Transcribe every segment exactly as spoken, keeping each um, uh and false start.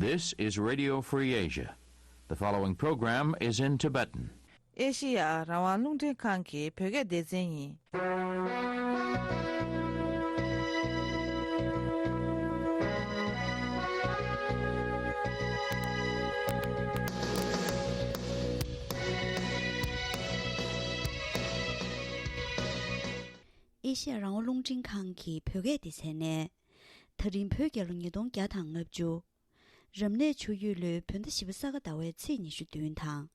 This is Radio Free Asia. The following program is in Tibetan. ཨེ་ཤི་ཡ་རང་དབང་རླུང་འཕྲིན་ཁང་གི་བོད་སྐད་སྡེ་ཚན་ཡིན། ཨེ་ཤི་ཡ་རང་དབང་རླུང་འཕྲིན་ཁང་གི་བོད་སྐད་སྡེ་ཚན་ནས། ད་རིང་བོད་རྒྱལ་ལོ་ཉིས་སྟོང་བརྒྱ་དང་ལྔ་བཅུ། རབ་གནས་ཆུ་ཡོས་ལོའི་བོད་ཟླ་བཞི་པ་ས་ག་ཟླ་བའི་ཚེས་ཉི་ཤུ་བདུན་དང་།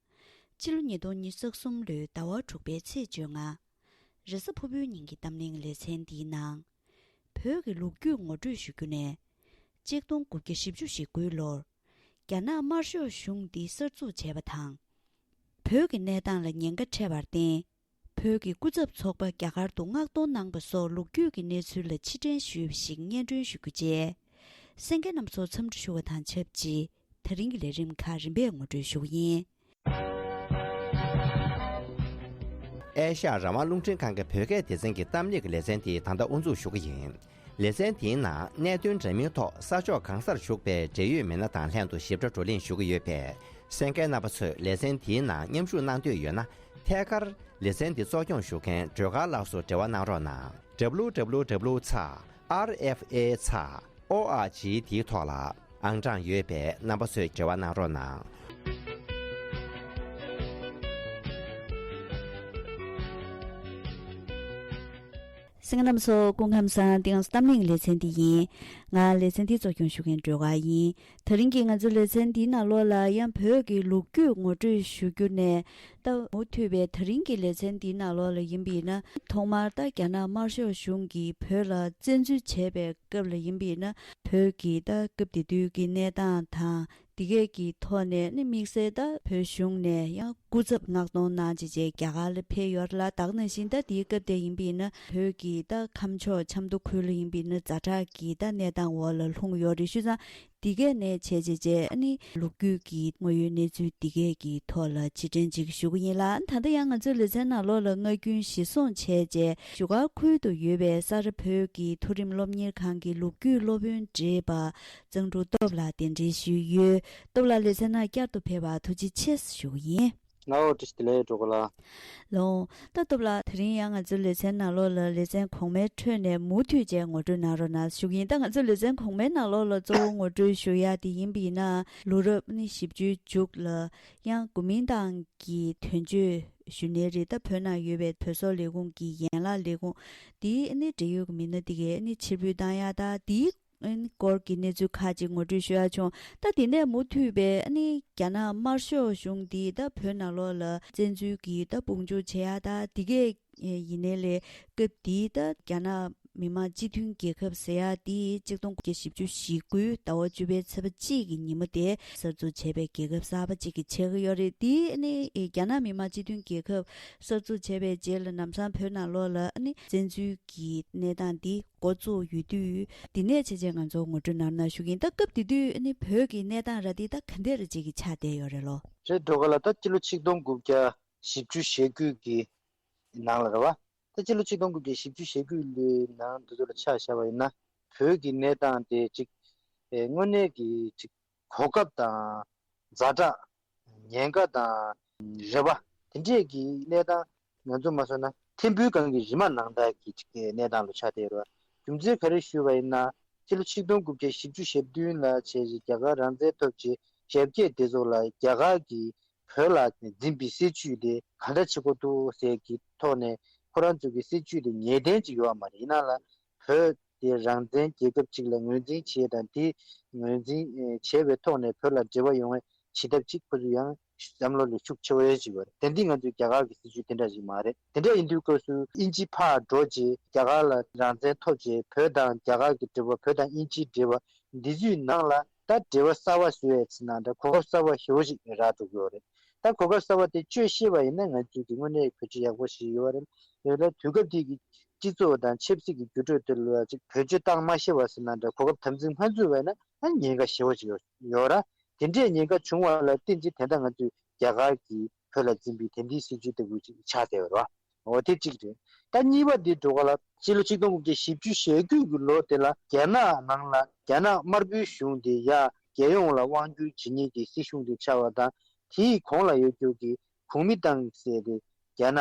སྤྱི་ལོ་ཉིས་སྟོང་ཉི་ཤུ་རྩ་གསུམ་ལོའི་ཟླ་བ་དྲུག་པའི་ཚེས་བཅོ་ལྔ། རེས་གཟའ་ཕུར་བུའི་ཉིན་གྱི་གཏམ་གླེང་ལེ་ཚན་འདིའི་ནང་། བོད་ཀྱི་ལོ་རྒྱུས་ངོ་སྤྲོད་ཞུ་རྒྱུ་ནས། གཅིག་སྟོང་དགུ་བརྒྱ་བཞི་བཅུ་ཞེ་དགུའི་ལོར། རྒྱ་ནག་དམར་ཤོག་གཞུང་འདི་གསར་འཛུགས་བྱས་པ་དང་། བོད་ཀྱི་གནས་སྟངས་ལ་ཉེན་ཁ་འཕྲད་པར་བརྟེན། བོད་ཀྱི་སྐུ་ཚབ་ཚོགས་པ་རྒྱ་གར་དུ་མངགས་གཏོང་གནང་པ་སོགས་ལོ་རྒྱུས་ཀྱི་གནས་ཚུལ་ལ་ཕྱིར་དྲན་ཞུས་པ་ཞིག་སྙན་སྒྲོན་ཞུ་རྒྱུ་བཅས། གསན་མཁན་རྣམ་ཚོར་འཚམས་འདྲི་ཞུ་བ་དང་ཆབས་ཅིག་ད་རིང་གི་ལས་རིམ་ཁག་རིམ་པས་ངོ་སྤྲོད་ཞུ་གི་ཡིན། ཨེ་ཤ་ཡ་རང་དབང་རླུང་འཕྲིན་ཁང་གི་བོད་སྐད་སྡེ་ཚན་གྱི་གཏམ་གླེང་གི་ལེ་ཚན་དེ་ད་ལྟ་དབུ་འཛུགས་ཞུ་གི་ཡིན། ལེ་ཚན་དེའི་ནང་གནད་དོན་འདྲ་མིན་ཐོག་ས་ཕྱོགས་གང་སར་བཞུགས་པའི་འབྲེལ་ཡོད་མི་སྣ་དང་ལྷན་དུ་ཞིབ་ཕྲ་བགྲོ་གླེང་ཞུ་གི་ཡོད་པས། གསན་མཁན་རྣམ་པ་ཚོས་ལེ་ཚན་དེའི་ནང་མཉམ་ཞུགས་གནང་འདོད་ཡོད་ན། ཐད་ཀར་ལེ་ཚན་འདི་གཙོ་སྐྱོང་ཞུ་མཁན་སྒྲོལ་དཀར་ལགས་སུ་འབྲེལ་བ་གནང་རོགས་གནང་། W W W ཚེག་R F A ཚེག O R G དེའི་ཐོག་ལ་ཨང་གྲངས་ཡོད་པས་རྣམ་པ་ཚོས་འབྲེལ་བ་གནང་རོགས་གནང་། གསན་མཁན་རྣམ་པ་ཚོ་སྐུ་ཁམས་བཟང་། འདི་ང་ཚོ་གཏམ་གླེང་ལེ་ཚན་འདི་ཡིན། ང་ལེ་ཚན་འདི་གཙོ་སྐྱོང་ཞུ་མཁན་སྒྲོལ་དཀར་ཡིན། ད་རིང་གི་ང་ཚོ་ལེ་ཚན་འདིའི་ནང་ལོགས་ལ་ཡང་བོད་ཀྱི་ལོ་རྒྱུས་ངོ་སྤྲོད་ཞུ་རྒྱུ་ནས། ད་མུ་མཐུད་པའི་ད་རིང་གི་ལེ་ཚན་འདིའི་ནང་ལོགས་ལ་ཡིན་པ་ཡིན་ན། ཐོག་མར་ད་རྒྱ་ནག་དམར་ཤོག་གཞུང་གིས་བོད་ལ་བཙན་འཛུལ་བྱས་པའི་སྐབས་ལ་ཡིན་པ་ཡིན་ན། བོད་ཀྱི་ད་སྐབས་དེ་དུས་ཀྱི་གནས་སྟངས་དང་། དེ་གས་ཀྱི་ཐོག་ནས་ནི་དམིགས་བསལ་ད་བོད་གཞུང་ནས་ཡང་སྐུ་ཚབ་མངགས་གཏོང་གནང་བྱས་བྱས་རྒྱ་གར་ལ་ཕེབས་ཡོད་རེད་ལ། ད་ག་ནང་བཞིན་ད་དེའི་སྐབས་དེ་ཡིན་པ་ཡིན་ན། བོད་ཀྱི་ད་ཁམས་ཕྱོགས་ཆབ་མདོ་ཁུལ་ལ་ཡིན་པ་ཡིན་ན་ཛ་དྲག་གི་ད་གནས་སྟངས་འོག་ལ་ལྷུང་ཡོད་རེད། བྱས་ཙང་དེ་གས་ནས་བྱས་བྱས་བྱས་ཨ་ནི་ལོ་རྒྱུས་ཀྱི་དངོས་ཡོད་གནས་ཚུལ་དེ་གས་ཀྱི་ཐོག་ལ་ཕྱིར་དྲན་ཅིག་ཞུ་གི་ཡིན་ལ། ད་ལྟ་ཡང་ང་ཚོའི་ལེ་ཚན་ནང་ལོགས་ལ་སྔ་རྒྱུན་གཞིར་བཟུང་བྱས་བྱས་བཞུགས་སྒར་ཁུལ་དུ་ཡོད་པའི་ས་རཱ་བོད་ཀྱི་མཐོ་རིམ་སློབ་གཉེར་ཁང་གི་ལོ་རྒྱུས་སློབ་དཔོན་བགྲེས་པ་གཙང་ཕྲུག་སྟོབས་ལགས་གདན་འདྲེན་ཞུས་ཡོད། སྟོབས་ལགས་ལེ་ཚན་ནང་བསྐྱར་དུ་ཕེབས་པར་ཐུགས་རྗེ་ཆེ་ཞུ་གི་ཡིན། ལའོ། བཀྲ་ཤིས་བདེ་ལེགས་སྒྲོལ་དཀར་ལགས། ལའོ། ད་སྟོབས་ལགས། དེ་རིང་ཡང་ང་ཚོའི་ལེ་ཚན་ནང་ལོགས་ལ་ལེ་ཚན་གོང་མའི་ཁྲོད་ནས་མུ་མཐུད་བྱས་ངོ་སྤྲོད་གནང་རོགས་གནང་ཞུ་གི་ཡིན། ད་ང་ཚོའི་ལེ་ཚན་གོང་མའི་ནང་ལོགས་ལ་གཙོ་བོ་ངོ་སྤྲོད་ཞུ་ཡ་དེ་ཡིན་པ་ཡིན་ན། ལོ་རབས་ནི་བཞི་བཅུའི་མཇུག་ལ་ཡང་གོ་མིན་ཏང་གི་དོན་གཅོད་ཞུ་ནའི་རེད། ད་བོད་ནང་ཡོད་པའི་བོད་སོག་ལས་ཁུངས་ཀྱི་ཡན་ལག་ལས་ཁུངས་དེའི་ནི་འབྲེལ་ཡོད་ཀྱི་མི་སྣ་དེ་གས་ནི་ཕྱིར་འབུད་བཏང་ཡ་ད་དེའི་སྐོར་གྱི་གནས་ཚུལ་ཁག་ཅིག་ངོ་སྤྲོད་ཞུ་ཡ་བྱུང་། ད་དེ་ནས་མུ་མཐུད་པའི་ཨ་ནི་རྒྱ་ནག་དམར་ཤོག་གཞུང་འདིས་ད་བོད་ནང་ལོགས་ལ་བཙན་འཛུལ་གྱིས་ད་དཔུང་འཇུག་བྱེད་ཡ་ད་དེ་གས་ཡིན་ནའི་ལས། སྐབས་དེའི་ད་རྒྱ་ནག་མི་དམངས་སྤྱི་མཐུན་རྒྱལ་ཁབ་ཟེར་ཡ་དེ་གཅིག་སྟོང་དགུ་བརྒྱ་བཞི་བཅུ་ཞེ་དགུའི་ཟླ་བ་བཅུ་པའི་ཚེས་པ་གཅིག་གི་ཉིན་མོ་དེ་གསར་འཛུགས་བྱས་པའི་རྒྱལ་ཁབ་གསར་པ་གཅིག་གི་ཆགས་ཀྱི་ཡོད་རེད། དེ་ནི་རྒྱ་ནག་མི་དམངས་སྤྱི་མཐུན་རྒྱལ་ཁབ་གསར་འཛུགས་བྱས་པའི་རྗེས་ལ་ལམ་སང་བོད་ནང་ལོགས་ལ་ཨ་ནི་བཙན་འཛུལ་གྱི་གནས་སྟངས་འདི་འགོ་བཙུགས་ཡོད་དུས། འདི་ནས་བྱས་རྗེས་ང་ཚོ་ངོ་སྤྲོད་གནང་རོགས་གནང་ཞུ་གི་ཡིན། ད་སྐབས་དེ་དུས་ཨ་ནི་བོད་ཀྱི་གནས་སྟངས་ར་འདི་ད་ག་འདྲ་ར་ཅིག་གི་ཆགས་བསྡད་ཡོད་རེད་ལོ། རེད། སྒྲོལ་དཀར་ལགས། ད་སྤྱི་ལོ་ཆིག་སྟོང་དགུ་བརྒྱ་བཞི་བཅུ་ཞེ་དགུ་གི་ནང་ལ་རེད་བ། ད་སྤྱི་ལོ་ཆིག་སྟོང་དགུ་བརྒྱ་བཞི་བཅུ་ཞེ་དགུ་ལོའི་ནང་འདི་ཚོ་ལ་ཆ་བཞག་པ་ཡིན་ན། བོད་ཀྱི་གནས་སྟངས་དེ་ཅིག་ཨེ་དངོས་གནས་ཀྱི་ཅིག་གོ་སྐབས་དང་ཛ་དྲག་ཉེན་ཁ་དང་རེ་བ་དེ་འདྲས་ཀྱི་གནས་སྟངས་ང་ཚོ་མ་སོང་ན་ཐིམ་ཕུའི་སྒང་གི་རི་མ་ནང་ལྟར་གྱི་ཅིག་གནས་སྟངས་ལ་ཆགས་བསྡད་ཡོད་རེད་བ། རྒྱུ་མཚན་ག་རེ་ཞུས་པ་ཡིན་ན། སྤྱི་ལོ་ཆིག་སྟོང་དགུ་བརྒྱ་བཞི་བཅུ་ཞེ་བདུན་ལ་བྱས་རྗེས་རྒྱ་གར་རང་བཙན་ཐོབ་རྗེས་ཞབས་རྒྱས་དེ་ཚོ་ལ་རྒྱ་གར་གྱིས་བོད་ལ་འཛིན་པའི་སྲིད་བྱུས་དེ་ག་འདྲ་བྱེད་དགོས་འདུག་ཟེར་གྱི་ཐོག་ནས་ཁོ་རང་ཚོ་གི་སྲིད་བྱུས་དེ་ངེས་གཏན་ཅིག་ཡོད་པ་མ་རེད། ཡིན་ན་ལ་བོད་དེ་རང་བཙན་རྒྱལ་ཁབ་ཅིག་ལ་ངོས་འཛིན་བྱེད་དང་། དེ་ངོས་འཛིན་ཨེ་བྱས་པའི་ཐོག་ནས་བོད་ལ་འབྲེལ་བ་ཡོང་བའི་བྱེད་ཐབས་ཅིག་ཁོ་ཚོ་ཡང་བསམ་བློ་ལ་ཤུགས་ཆེ་བོ་ཅིག་ཡོད་རེད། དེ་འདི་ང་ཚོའི་རྒྱ་གར་གྱི་སྲིད་བྱུས་དེ་འདྲ་ཞིག་མ་རེད། དེ་འདྲ་ཡིན་དུས་སྐབས་སུ་དབྱིན་ཇི་ཕར་འགྲོ་རྗེས་རྒྱ་གར་ལ་རང་བཙན་ཐོབ་རྗེས་བོད་དང་རྒྱ་གར་གྱི་འབྲེལ་བ། བོད་དང་དབྱིན་ཇིའི་འབྲེལ་བ་འདི་ཚོའི་ནང་ལ་ད་འབྲེལ་བ་གསར་བ་བཟོ་ཡས་ཟེར་ན་འདྲ་གོ་སྐབས་གསར་བ་ཞེ་བོ་ཞིག་རག་འགྲོ་གི་ཡོད་རེད། ད་གོ་སྐབས་གསར་བ་དེ་སྤྱོད་ཤེས་པ་ཡིན་ན་ང་ཚོས་ཀྱི་དངོས་གནས་བེད་སྤྱོད་ཡག་པོ་ཞིག་ཡོད་རེད། ཡོད་ལ་དུས་སྐབས་དེ་གི་སྤྱི་ཚོགས་དང་ཆབ་སྲིད་ཀྱི་འགྱུར་འགྲོས་དེ་ལ་ཅིག་བེད་སྤྱོད་བཏང་མ་ཤེས་པ་ཟེར་ན་འདྲ་གོ་སྐབས་དམ་འཛིན་མ་བཟོས་པ་ཡིན་ན་ཨ་ཉེན་ཁ་ཞེ་བོ་ཞིག་ཡོད་ཡོད་ར། དེ་འདྲའི་ཉེན་ཁ་བྱུང་བ་ལ་བརྟེན་ཅིང་དེ་འདྲ་ང་ཚོས་རྒྱ་གར་གྱིས་བོད་ལ་འཛིན་པའི་དེ་འདྲའི་སྲིད་བྱུས་ལྟ་བུ་ཅིག་ཆགས་བསྡད་ཡོད་རེད་བ། འོ་དེ་གཅིག་རེད། ད་གཉིས་པ་འདི་འགྲོ་ག་ལ་སྤྱི་ལོ་ཆིག་སྟོང་དགུ་བརྒྱ་བཞི་བཅུ་ཞེ་དགུ་གི་ལོ་དེ་ལ་རྒྱ་ནག་ནང་ལ་རྒྱ་ནག་དམར་པོའི་གཞུང་དེ་ཡ་ རྒྱལ་ཡོངས་ལ་དབང་བསྒྱུར་བྱེད་མཁན་གྱི་སྲིད་གཞུང་དེ་ཆགས་པ་དང་། དེའི་གོང་ལ་ཡོད་རྒྱུ་གི་གོ་མིན་ཏང་ཟེར་ཏེ་རྒྱ་ནག་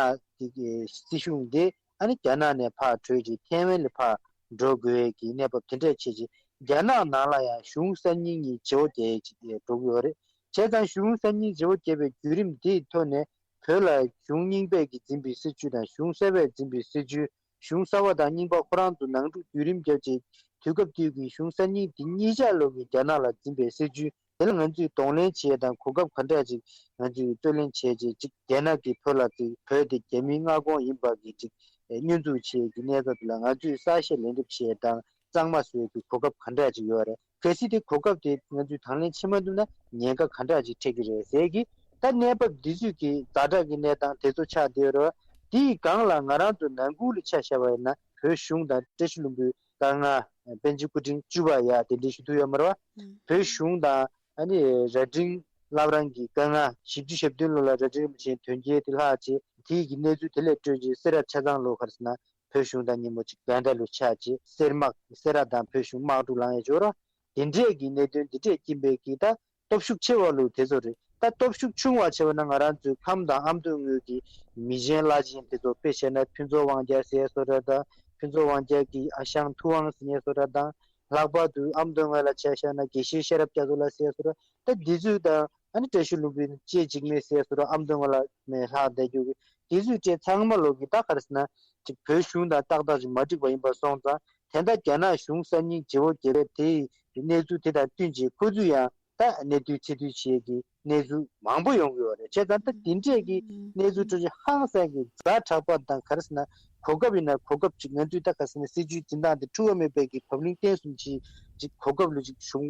གི་སྲིད་གཞུང་དེ་ཨ་ནི་རྒྱ་ནག་ནས་ཕར་བྲོས་ཀྱི་ཐའེ་ཝན་ལ་ཕར་འགྲོ་དགོས་ཀྱི་གནས་བབ་དེ་འདྲས་བྱས་རྗེས། རྒྱ་ནག་ནང་ལ་ཡང་གཞུང་གསར་རྙིང་གཉིས་བརྗེ་བོ་བརྒྱབ་ཡས་ཅིག་འགྲོ་གི་ཡོད་རེད། བྱས་ཙང་གཞུང་གསར་རྙིང་བརྗེ་བོ་བརྒྱབ་པའི་བརྒྱུད་རིམ་དེའི་ཐོག་ནས། བོད་ལ་གཞུང་རྙིང་པས་ཀྱིས་འཛིན་པའི་སྲིད་བྱུས་དང་གཞུང་གསར་པས་འཛིན་པའི་སྲིད་བྱུས། གཞུང་གསར་པ་དང་རྙིང་པ་ཁོ་རང་ཚོ་ནང་འཁྲུག་བརྒྱུད་རིམ་བརྒྱབ་རྗེས། དུས་སྐབས་དེའི་གཞུང་གསར་རྙིང་དེ་གཉིས་ཆ་ལོག་གིས་རྒྱ་ནག་ལ་འཛིན་པའི་སྲིད་བྱུས་དེ་ལ་ང་ཚོས་གདོང་ལེན་བྱེད་ཡས་དང་གོ་སྐབས་ག་འདྲ་ཅིག་ང་ཚོས་རྩོད་ལེན་བྱས་རྗེས། ཅིག་རྒྱ་ནག་གིས་བོད་ལ་ཅིག་བོད་དེ་རྒྱ་མིའི་མངའ་ཁོངས་ཡིན་པ་གི་ཅིག་བསྙོན་འཛུགས་བྱེད་ཡས་ཀྱི་གནས་སྟངས་དེ་ལ་ང་ཚོས་གསལ་བཤད་ལན་འདེབས་བྱེད་ཡས་དང་གཙང་མ་བཟོ་ཡས་ཀྱི་གོ་སྐབས་ག་འདྲ་ཅིག་ཡོད་རེད། གལ་སྲིད་དེ་གོ་སྐབས་དེ་ང་ཚོས་དང་ལེན་བྱེད་མ་ཐུབ་ན་ཉེན་ཁ་ག་འདྲ་ཅིག་འཕྲད་ཀྱི་རེད་ཟེར་གྱི། ད་གནས་བབ་འདི་ཚོས་ཀྱི་ཛ་དྲག་གི་གནས་སྟངས་དེ་ཚོ་ཆགས་བསྡད་ཡོད་རེད་བ། དེའི་སྒང་ལ་ང་རང་ཚོ་ནང་ཁུལ་ལ་ཆ་བཞག་པ་ཡིན་ན། བོད་གཞུང་དང་བཀྲ་ཤིས་ལྷུན་པོའི་བཀའ་མངགས་པཎ་ཆེན་སྐུ་ཕྲེང་བཅུ་པ་ཡ་གདན་འདྲེན་ཞུ་ཐུབ་ཡོད་མ་རེད་བ། བོད་གཞུང་དང་ཨ་ནི་རྭ་སྒྲེང་བླ་བྲང་གི་བཀའ་མངགས། བཞི་བཅུ་ཞེ་བདུན་ལོ་ལ་རྭ་སྒྲེང་རིན་པོ་ཆེའི་དོན་རྐྱེན་དེ་ལྷག་བྱས། དེའི་གི་གནས་ཚུལ་དེ་ལས་སྤྲོས་རྗེས་སེ་ར་ཆ་ཚང་ལོ་ག་རེ་ཟེར་ན་བོད་གཞུང་དང་མཉམ་པོ་ཅིག་བྷན་ཌ་ལ་ཆགས་རྗེས་གསེར་དམག་སེ་ར་དང་བོད་གཞུང་དམག་འཁྲུག་ལངས་ཡས་ཅིག་ཡོད་རེད། དེ་འདྲས་ཀྱི་གནད་དོན་འདི་འདྲས་རྐྱེན་པས་ཀྱིས་ད་སྟོབས་ཤུགས་ཆེ་བ་ལོ་དེ་ཚོ་རེད། ད་སྟོབས་ཤུགས་ཆུང་བ་ཆེ་བ་ན་ང་རང་ཚོའི་ཁམས་དང་ཨ་མདོ་དངོས་ཀྱི་མི་ཆེན་བླ་ཆེན་དེ་ཚོ། དཔེ་བཤད་ན་ཕུན་ཚོགས་དབང་རྒྱལ་ཟེར་ཡས་བཟོ་འདྲ་དང་། ཕུན་ཚོགས་དབང་རྒྱལ་གྱི་ཨ་ཞང་ཐུབ་དབང་ཟེར་མཁན་བཟོ་འདྲ་དང་། ལྷག་པར་དུ་ཨ་མདོ་དངོས་ལ་ཆ་བཞག་ན་དགེ་བཤེས་ཤེས་རབ་རྒྱ་མཚོ་ལགས་ཟེར་ཡས་བཟོ་འདྲ། ད་འདི་ཚོ་དང་ཨ་ནི་བཀྲ་ཤིས་ལྷུན་པོའི་ལྕེ་འཇིགས་མེད་ཟེར་ཡས་བཟོ་འདྲ། ཨ་མདོ་དངོས་ལ་མེ་ལྷག་བསྡད་རྒྱུ་གི་དེ་ཚོའི་གྲས་ཚང་མ་ལོ་གི་ད་ག་རེ་ཟེར་ན་ཅིག་བོད་གཞུང་དང་ཏག་ཏག་ཅིག་མ་འགྲིག་པ་ཡིན་པ་སོང་ཙང་། དེ་འདྲ་རྒྱ་ནག་གཞུང་གསར་རྙིང་བརྗེ་བོ་བརྒྱབ་པའི་དེའི་གནས་ཚུལ་དེ་དང་བསྟུན་བྱས་ཁོ་ཚོས་ཡང་ད་གནས་ཚུལ་ཕྱིར་བསྡུ་བྱེད་ཀྱི་གནས་ཚུལ་མང་པོ་ཡོང་གི་ཡོད་རེད། བྱས་ཙང་ད་དེ་འདྲས་ཀྱི་གནས་ཚུལ་སྤྲོད་རྒྱུ་ཧང་སང་གི་ཛ་དྲག་པ་དང་། ག་རེ་ཟེར་ན་གོ་སྐབས་ཡིན་ན་གོ་སྐབས་ཅིག་ང་ཚོས་ད་ག་ཟེར་ན་སྲིད་བྱུས་འཛིན་སྟངས་དེ་འཁྲུག་པ་མེད་པའི་གི་བབ་བརླིང་བརྟན་གསུམ་གྱི་ཅིག་གོ་སྐབས་ལ་ཅིག་གཞུང་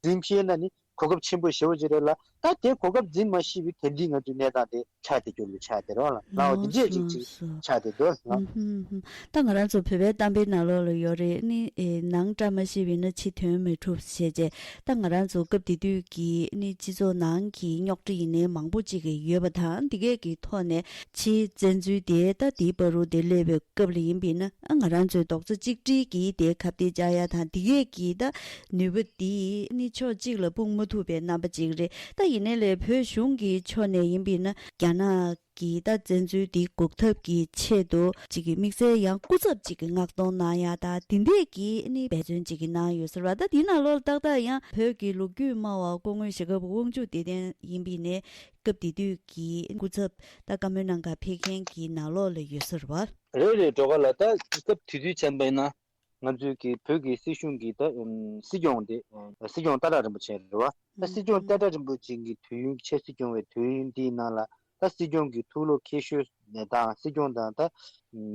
འཛིན་ཤེས་ན་ནི་གོ་སྐབས་ཆེན་པོ་ཞེ་པོ་ཅིག་རེད་ལ། ད་དེ་གོ་སྐབས་འཛིན་མ་ཤེས་པའི་དེ་འདྲའི་ང་ཚོའི་གནས་སྟངས་དེ་ཆགས་བསྡད་རྒྱུ་ལ་ཆགས་བསྡད་རོགས་ལ་ལའོ། འདི་འདྲས་ཅིག་ཅིག་ཆགས་བསྡད་འདུག་ལ། ད་ང་རང་ཚོ་བོད་པའི་གཏམ་དཔེ་ནང་ལོགས་ལ་ཡོད་རེད། ནི་ཨེ་ནང་བཀྲ་མ་ཤིས་པས་ན་ཕྱི་དོན་མི་འགྲུབ་ཞེས་བྱས། ད་ང་རང་ཚོ་སྐབས་དེ་དུས་ཀྱི་ནི་སྤྱི་ཚོགས་ནང་གི་རྙོག་དྲ་ཡིན་ནའི་མང་པོ་ཅིག་ཡོད་པ་དང་། འདི་གས་ཀྱི་ཐོག་ནས་ཕྱིའི་བཙན་འཛུལ་དེ་ད་དེའི་བར་དུ་དེ་སླེབས་པའི་སྐབས་ལ་ཡིན་པས་ན། ཨ་ང་རང་ཚོའི་རྡོག་རྩ་གཅིག་སྒྲིལ་གྱིས་དེ་ཁ་གཏད་བཅག་ཡ་དང་། འདི་གས་ཀྱི་ད་ནུས་པ་དེ་ནི་ཕྱོགས་གཅིག་ལ་སྤུངས་མ་ཐུབ་པའི་རྣམ་པ་ཅིག་རེད། ད་ཡིན་ནའི་ལས་བོད་གཞུང་གི་ཕྱོགས་ནས་ཡིན་པས་ན་རྒྱ་ནག་གི་ད་བཙན་འཛུལ་འདི་འགོག་ཐབས་ཀྱི་ཆེད་དུ་ཅིག་གི་དམིགས་བསལ་ཡང་སྐུ་ཚབ་ཅིག་གི་མངགས་གཏོང་གནང་ཡ་ད་དེ་འདྲས་ཀྱི་ནི་འབད་བརྩོན་ཅིག་གི་གནང་ཡོད་ཟེར་བ། ད་དེ་ནང་ལོགས་ཏག་ཏག་ཡང་བོད་ཀྱི་ལོ་རྒྱུས་སྨྲ་བ་སྐུ་ངོ་ཞྭ་སྒབ་དབང་ཕྱུག་བདེ་ལྡན་ཡིན་པས་ནས་སྐབས་དེ་དུས་ཀྱི་སྐུ་ཚབ་ད་བཀའ་མོལ་གནང་ག་ཕེབས་མཁན་གྱི་ནང་ལོགས་ལ་ཡོད་ཟེར་བ། རེད་རེད། སྒྲོལ་དཀར་ལགས། ད་སྐབས་དེ་དུས་ཙམ་པ་ཡིན་ན་ང་ཚོའི་གི་བོད་ཀྱི་སྲིད་གཞུང་གི་ད་སྲིད་སྐྱོང་དེ་སྲིད་སྐྱོང་ཏཱ་ལའི་རིན་པོ་ཆེ་རེད་བ། ད་སྲིད་སྐྱོང་ཏཱ་ལའི་རིན་པོ་ཆེ་གི་དུས་ཡུན། ཆབ་སྲིད་སྐྱོང་བའི་དུས་ཡུན་འདིའི་ནང་ལ་ད་སྲིད་སྐྱོང་གི་ཐུགས་བློ་འཁེལ་ཤོས་དང་། སྲིད་སྐྱོང་དང་ད་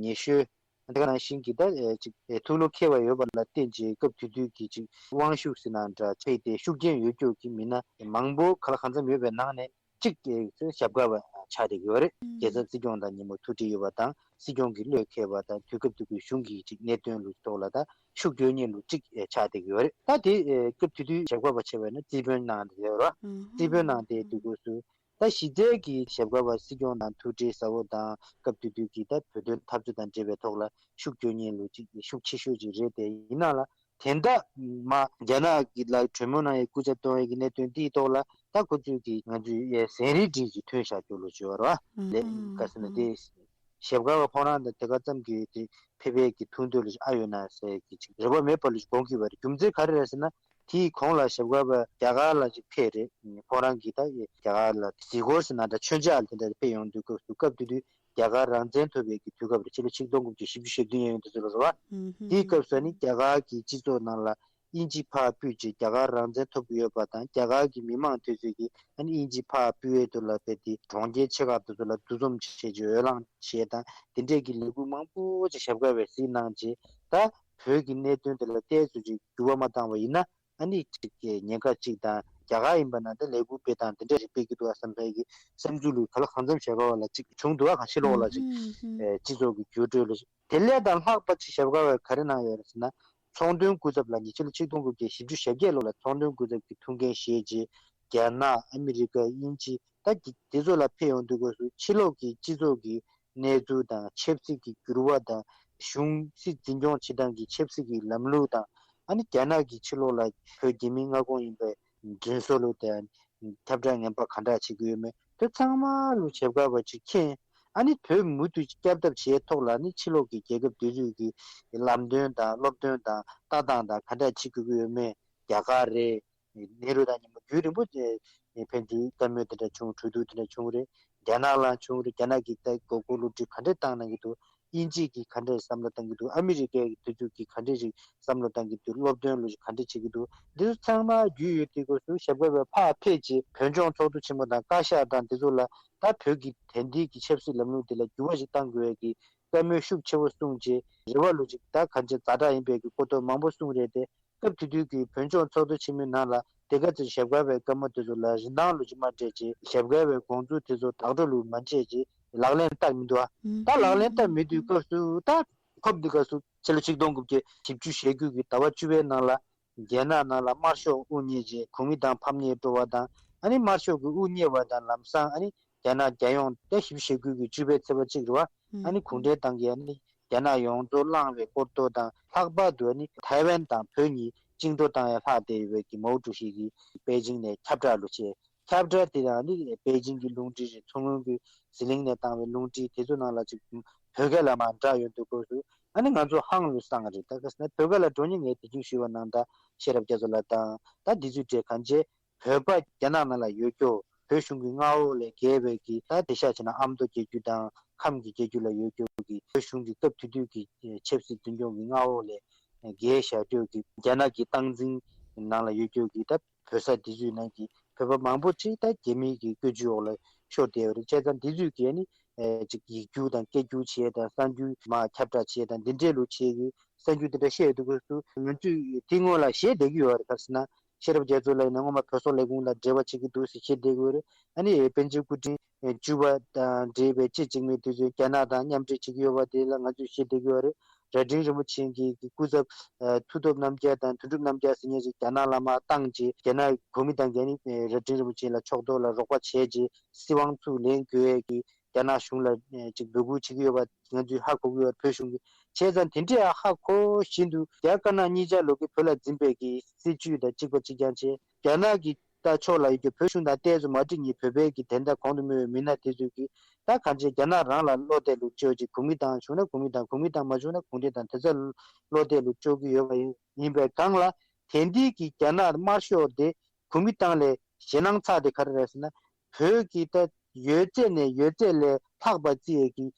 ཉེ་ཤོས་དེ་ག་ནང་བཞིན་གྱི་ད་ཅིག་ཐུགས་བློ་འཁེལ་བ་ཡོད་པ་ལ་བརྟེན་བྱས་སྐབས་དེ་དུས་ཀྱི་ཅིག་དབང་ཤུགས་ཟེར་ན་འདྲ་ཆེ་སྟེ་ཤུགས་རྐྱེན་ཡོད་རྒྱུ་གི་མི་སྣ་མང་པོ་ག་ལ་གང་འཚམ་ཡོད་པའི་ནང་ནས། གཅིག་དེ་ཞབས་དཀར་པ་ཆགས་བསྡད་ཀྱི་ཡོད་རེད། རྒྱལ་ཚབ་སྲིད་སྐྱོང་དང་ཉིན་མོ་ཐུག་འཕྲད་ཡོད་པ་དང་། སྲིད་སྐྱོང་གི་བློས་འཁེལ་བ་དང་། དུས་སྐབས་དེ་དུས་གཞུང་གི་ཅིག་གནད་དོན་ལུགས་ཐོག་ལ་ད་ཤུགས་རྒྱག་མཁན་ལུགས་གཅིག་ཆགས་བསྡད་ཀྱི་ཡོད་རེད། ད་དེ་སྐབས་དེ་དུས་ཞབས་དཀར་པ་ཆེ་བས་ན་རྩིས་དཔོན་གནང་བསྡད་ཡོད་རེད། རྩིས་དཔོན་གནང་བསྡད་དུས་སྐབས་སུ་ད་གཞི་རྩའི་གི་ཞབས་དཀར་པ་སྲིད་སྐྱོང་དང་ཐུག་འཕྲད་ཟེར་བ་དང་། སྐབས་དེ་དུས་ཀྱི་ད་བོད་དོན་འཐབ་རྩོད་དང་འབྲེལ་བའི་ཐོག་ལ་ཤུགས་རྒྱག་མཁན་ལུགས་གཅིག་ཤུགས་ཆེ་ཤོས་ཅིག་རེད། དེ་ཡིན་ན་ལ། དེ་འདྲ་མ་རྒྱ་ནག་གི་ལ་གྲོས་མོལ་གནང་ཡའི་སྐུ་ཚབ་གཏོང་ཡའི་གི་གནད་དོན་འདིའི་ཐོག་ལ་ད་ཁོ་ཚོས་ཀྱི་ང་ཚོའི་ཡ་ཟན་རིལ་སྒྲིལ་གྱི་ཐོན་བཞག་རྒྱུ་ལོ་ཅིག་ཡོད་རེད་བ། ལས་ག་ཟེར་ན་དེ་ཞབས་དཀར་བ་ཁོང་རང་དང་དེ་ག་ཙམ་གྱི་དེ་ཕེབས་པའི་གི་ཐུགས་འདོད་ལོ་ཅིག་ཨ་ཡོད་ན་ཟེར་གྱི་ཅིག་རེ་བ་མེད་པ་ལོ་ཅིག་དགོངས་ཀྱི་བ་རེད། རྒྱུ་མཚན་ག་རེ་རེད་ཟེར་ན། དེའི་གོང་ལ་ཞབས་དཀར་བ་རྒྱ་གར་ལ་ཅིག་ཕེབས་རེད། ཁོང་རང་གིས་ད་རྒྱ་གར་ལ་གཟིགས་སྐོར་ཟེར་ན་འདྲ་མཆོད་མཇལ་དེ་འདྲ་ཕེབས་ཡོང་དུས་སྐབས་སུ། སྐབས་དེ་དུས་རྒྱ་གར་རང་བཙན་ཐོབ་པའི་གི་དུས་སྐབས་རེད། ཕྱི་ལོ་ཆིག་སྟོང་དགུ་བརྒྱ་བཞི་བཅུ་ཞེ་བདུན་ཡན་ཡོད་དུ་ཟེར་བ་རེད་བ། དེའི་སྐབས་སུ་ནི་རྒྱ་གར་གྱི་སྤྱི་ཚོགས་ནང་ལ་དབྱིན་ཇི་ཕར་ཕུད་ཅིག་རྒྱ་གར་རང་བཙན་ཐོབ་ཀྱི་ཡོད་པ་དང་། རྒྱ་གར་གྱི་མི་མང་དེ་ཚོས་ཀྱིས་ཨ་ནི་དབྱིན་ཇི་ཕར་ཕུད་པའི་དུས་ལ་བས་དེ་གྲོང་ཁྱེར་ཆེ་ཁག་དེ་ཚོ་ལ་འདུ་འཛོམས་བྱས་ཅིག་འོས་ལངས་བྱས་དང་། དེ་འདྲས་ཀྱི་ལས་འགུལ་མང་པོ་ཅིག་ཞབས་དཀར་བས་གཟིགས་གནང་རྗེས། ད་བོད་ཀྱི་གནད་དོན་དེ་ལ་ཏོག་ཙམ་ཅིག་འགྱུར་བ་མ་བཏང་བ་ཡིན་ན། ཨ་ནི་ཅིག་གི་ཉེན་ཁ་ཅིག་དང་། རྒྱ་གར་ཡིན་པ་ན་ད་ལས་འགུལ་སྤེལ་སྟངས་དེ་འདྲ་ཞིག་སྤེལ་གྱི་འདུག་ཨ་བསམ་པའི་གི་བསམ་ཚུལ་ལུགས་ག་ལ་གང་འཚམ་ཞབས་དཀར་བ་ལ་ཅིག་བྱུང་འདུག་ཨ། གང་ཕྱི་ལོགས་ལ་ཅིག་ཨེ་སྤྱི་ཚོགས་ཀྱི་འགྱུར་འགྲོས་ལ་ཅིག་དེ་ལས་ད་ལྷག་པ་ཅིག་ཞབས་དཀར་བས་ག་རེ་གནང་ཡོད་རེད་ཟེར་ན། ཚོང་དོན་སྐུ་ཚབ་ལ་ཉིས་སྤྱི་ལོ་ཆིག་སྟོང་དགུ་བརྒྱ་བཞི་བཅུ་ཞེ་བརྒྱད་ལོ་ལ་ཚོང་དོན་སྐུ་ཚབ་ཀྱི་ཐུགས་འགན་བཞེས་རྗེས། རྒྱ་ནག་ཨ་མི་རི་ཀ་དབྱིན་ཇི་ད་དེ་ཚོ་ལ་ཕེབས་ཡོང་དུས་སྐབས་སུ་ཕྱི་ལོགས་ཀྱི་སྤྱི་ཚོགས་ཀྱི་གནས་ཚུལ་དང་། ཆབ་སྲིད་ཀྱི་འགྱུར་བ་དང་། གཞུང་སྲིད་འཛིན་སྐྱོང་བྱེད་སྟངས་ཀྱི་ཆབ་སྲིད་ཀྱི་ལམ་ལུགས་དང་ ཨ་ནི་རྒྱ་ནག་གི་ཕྱི་ལོགས་ལ་བོད་རྒྱ་མིའི་མངའ་ཁོངས་ཡིན་པའི་འཛིན་བཟུང་ལུགས་དེ་ཁྱབ་བསྒྲགས་ངན་པ་ག་འདྲ་བྱེད་ཀྱི་ཡོད་མེད་དེ་ཚང་མ་ལུ་བྱེད་དགོས་པ་ཅིག་མཁྱེན། ཨ་ནི་བོད་མུ་མཐུད་སྐྱབས་ཐབས་བྱེད་ཐོག་ལ་ནི་ཕྱི་ལོགས་ཀྱི་རྒྱལ་ཁབ་དེ་ཚོས་ཀྱི་ལམ་སྟོན་དང་སློབ་སྟོན་དང་ལྟ་སྟངས་དང་ག་འདྲ་བྱེད་དགོས་ཀྱི་ཡོད་མེད། རྒྱ་གར་རེད། ནེ་རུ་དང་མཉམ་པོ་རྒྱུན་རིང་པོ་ཕན་ཚུན་བཀའ་མོལ་དེ་འདྲ་བྱུང་། གྲོས་བསྡུར་དེ་འདྲ་བྱུང་རེད། རྒྱ་ནག་ལའང་བྱུང་རེད། རྒྱ་ནག་གིས་ད་མགོ་སྐོར་བསླུ་བྲིད་ག་འདྲས་བཏང་གནང་གི་འདུག་དབྱིན་ཇི་གིས་ག་འདྲས་བསམ་བློ་བཏང་གི་འདུག་ཨ་མི་རི་ཀའི་དེ་ཚོ་གིས་ག་འདྲས་ཞིག་བསམ་བློ་བཏང་གི་འདུག་སློབ་སྟོན་ལུགས་ཤིག་ག་འདྲས་བྱེད་ཀྱི་འདུག་འདི་ཚོ་ཚང་མ་རྒྱུས་ཡོད་དུས་སྐབས་སུ་ཞབས་དགའ་བའི་ཕར་ཕེབས་རྗེས་བོད་ལྗོངས་ཚོགས་འདུ་ཆེན་མོ་དང་བཀའ་ཤག་དང་འདི་ཚོ་ལ་ད་བོད་ཀྱི་དེང་དུས་ཀྱི་ཆབ་སྲིད་ལམ་ལུགས་འདི་ལ་འགྱུར་བ་ཞིག་གཏང་དགོས་ཡས་ཀྱི་བཀའ་མོལ་ཤུགས་ཆེ་བོ་གསུངས་རྗེས་རེ་བ་ལུགས་ཤིག་ད་གང་ཅི་ཛ་དྲག་ཡིན་པའི་གི་གོ་རྟོགས་མང་པོ་གསུངས་རེད་དེ། སྐབས་དེ་དུས་ཀྱི་བོད་ལྗོངས་ཚོགས་འདུ་ཆེན་མོའི་ནང་ལ་དེ་ག་ཚོད་ཞབས་དགའ་བའི་བཀའ་མོལ་དེ་ཚོ་ལ་རིན་ཐང་ལུགས་ཅིག་མ་སྤྲད་ཅེས། ཞབས་དགའ་བའི་དགོངས་ཚུལ་དེ་ཚོ་བདག་སྤྲོད་ལུགས་མ་བྱས་ཅེས་ལག་ལེན་བསྟར་མི་འདུག་ཨ། ད་ལག་ལེན་བསྟར་མི་འདུག་སྐབས་སུ་ད་ཁོབ་འདི་སྐབས་སུ་ཕྱི་ལོ་ཆིག་སྟོང་དགུ་བརྒྱ་བཞི་བཅུ་ཞེ་དགུ་གི་ཟླ་བ་བཅུ་པའི་ནང་ལ་རྒྱ་ནག་ནང་ལ་དམར་ཤོག་དབུ་བརྙེས་རྗེས་གོང་མའི་ཏང་ཕམ་ཉེས་འགྲོ་བ་དང་། ཨ་ནི་དམར་ཤོག་གི་དབུ་བརྙེས་པ་དང་ལམ་སང་ཨ་ནི་རྒྱ་ནག་རྒྱལ་ཡོངས་ཏེ་བཞི་བཅུ་ཞེ་དགུ་གི་བཅུ་པའི་ཚེས་པ་གཅིག་རུ་ཨ་ནི་གུང་ཁྲན་ཏང་གིས་ཨ་ནི་རྒྱ་ནག་ཡོངས་རྫོགས་བླངས་པའི་སྐོར་ཐོག་དང་། ལྷག་པར་དུ་ཨ་ནི་ཐའེ་ཝན་དང་བོད་གཉིས་བཅིངས་འགྲོལ་བཏང་ཡ་ལྷག་བསྡད་ཡོད་པའི་གི་མའོ་ཀྲུའུ་ཞི་གིས་པེ་ཅིང་ནས་ཁྱབ་བསྒྲགས་ལུགས་བྱས། ཁྱབ་བསྒྲགས་དེ་ཡང་ནི་པེ་ཅིང་གི་རླུང་འཕྲིན་རེད། མཚོ་སྔོན་གྱི་ཟི་ལིང་ནས་བཏང་བའི་རླུང་འཕྲིན་དེ་ཚོ་ནང་ལ་ཅིག་བོད་སྐད་ལ་མར་བསྒྲགས་ཡོང་དུས་སྐབས་སུ་ཨ་ནི་ང་ཚོ་ཧང་ལུས་སོང་བ་རེད། ད་ག་ཟེར་ན་བོད་སྐད་ལ་འགྲོ་མཁན་ངས་དེ་རིང་ཞུས་པ་ནང་ལྟར་ཤེས་རབ་རྒྱ་མཚོ་ལགས་དང་ད་འདི་ཚོའི་གྲས་གང་ཅི་བོད་པ་རྒྱ་ནག་ནང་ལ་ཡོད་རྒྱུ། བོད་གཞུང་གི་མངའ་འོག་ལས་བརྒལ་བའི་གི་ད་དེང་སང་བྱས་ན་ཨ་མདོ་རྒྱལ་རྒྱུད་དང་ཁམས་ཀྱི་རྒྱལ་རྒྱུད་ལ་ཡོད་རྒྱུ་གི་བོད་གཞུང་གི་སྐབས་དེ་དུས་ཀྱི་ཆབ་སྲིད་འཛིན་སྐྱོང་གི་མངའ་འོག་ལས་བརྒལ་བཞག་རྒྱུ་གི་རྒྱ་ནག་གི་སྟངས་འཛིན་ནང་ལ་ཡོད་རྒྱུ་གི་ད་བོད་ས་འདི་ཚོའི་ནང་གི་བོད་པ་མང་པོ་ཅིག་ད་རྒྱ་མིའི་གི་བཀོད་ཇུས་འོག་ལ་ཤོར་བསྡད་ཡོད་རེད། བྱས་ཙང་འདི་ཚོས་ཀྱིས་ནི་ཨེ་ཅིག་ཡིག་རྒྱུགས་དང་སྐད་རྒྱུགས་བྱས་དང་གསར་འགྱུར་མར་ཁྱབ་བསྒྲགས་བྱས་དང་འདི་འདྲའི་ལུགས་བྱས་ཀྱི་གསར་འགྱུར་འདི་འདྲ་བཤད་ཡོད་དུས་སྐབས་སུ་ང་ཚོས་དེ་སྔོན་ལ་བཤད་བསྡད་ཀྱི་ཡོད་རེད། ག་རེ་ཟེར་ན་ཤེས་རབ་རྒྱ་མཚོ་ལགས་ཡིན་ན་སྔོན་མ་བོད་སོག་ལས་ཁུངས་དང་འབྲེལ་བ་བྱེད་ཀྱི་འདུག་ཟེར་བཤད་བསྡད་ཀྱི་ཡོད་རེད། ཨ་ནི་པཎ་ཆེན་སྐུ་ཕྲེང་བཅུ་པ་དང་འབྲེལ་བའི་ཅི་ཅིག་མི་དེ་ཚོས་རྒྱ་ནག་དང་མཉམ་འབྲེལ་བྱེད་ཀྱི་ཡོད་པ་དེ་ལ་ང་ཚོས་བཤད་བསྡད་ཀྱི་ཡོད་རེད། རྭ་སྒྲེང་རིན་པོ་ཆེ་གི་སྐུ་ཚབ་ཨ་མཐུ་སྟོབས་རྣམ་རྒྱལ་དང་དོན་གྲུབ་རྣམ་རྒྱལ་ཟེར་མཁན་ཞིག་རྒྱ་ནག་ལ་མར་བཏང་རྗེས་རྒྱ་ནག་གོ་མིན་ཏང་གིས་ནི་རྭ་སྒྲེང་རིན་པོ་ཆེ་ལ་ཕྱོགས་གཏོགས་ལ་རོགས་པ་བྱས་རྗེས་སྲིད་དབང་ཚུར་ལེན་དགོས་ཡས་ཀྱི་རྒྱ་ནག་གཞུང་ལ་ཨ་ཅིག་འབོད་སྐུལ་བྱེད་ཀྱི་ཡོད་པ་ང་ཚོས་ཧ་གོ་གི་ཡོད། བོད་གཞུང་གིས་བྱས་ཙང་དེ་འདྲས་ཧ་གོ་བཞིན་དུ་རྒྱ་དཀར་ནག་གཉིས་ཆ་ལོ་གི་བོད་ལ་འཛིན་པའི་གི་སྲིད་ཇུས་དང་གཅིག་པ་གཅིག་རྐྱང་བྱས། རྒྱ་ནག་གི་ད་ཕྱོགས་ལ་ཡོད་རྒྱུ་བོད་གཞུང་དང་ཏོག་ཙམ་མ་འགྲིག་མཁན་བོད་པའི་གི་བདེན་མཐའ་གོང་དུ་སྨོས་པའི་མི་སྣ་དེ་ཚོས་ཀྱིས་ད་གང་ཅི་རྒྱ་ནག་རང་ལ་བློ་གཏད་ལུགས་སྤྱོད་ཅིག་གོ་མིན་ཏང་བྱུང་ན་གོ་མིན་ཏང་གོ་མིན་ཏང་མ་བྱུང་ན་གུང་ཁྲན་ཏང་དེ་ཚོ་བློ་གཏད་ལུགས་སྤྱོད་ཀྱི་ཡོད་པ་ཡིན། ཡིན་པའི་སྒང་ལ་དེང་དུས་ཀྱི་རྒྱ་ནག་དམར་ཤོག་དེ་གོ་མིན་ཏང་ལས་ཞེད་སྣང་ཚ་དེ་ག་རེ་རེད་ཟེར་ན་བོད་ཀྱི་ད་ཡོད་ཚད་ནས་ཡོད་ཚད་ལས་ལྷག་པ་བརྩི་ཡས་ཀྱི་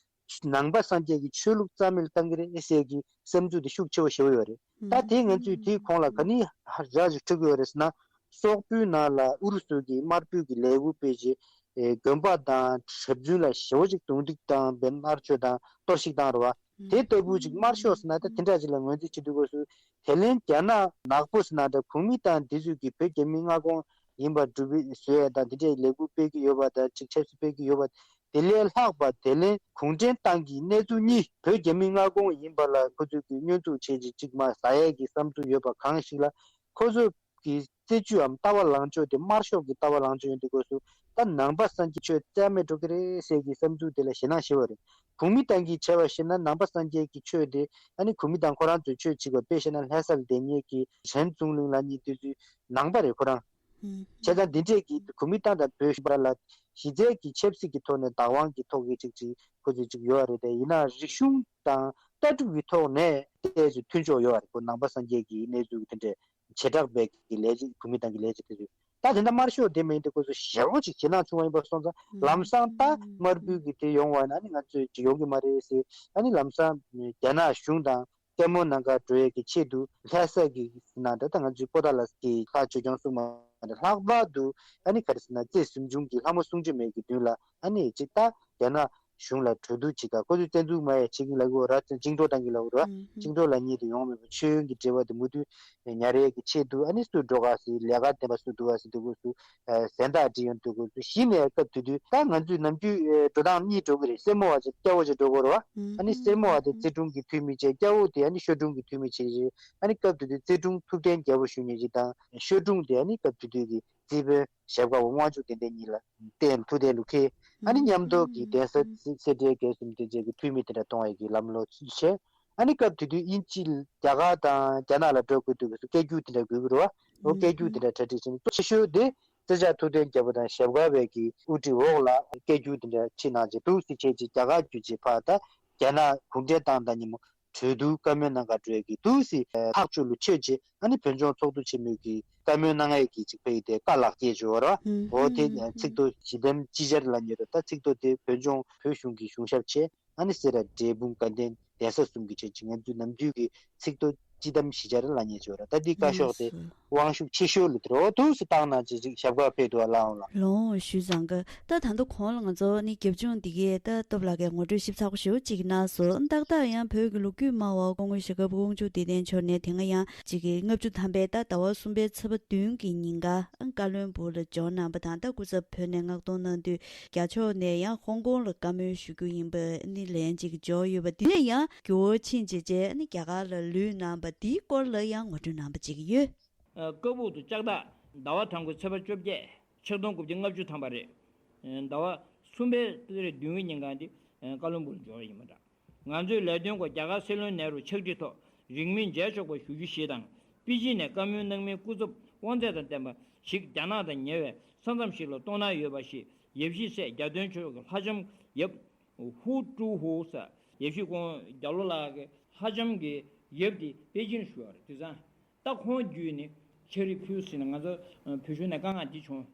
ནང་པ་སངས་རྒྱས་ཀྱི་ཆོས་ལུགས་རྩ་མེད་བཏང་གི་རེད་ཟེར་གྱི་བསམ་ཚུལ་དེ་ཤུགས་ཆེ་བོ་ཞེ་པོ་ཡོད་རེད། ད་དེ་ང་ཚོས་དེའི་ཁོངས་ལ་ག་ནས་ར་ཞིག་འཁྲིད་ཀྱི་ཡོད་རེད་ཟེར་ན། སོག་པོའི་ནང་ལ་ཨུ་རུ་སུ་གིས་དམར་པོའི་གི་ལས་འགུལ་སྤེལ་རྗེས་ཨེ་དགོན་པ་དང་གྲྭ་བཙུན་ལ་ཞེ་པོ་ཅིག་རྡུང་རྡེག་དང་བེད་མནར་གཅོད་དང་གཏོར་བཤིག་བཏང་རེད་བ། དེ་ལྟ་བུ་ཅིག་དམར་ཤོག་ཟེར་ན་ད་དེ་འདྲ་ཅིག་ལ་ངོས་འཛིན་བྱེད་དུས་སྐབས་སུ་དེ་ལན་རྒྱ་ནག་ནག་པོ་ཟེར་ན་འདྲ་གོ་མིན་ཏང་འདི་ཚོས་ཀྱིས་བོད་རྒྱ་མིའི་མངའ་ཁོངས་ཡིན་པར་སྒྲུབ་པའི་བཟོ་ཡས་དང་དེ་འདྲའི་ལས་འགུལ་སྤེལ་གྱི་ཡོད་པ་དང་ཅིག་ཆབ་སྲིད་སྤེལ་གྱི་ཡོད་པ། དེ་ལས་ལྷག་པ་དེ་ལན་གུང་ཁྲན་ཏང་གི་གནས་ཚུལ་གཉིས་བོད་རྒྱ་མིའི་མངའ་ཁོངས་ཡིན་པ་ལ་ཁོ་ཚོས་ཀྱི་བསྙོན་འཛུགས་བྱས་རྗེས་ཅིག་མར་ཟ་ཡས་ཀྱི་བསམ་ཚུལ་ཡོད་པ་གང་ཞིག་ལ་ཁོ་ཚོ་གི་རྩིས་ཆོས་འམ་ལྟ་བ་ལངས་ཕྱོགས་དེ་དམར་ཤོག་གི་ལྟ་བ་ལངས་ཕྱོགས་ཡིན་དུས་སྐབས་སུ་ད་ནང་པ་སངས་རྒྱས་ཆོས་རྩ་མེད་འགྲོ་གི་རེད་ཟེར་གྱི་བསམ་ཚུལ་དེ་ལ་ཞེད་སྣང་ཞེ་པོ་རེད། གོ་མིན་ཏང་གིས་བྱས་པ་ཤེས་ན་ནང་པ་སངས་རྒྱས་ཀྱི་ཆོས་དེ་ཨ་ནི་གོ་མིན་ཏང་ཁོ་རང་ཚོའི་ཆོས་གཅིག་པ་དཔེ་བཤད་ན་ལྷ་སར་བསྡད་མཁན་གྱི་ཞན་ཙུང་ལིང་ལབ་མཁན་དེ་ཚོའི་ནང་པ་རེད་ཁོ་རང་། བྱས་ཙང་འདི་འདྲས་ཀྱི་གོ་མིན་ཏང་དང་བོད་གཞུང་བར་ལ་གཞི་རྩའི་གི་ཆབ་སྲིད་ཀྱི་ཐོག་ནས་བདག་དབང་གི་ཐོག་གི་ཅིག་ཅིག་ཁོ་ཚོས་ཅིག་ཡོད་རེད་དེ། ཡིན་ན་རིག་གཞུང་དང་ལྟ་གྲུབ་ཀྱི་ཐོག་ནས་ཏོག་ཙམ་མཐུན་ཕྱོགས་ཡོད་རེད། ཁོ་ནང་པ་སངས་རྒྱས་ཀྱི་གནས་ཚུལ་དེ་འདྲས་བྱེ་བྲག་པའི་གི་ལས་བྱེད་གོ་མིན་ཏང་གི་ལས་བྱེད་དེ་ཚོས་ད་དེ་འདྲ་དམར་ཤོག་དེ་མ་ཡིན་ཏེ་ཁོ་ཚོ་ཞེ་པོ་ཅིག་ཞེད་སྣང་བྱུང་བ་ཡིན་པ་སོང་ཙང་ལམ་སང་ད་དམར་པོའི་གི་དེ་ཡོང་བ་ན་ཨ་ནི་ང་ཚོས་ཅིག་ཡོང་གི་མ་རེད་ཟེར། ཨ་ནི་ལམ་སང་རྒྱ་ནག་གཞུང་དང་ལྟད་མོ་ནང་ག་འགྲོ་ཡས་ཀྱི་ཆེད་དུ་ལྷ་ས་གི་ནང་དུ་ད་ང་ཚོའི་པོ་ཏཱ་ལ་གི་ཁ་ཆོས་སྐྱོང་སྲུང་མ་ལྷག་པར་དུ་ཨ་ནི་ག་རེ་ཟེར་ན་རྩེ་གསུམ་འབྱུང་གི་ལྷ་མོ་སྲུང་བྱེད་མའི་གི་མདུན་ལ་ཨ་ནི་ཅིག་ད་རྒྱ་ནག་གཞུང་ལ་གྲོས་བསྡུར་བྱེད་ཀ་ཁོ་ཚོས་བཙན་འཛུལ་མ་ཡ་བྱེད་ཀྱི་ལབ་གི་ཡོད་ར། བཅིངས་འགྲོལ་བཏང་གི་ལབ་གི་ར། བཅིངས་འགྲོལ་ལབ་མཁན་དེ་ཡོང་མེད་པ་ཆོས་ཡོན་གྱི་འབྲེལ་བ་དེ་མུ་མཐུད་ཉར་ཡས་ཀྱི་ཆེད་དུ་ཨ་ནི་སུ་འགྲོ་ག་ཟེར་ལས་ཀ་ལྡན་པ་སུ་འདུག་ག་ཟེར་དུས་སྐབས་སུ་གཟེངས་རྟགས་སྒྲིག་ཡོང་དུས་སྐབས་སུ་གཞི་ནས་སྐབས་དེ་དུས་ད་ང་ཚོས་ནམ་རྒྱུན་འགྲོ་སྟངས་གཉིས་འགྲོ་གི་རེད། སེར་མོ་བ་ཅིག་སྐྱ་བོ་ཅིག་འགྲོ་གི་རེད་བ། ཨ་ནི་སེར་མོ་བ་དེ་བརྩེ་དྲུང་གི་འཐུས་མི་བྱས། སྐྱ་བོ་དེ་ཨ་ནི་ཤོར་དྲུང་གི་འཐུས་མི་བྱས་རེད། ཨ་ནི་སྐབས་དེ་དུས་བརྩེ་དྲུང་ཐུབ་བསྟན་རྒྱལ་པོ་ཞུ་མཁན་ཅིག་དང་ཤོར་དྲུང་དེ་ཨ་ནི་སྐབས་དེ་དུས་ཀྱི་རྩེ་དཔོན་ཞབས་དཀར་པོ་དབང་ཕྱུག་དགེ་ལྡན་གཉིས་ལ་བརྟེན་ཐུབ་བསྟན་ལུ་ཁེལ། ཨ་ནི་མཉམ་དུ་གི་གདན་ས་སེ་འབྲས་དགེ་གསུམ་དེ་བཅས་ཀྱི་འཐུས་མི་དེ་འདྲ་གཏོང་བའི་གི་ལམ་ལྷོང་བྱས། ཨ་ནི་སྐབས་དེ་དུས་དབྱིན་ཇི་རྒྱ་གར་དང་རྒྱ་ནག་ལ་འགྲོ་དགོས་དུས་སྐད་སྒྱུར་དེ་འདྲ་དགོས་ཀྱི་རེད་བ། འོ་སྐད་སྒྱུར་དེ་འདྲ་གྲ་སྒྲིག་བྱས་ནས་གཙོ་ཆེ་ཤོས་དེ་སྲས་མཆོག་ཐུབ་བསྟན་རྒྱལ་པོ་དང་ཞབས་དཀར་བས་ཀྱི་དབུ་ཁྲིད་འོག་ལ་སྐད་སྒྱུར་དེ་འདྲ་ཁྲིད་གནང་རྗེས་འདུག་སེ་བྱས་རྗེས་རྒྱ་གར་བརྒྱུད་རྗེས་ཕར་ད་རྒྱ་ནག་གུང་ཁྲན་ཏང་དང་མཉམ་པོ་གྲོས་བསྡུར་བཀའ་མོལ་གནང་གར་འགྲོ་ཡས་ཀྱི་འདུག་སེ་ཐག་གཅོད་ལ་ཆོད་རྗེས་ཨ་ནི་བོད་ལྗོངས་ཚོགས་འདུ་ཆེན་མོའི་གི་བཀའ་མོལ་གནང་ཡས་ཀྱི་ཅིག་ཕ་གི་དེ་བཀའ་ལག་འཁྱེར་བྱས་ཡོད་རེད་བ། འོ་དེ་ཚིག་ཐོ་ཇི་ལྟར་ཅི་བྱར་ལབ་མཁན་རེད། ད་ཚིག་ཐོ་དེ་བོད་ལྗོངས་བོད་གཞུང་གི་གཞུང་ཞབས་ཆེ་ཨ་ནི་སེ་ར་འབྲས་སྤུངས་དགའ་ལྡན་གདན་ས་གསུམ་གྱི་ཆེད་ཅིག་ང་ཚོའི་ནམ་རྒྱུན་གྱི་ཚིག་ཐོ་སྤྱི་དམ་བཞི་ཆར་ལབ་མཁན་ཅིག་ཡོད་རེད། ད་འདི་བཀའ་ཤོག་དེ་དབང་ཤུགས་ཆེ་ཤོས་ལ་དེ་རོ་ཐུགས་སུ་བཏང་གནང་བྱས་ཅིག་ཞབས་དཀར་ཕེབས་འདུག་བ་ལགས་འོང་ལགས། ལོང་ཞུས་ཙང་གི་ད་ད་ལྟ་གོང་ལ་ང་ཚོ་ནི་རྒྱབ་ལྗོངས་འདི་གས་ད་སྟོབས་ལགས་ཀྱིས་ངོ་སྤྲོད་ཞིབ་ཚགས་པོ་ཞེ་པོ་ཅིག་གནང་སོང་། ཏག་ཏག་ཡང་བོད་ཀྱི་ལོ་རྒྱུས་སྨྲ་བ་སྐུ་ངོ་ཞྭ་སྒབ་དབང་ཕྱུག་བདེ་ལྡན་མཆོག་ནས་དེ་སྔ་ཡང་ཅིག་གི་ལྔ་བཅུ་ཐམ་པའི་ད་ཟླ་བ་གསུམ་པའི་ཚེས་པ་བདུན་གྱི་ཉིན་ཀ་ཀ་ལོན་སྦུག་ལ་འབྱོར་གནང་བ་དང་ད་སྐུ་ཚབ་བོད་ནས་མངགས་གཏོང་གནང་དུས་རྒྱ་ཕྱོགས་ནས་ཡང་ཧོང་ཀོང་ལ་བཀའ་མོལ་ཞུ་རྒྱུ་ཡིན་པ་ནི་ལན་ཅིག་འབྱོར་ཡོད་པ་འདི་ནས་ཡང་འགྱུར་བ་ཕྱིན་བྱས་རྗེས་ནི་རྒྱ་གར་ལ་ལུས་གནང་བ་འདིའི་སྐོར་ལ་ཡང་ངོ་སྤྲོད་གནང་བ་ཅིག་ཡོད། ཀ་སྦུག་ཏུ་ལྕགས་སྟག་ཟླ་བ་དང་པོའི་ཚེས་པ་བཅོ་བརྒྱད་ཆིག་སྟོང་དགུ་བརྒྱ་ལྔ་བཅུ་ཐམ་པ་རེད། ཟླ་བ་གསུམ་པའི་ཚེས་བདུན་པའི་ཉིན་གང་དེ་ཀ་ལོན་སྦུག་ལ་འབྱོར་ཡིན་པ་འདྲ། ང་ཚོའི་ལས་དོན་སྐོར་རྒྱ་གར་སྲིད་བློན་ནེ་རུ་ཕྱག་བྲིས་ཐོག་རིང་མིན་མཇལ་ཆོག་པ་ཞུ་རྒྱུ་ཞིག་དང་པེ་ཅིན་ནས་བཀའ་མོལ་གནང་མིན་སྐུ་ཚབ་དབང་ཚད་དང་ལྡན་པ་ཞིག་རྒྱ་ནག་དང་ཉེ་བའི་ས་མཚམས་ཤིག་ལ་གཏོང་གནང་ཡོད་པ་ཞིག་ཡབ་གཞིས་སྲས་རྒྱ་སྟོན་མཆོག་གི་ལྷ་ལྕམ་ཡབ་ཧུ་ཀྲུའུ་ཧུ་ཟེར་ཡབ་གཞིས་ཁོང་རྒྱ་ལོ་ལགས་ཀྱི་ལྷ་ལྕམ་གྱི་ཡབ་དེ་པེ་ཅིན་བཞུགས་པ་རེད། དེང་སང་ད་ཁོང་བརྒྱུད་ནས་ཕྱག་བྲིས་ཕུལ་ཟིན་ན་ང་ཚོ་བོད་གཞུང་ནས་དཀའ་ངལ་འདི་བྱུང་།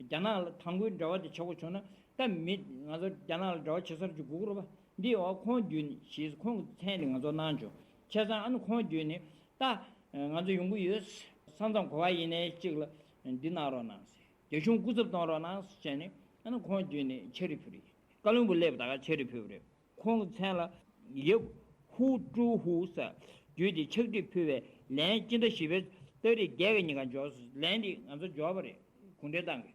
རྒྱ་ནག་ལ་དང་པོའི་འབྲེལ་བ་དེ་ཆགས་པོ་བྱུང་ན་ད་མི་ང་ཚོ་རྒྱ་ནག་ལ་འབྲེལ་བ་བྱེད་སར་ཅིག་དགོས་ཀྱི་རེད་པ། འདི་འོ་ཁོང་བརྒྱུད་ནས་ཞེས་ཁོང་གི་མཚན་དེ་ང་ཚོ་གནང་བྱུང་། བྱས་ཙང་ཨ་ནི་ཁོང་བརྒྱུད་ནས་ད་ང་ཚོ་ཡོང་གི་ཡོད། ས་མཚམས་ག་པར་ཡིན་ནའི་གཅིག་ལ་འདི་གནང་རོགས་གནང་ཟེར། རྒྱ་གཞུང་སྐུ་ཚབ་གཏོང་རོགས་གནང་ཟེར་བྱས་ནས་ཨ་ནི་ཁོང་བརྒྱུད་ནས་ཕྱག་བྲིས་ཕུལ་རེད། བཀའ་བློན་སྦུག་སླེབས་ད་ག་ཕྱག་བྲིས་ཕུལ་བ་རེད། ཁོང་གི་མཚན་ལ་ཡབ་ཧུ་ཀྲུའུ་ཧུ་ཟེར་བརྒྱུད་དེ་ཕྱག་བྲིས་ཕུལ་བའི་ལན་སྤྱི་ཟླ་བཞི་པའི་ཏ་རིག་བརྒྱད་ཀྱི་ཉིན་ཀ་འབྱོར། ལན་འདི་ང་ཚོ་འབྱོར་བ་རེད། གུང་ཁྲན་ཏང་གི་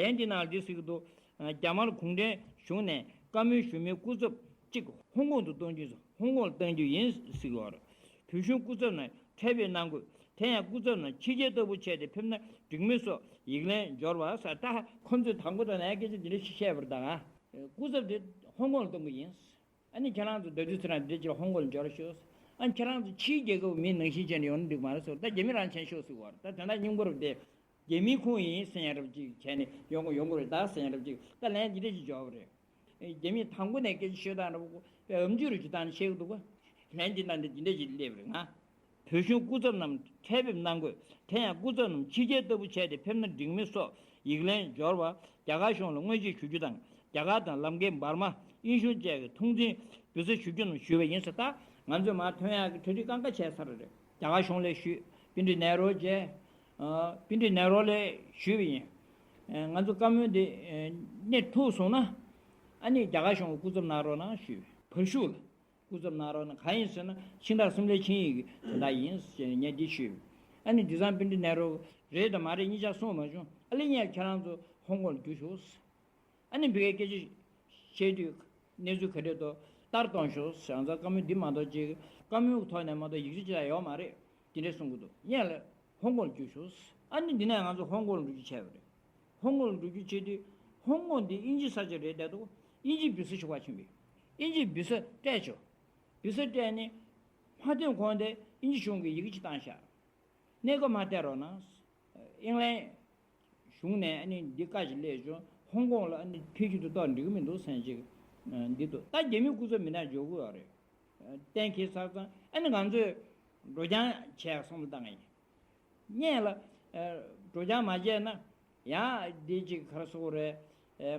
ལན་འདི་ནང་འདི་ཟེར་གྱི་འདུག་རྒྱ་དམར་གུང་ཁྲན་གཞུང་ནས་བཀའ་མོལ་ཞུ་མིའི་སྐུ་ཚབ་གཅིག་ཧོང་ཀོང་དུ་གཏོང་རྒྱུ། ཧོང་ཀོང་ལ་གཏོང་རྒྱུ་ཡིན་ཟེར་གྱི་ཡོད་རེད། བོད་གཞུང་སྐུ་ཚབ་ནས་ཕྲད་པའི་གནང་དགོས། དེ་ཡང་སྐུ་ཚབ་རྣམས་ཕྱི་རྒྱལ་ལྟ་བུ་བྱས་ཏེ་ཕེབས་ན་འགྲིག་མིན་སོགས་ཡིག་ལན་འབྱོར་བ་ཟེར། ད་ཁོ་ཚོས་དང་པོ་དང་ནས་སྐད་ཆ་འདི་འདྲ་ཞིག་བཤད་པར་ད་ང་སྐུ་ཚབ་དེ་ཧོང་ཀོང་ལ་གཏོང་གི་ཡིན། ཨ་ནི་ཁྱེད་རང་ཚོ་ཟླ་དུས་ཚོད་རང་འདི་འདྲ་ཅིག་ཧོང་ཀོང་ལ་འབྱོར་ཤོག་ཨ་ནི་ཁྱེད་རང་ཚོ་ཕྱིའི་རྒྱལ་ཁབ་མི་ནང་བཞིན་བྱས་ནས་ཡོང་ན་འགྲིག་མ་རེད་ཟེར། ད་རྒྱ་མི་རང་མཁྱེན་ཤོག་ཟེར་བ་རེད། ད་དོན་དག་སྙིང་པོ་རེད་དེ། རྒྱ་མི་ཁོང་ཡིན་ཟེར་ཡ་རབ་ཅིག་བྱས་ནས་ཡོང་གི་ཡོང་གི་རེད་ད་ཟེར་ཡ་རབ་ཅིག་ད་ལན་འདི་འདྲ་ཞིག་འབྱོར་བ་རེད། རྒྱ་མིས་དང་པོ་ནས་སྐད་ཆ་ཤོད་སྟངས་འདྲ་པོ་ཨམ་ཅོག་རུ་ཅིག་བཏང་ནས་བཤད་གི་འདུག་ག་ལན་འདི་ནང་འདི་འདི་འདྲ་ཞིག་སླེབས་རེད། ང་བོད་གཞུང་སྐུ་ཚབ་རྣམས་ཕྲད་ཕེབས་གནང་དགོས། དེ་ཡང་སྐུ་ཚབ་རྣམས་ཕྱི་རྒྱལ་ལྟ་བུ་བྱས་ཏེ་ཕེབས་ན་འགྲིག་མིན་སོགས་ཡིག་ལན་འབྱོར་བ་རྒྱ་གར་གཞུང་ལ་སྔོན་ཆད་ཞུ་རྒྱུ་དང་རྒྱ་གར་དང་ལམ་ཁའི་འབར་མ་དབྱིན་གཞུང་བཅས་ཀྱི་ཐོངས་མཆན་འབུལ་ས་ཞུ་རྒྱུ་རྣམས་ཞུས་པ་ཡིན་ཟེར། ད་ང་ཚོས་མར་ཐོན་ཡག་གི་གྲ་སྒྲིག་གང་ག་བྱས་ཚར་རེད། རྒྱ་གར་གཞུང་ལ་ཞུས། པཎྜི་ཏ་ནེ་རུ་མཇལ། ཨ་པཎྜི་ཏ་ནེ་རུ་ལ་ཞུས་པ་ཡིན། ཨ་ང་ཚོ་བཀའ་མོལ་འདི་ཨ་སྣེ་ཐུག་སོང་ན་ཨ་ནི་རྒྱ་གར་གཞུང་གི་སྐུ་ཚབ་གནང་རོགས་གནང་ཞུས། བར་ཤུགས་ལ་སྐུ་ཚབ་གནང་རོགས་གནང་། གང་ཡིན་ཟེར་ན་ཤིང་སྟག་སུམ་བརྩེགས་ཆིངས་ཡིག་གི་དོན་དག་ཡིན་ཟེར་ནས་ངས་འདི་ཞུས། ཨ་ནི་དེང་སང་པཎྜི་ཏ་ནེ་རུ་རེད་དང་མ་རེད་གཉིས་ཆ་གསུངས་མ་བྱུང་། ཨ་ལེ་ངས་ཁྱེད་རང་ཚོ་ཧོང་ཀོང་ལ་རྒྱུགས་ཤོག་ཨ་ནི་བི་གའི་སྐད་ཆ་བཤད་དུས་གནས་ཚུལ་ག་འདྲས་འདུག་ལྟར་གཏོང་ཤོག་ཟེར། ང་ཚོ་བཀའ་མོལ་འདི་མ་གཏོགས་ཅིག་བཀའ་མོལ་གྱི་ཐོག་ནས་མ་གཏོགས་ཡིག་ཆ་ཅིག་ལ་ཡོད་མ་རེད། དེ་འདྲས་གསུང་གི་འདུག་ངས་ལ་ཧོང་ཀོང་ལ་རྒྱུགས་ཤོག་ཨ་ནི་འདི་ནས་ང་ཚོ་ཧོང་ཀོང་ལ་འགྲོ་རྒྱུ་བྱས་པ་རེད། ཧོང་ཀོང་ལ་འགྲོ་རྒྱུ་བྱེད་དུས་ཧོང་ཀོང་འདི་དབྱིན་ཇི་ས་ཆ་རེད་བསྡད་འདུག་དབྱིན་ཇི་བི་ས་ཞུ་བ་ཕྱིན་པས་དབྱིན་ཇི་བི་ས་སྤྲད་ཆོག་བི་ས་སྤྲད་ནས་མ་ཐོན་གོང་དེ་དབྱིན་ཇི་གཞུང་གིས་ཡི་གེ་ཅིག་བཏང་ཤག་གནས་སྐབས་མ་སྤྲད་རོགས་གནང་། ཨིང་ལན་གཞུང་ནས་ཨ་ནི་འདི་བཀའ་ཞིག་སླེབས་བྱུང་། ཧོང་ཀོང་ལ་ཨ་ནི་ཕེབས་རྒྱུ་དེ་གཏོགས་འགྲིག་གི་མི་འདུག་ཟེར་ཅིག་འདི་འདུག་ད་རྒྱ་མི་སྐུ་ཚབ་མི་སྣ་འབྱོར་གི་ཡོད་རེད། གཏན་འཁེལ་ཚར་ཙང་ཨ་ནི་ང་ཚོས་འགྲོ་རྐྱང་བྱས་བསམ་བློ་བཏང་ཡིན། སྔོན་ལ་འགྲོ་རྐྱང་མ་བྱས་ན་ཡང་འདི་ཅིག་ག་རེ་ཟེར་དགོས་རེད།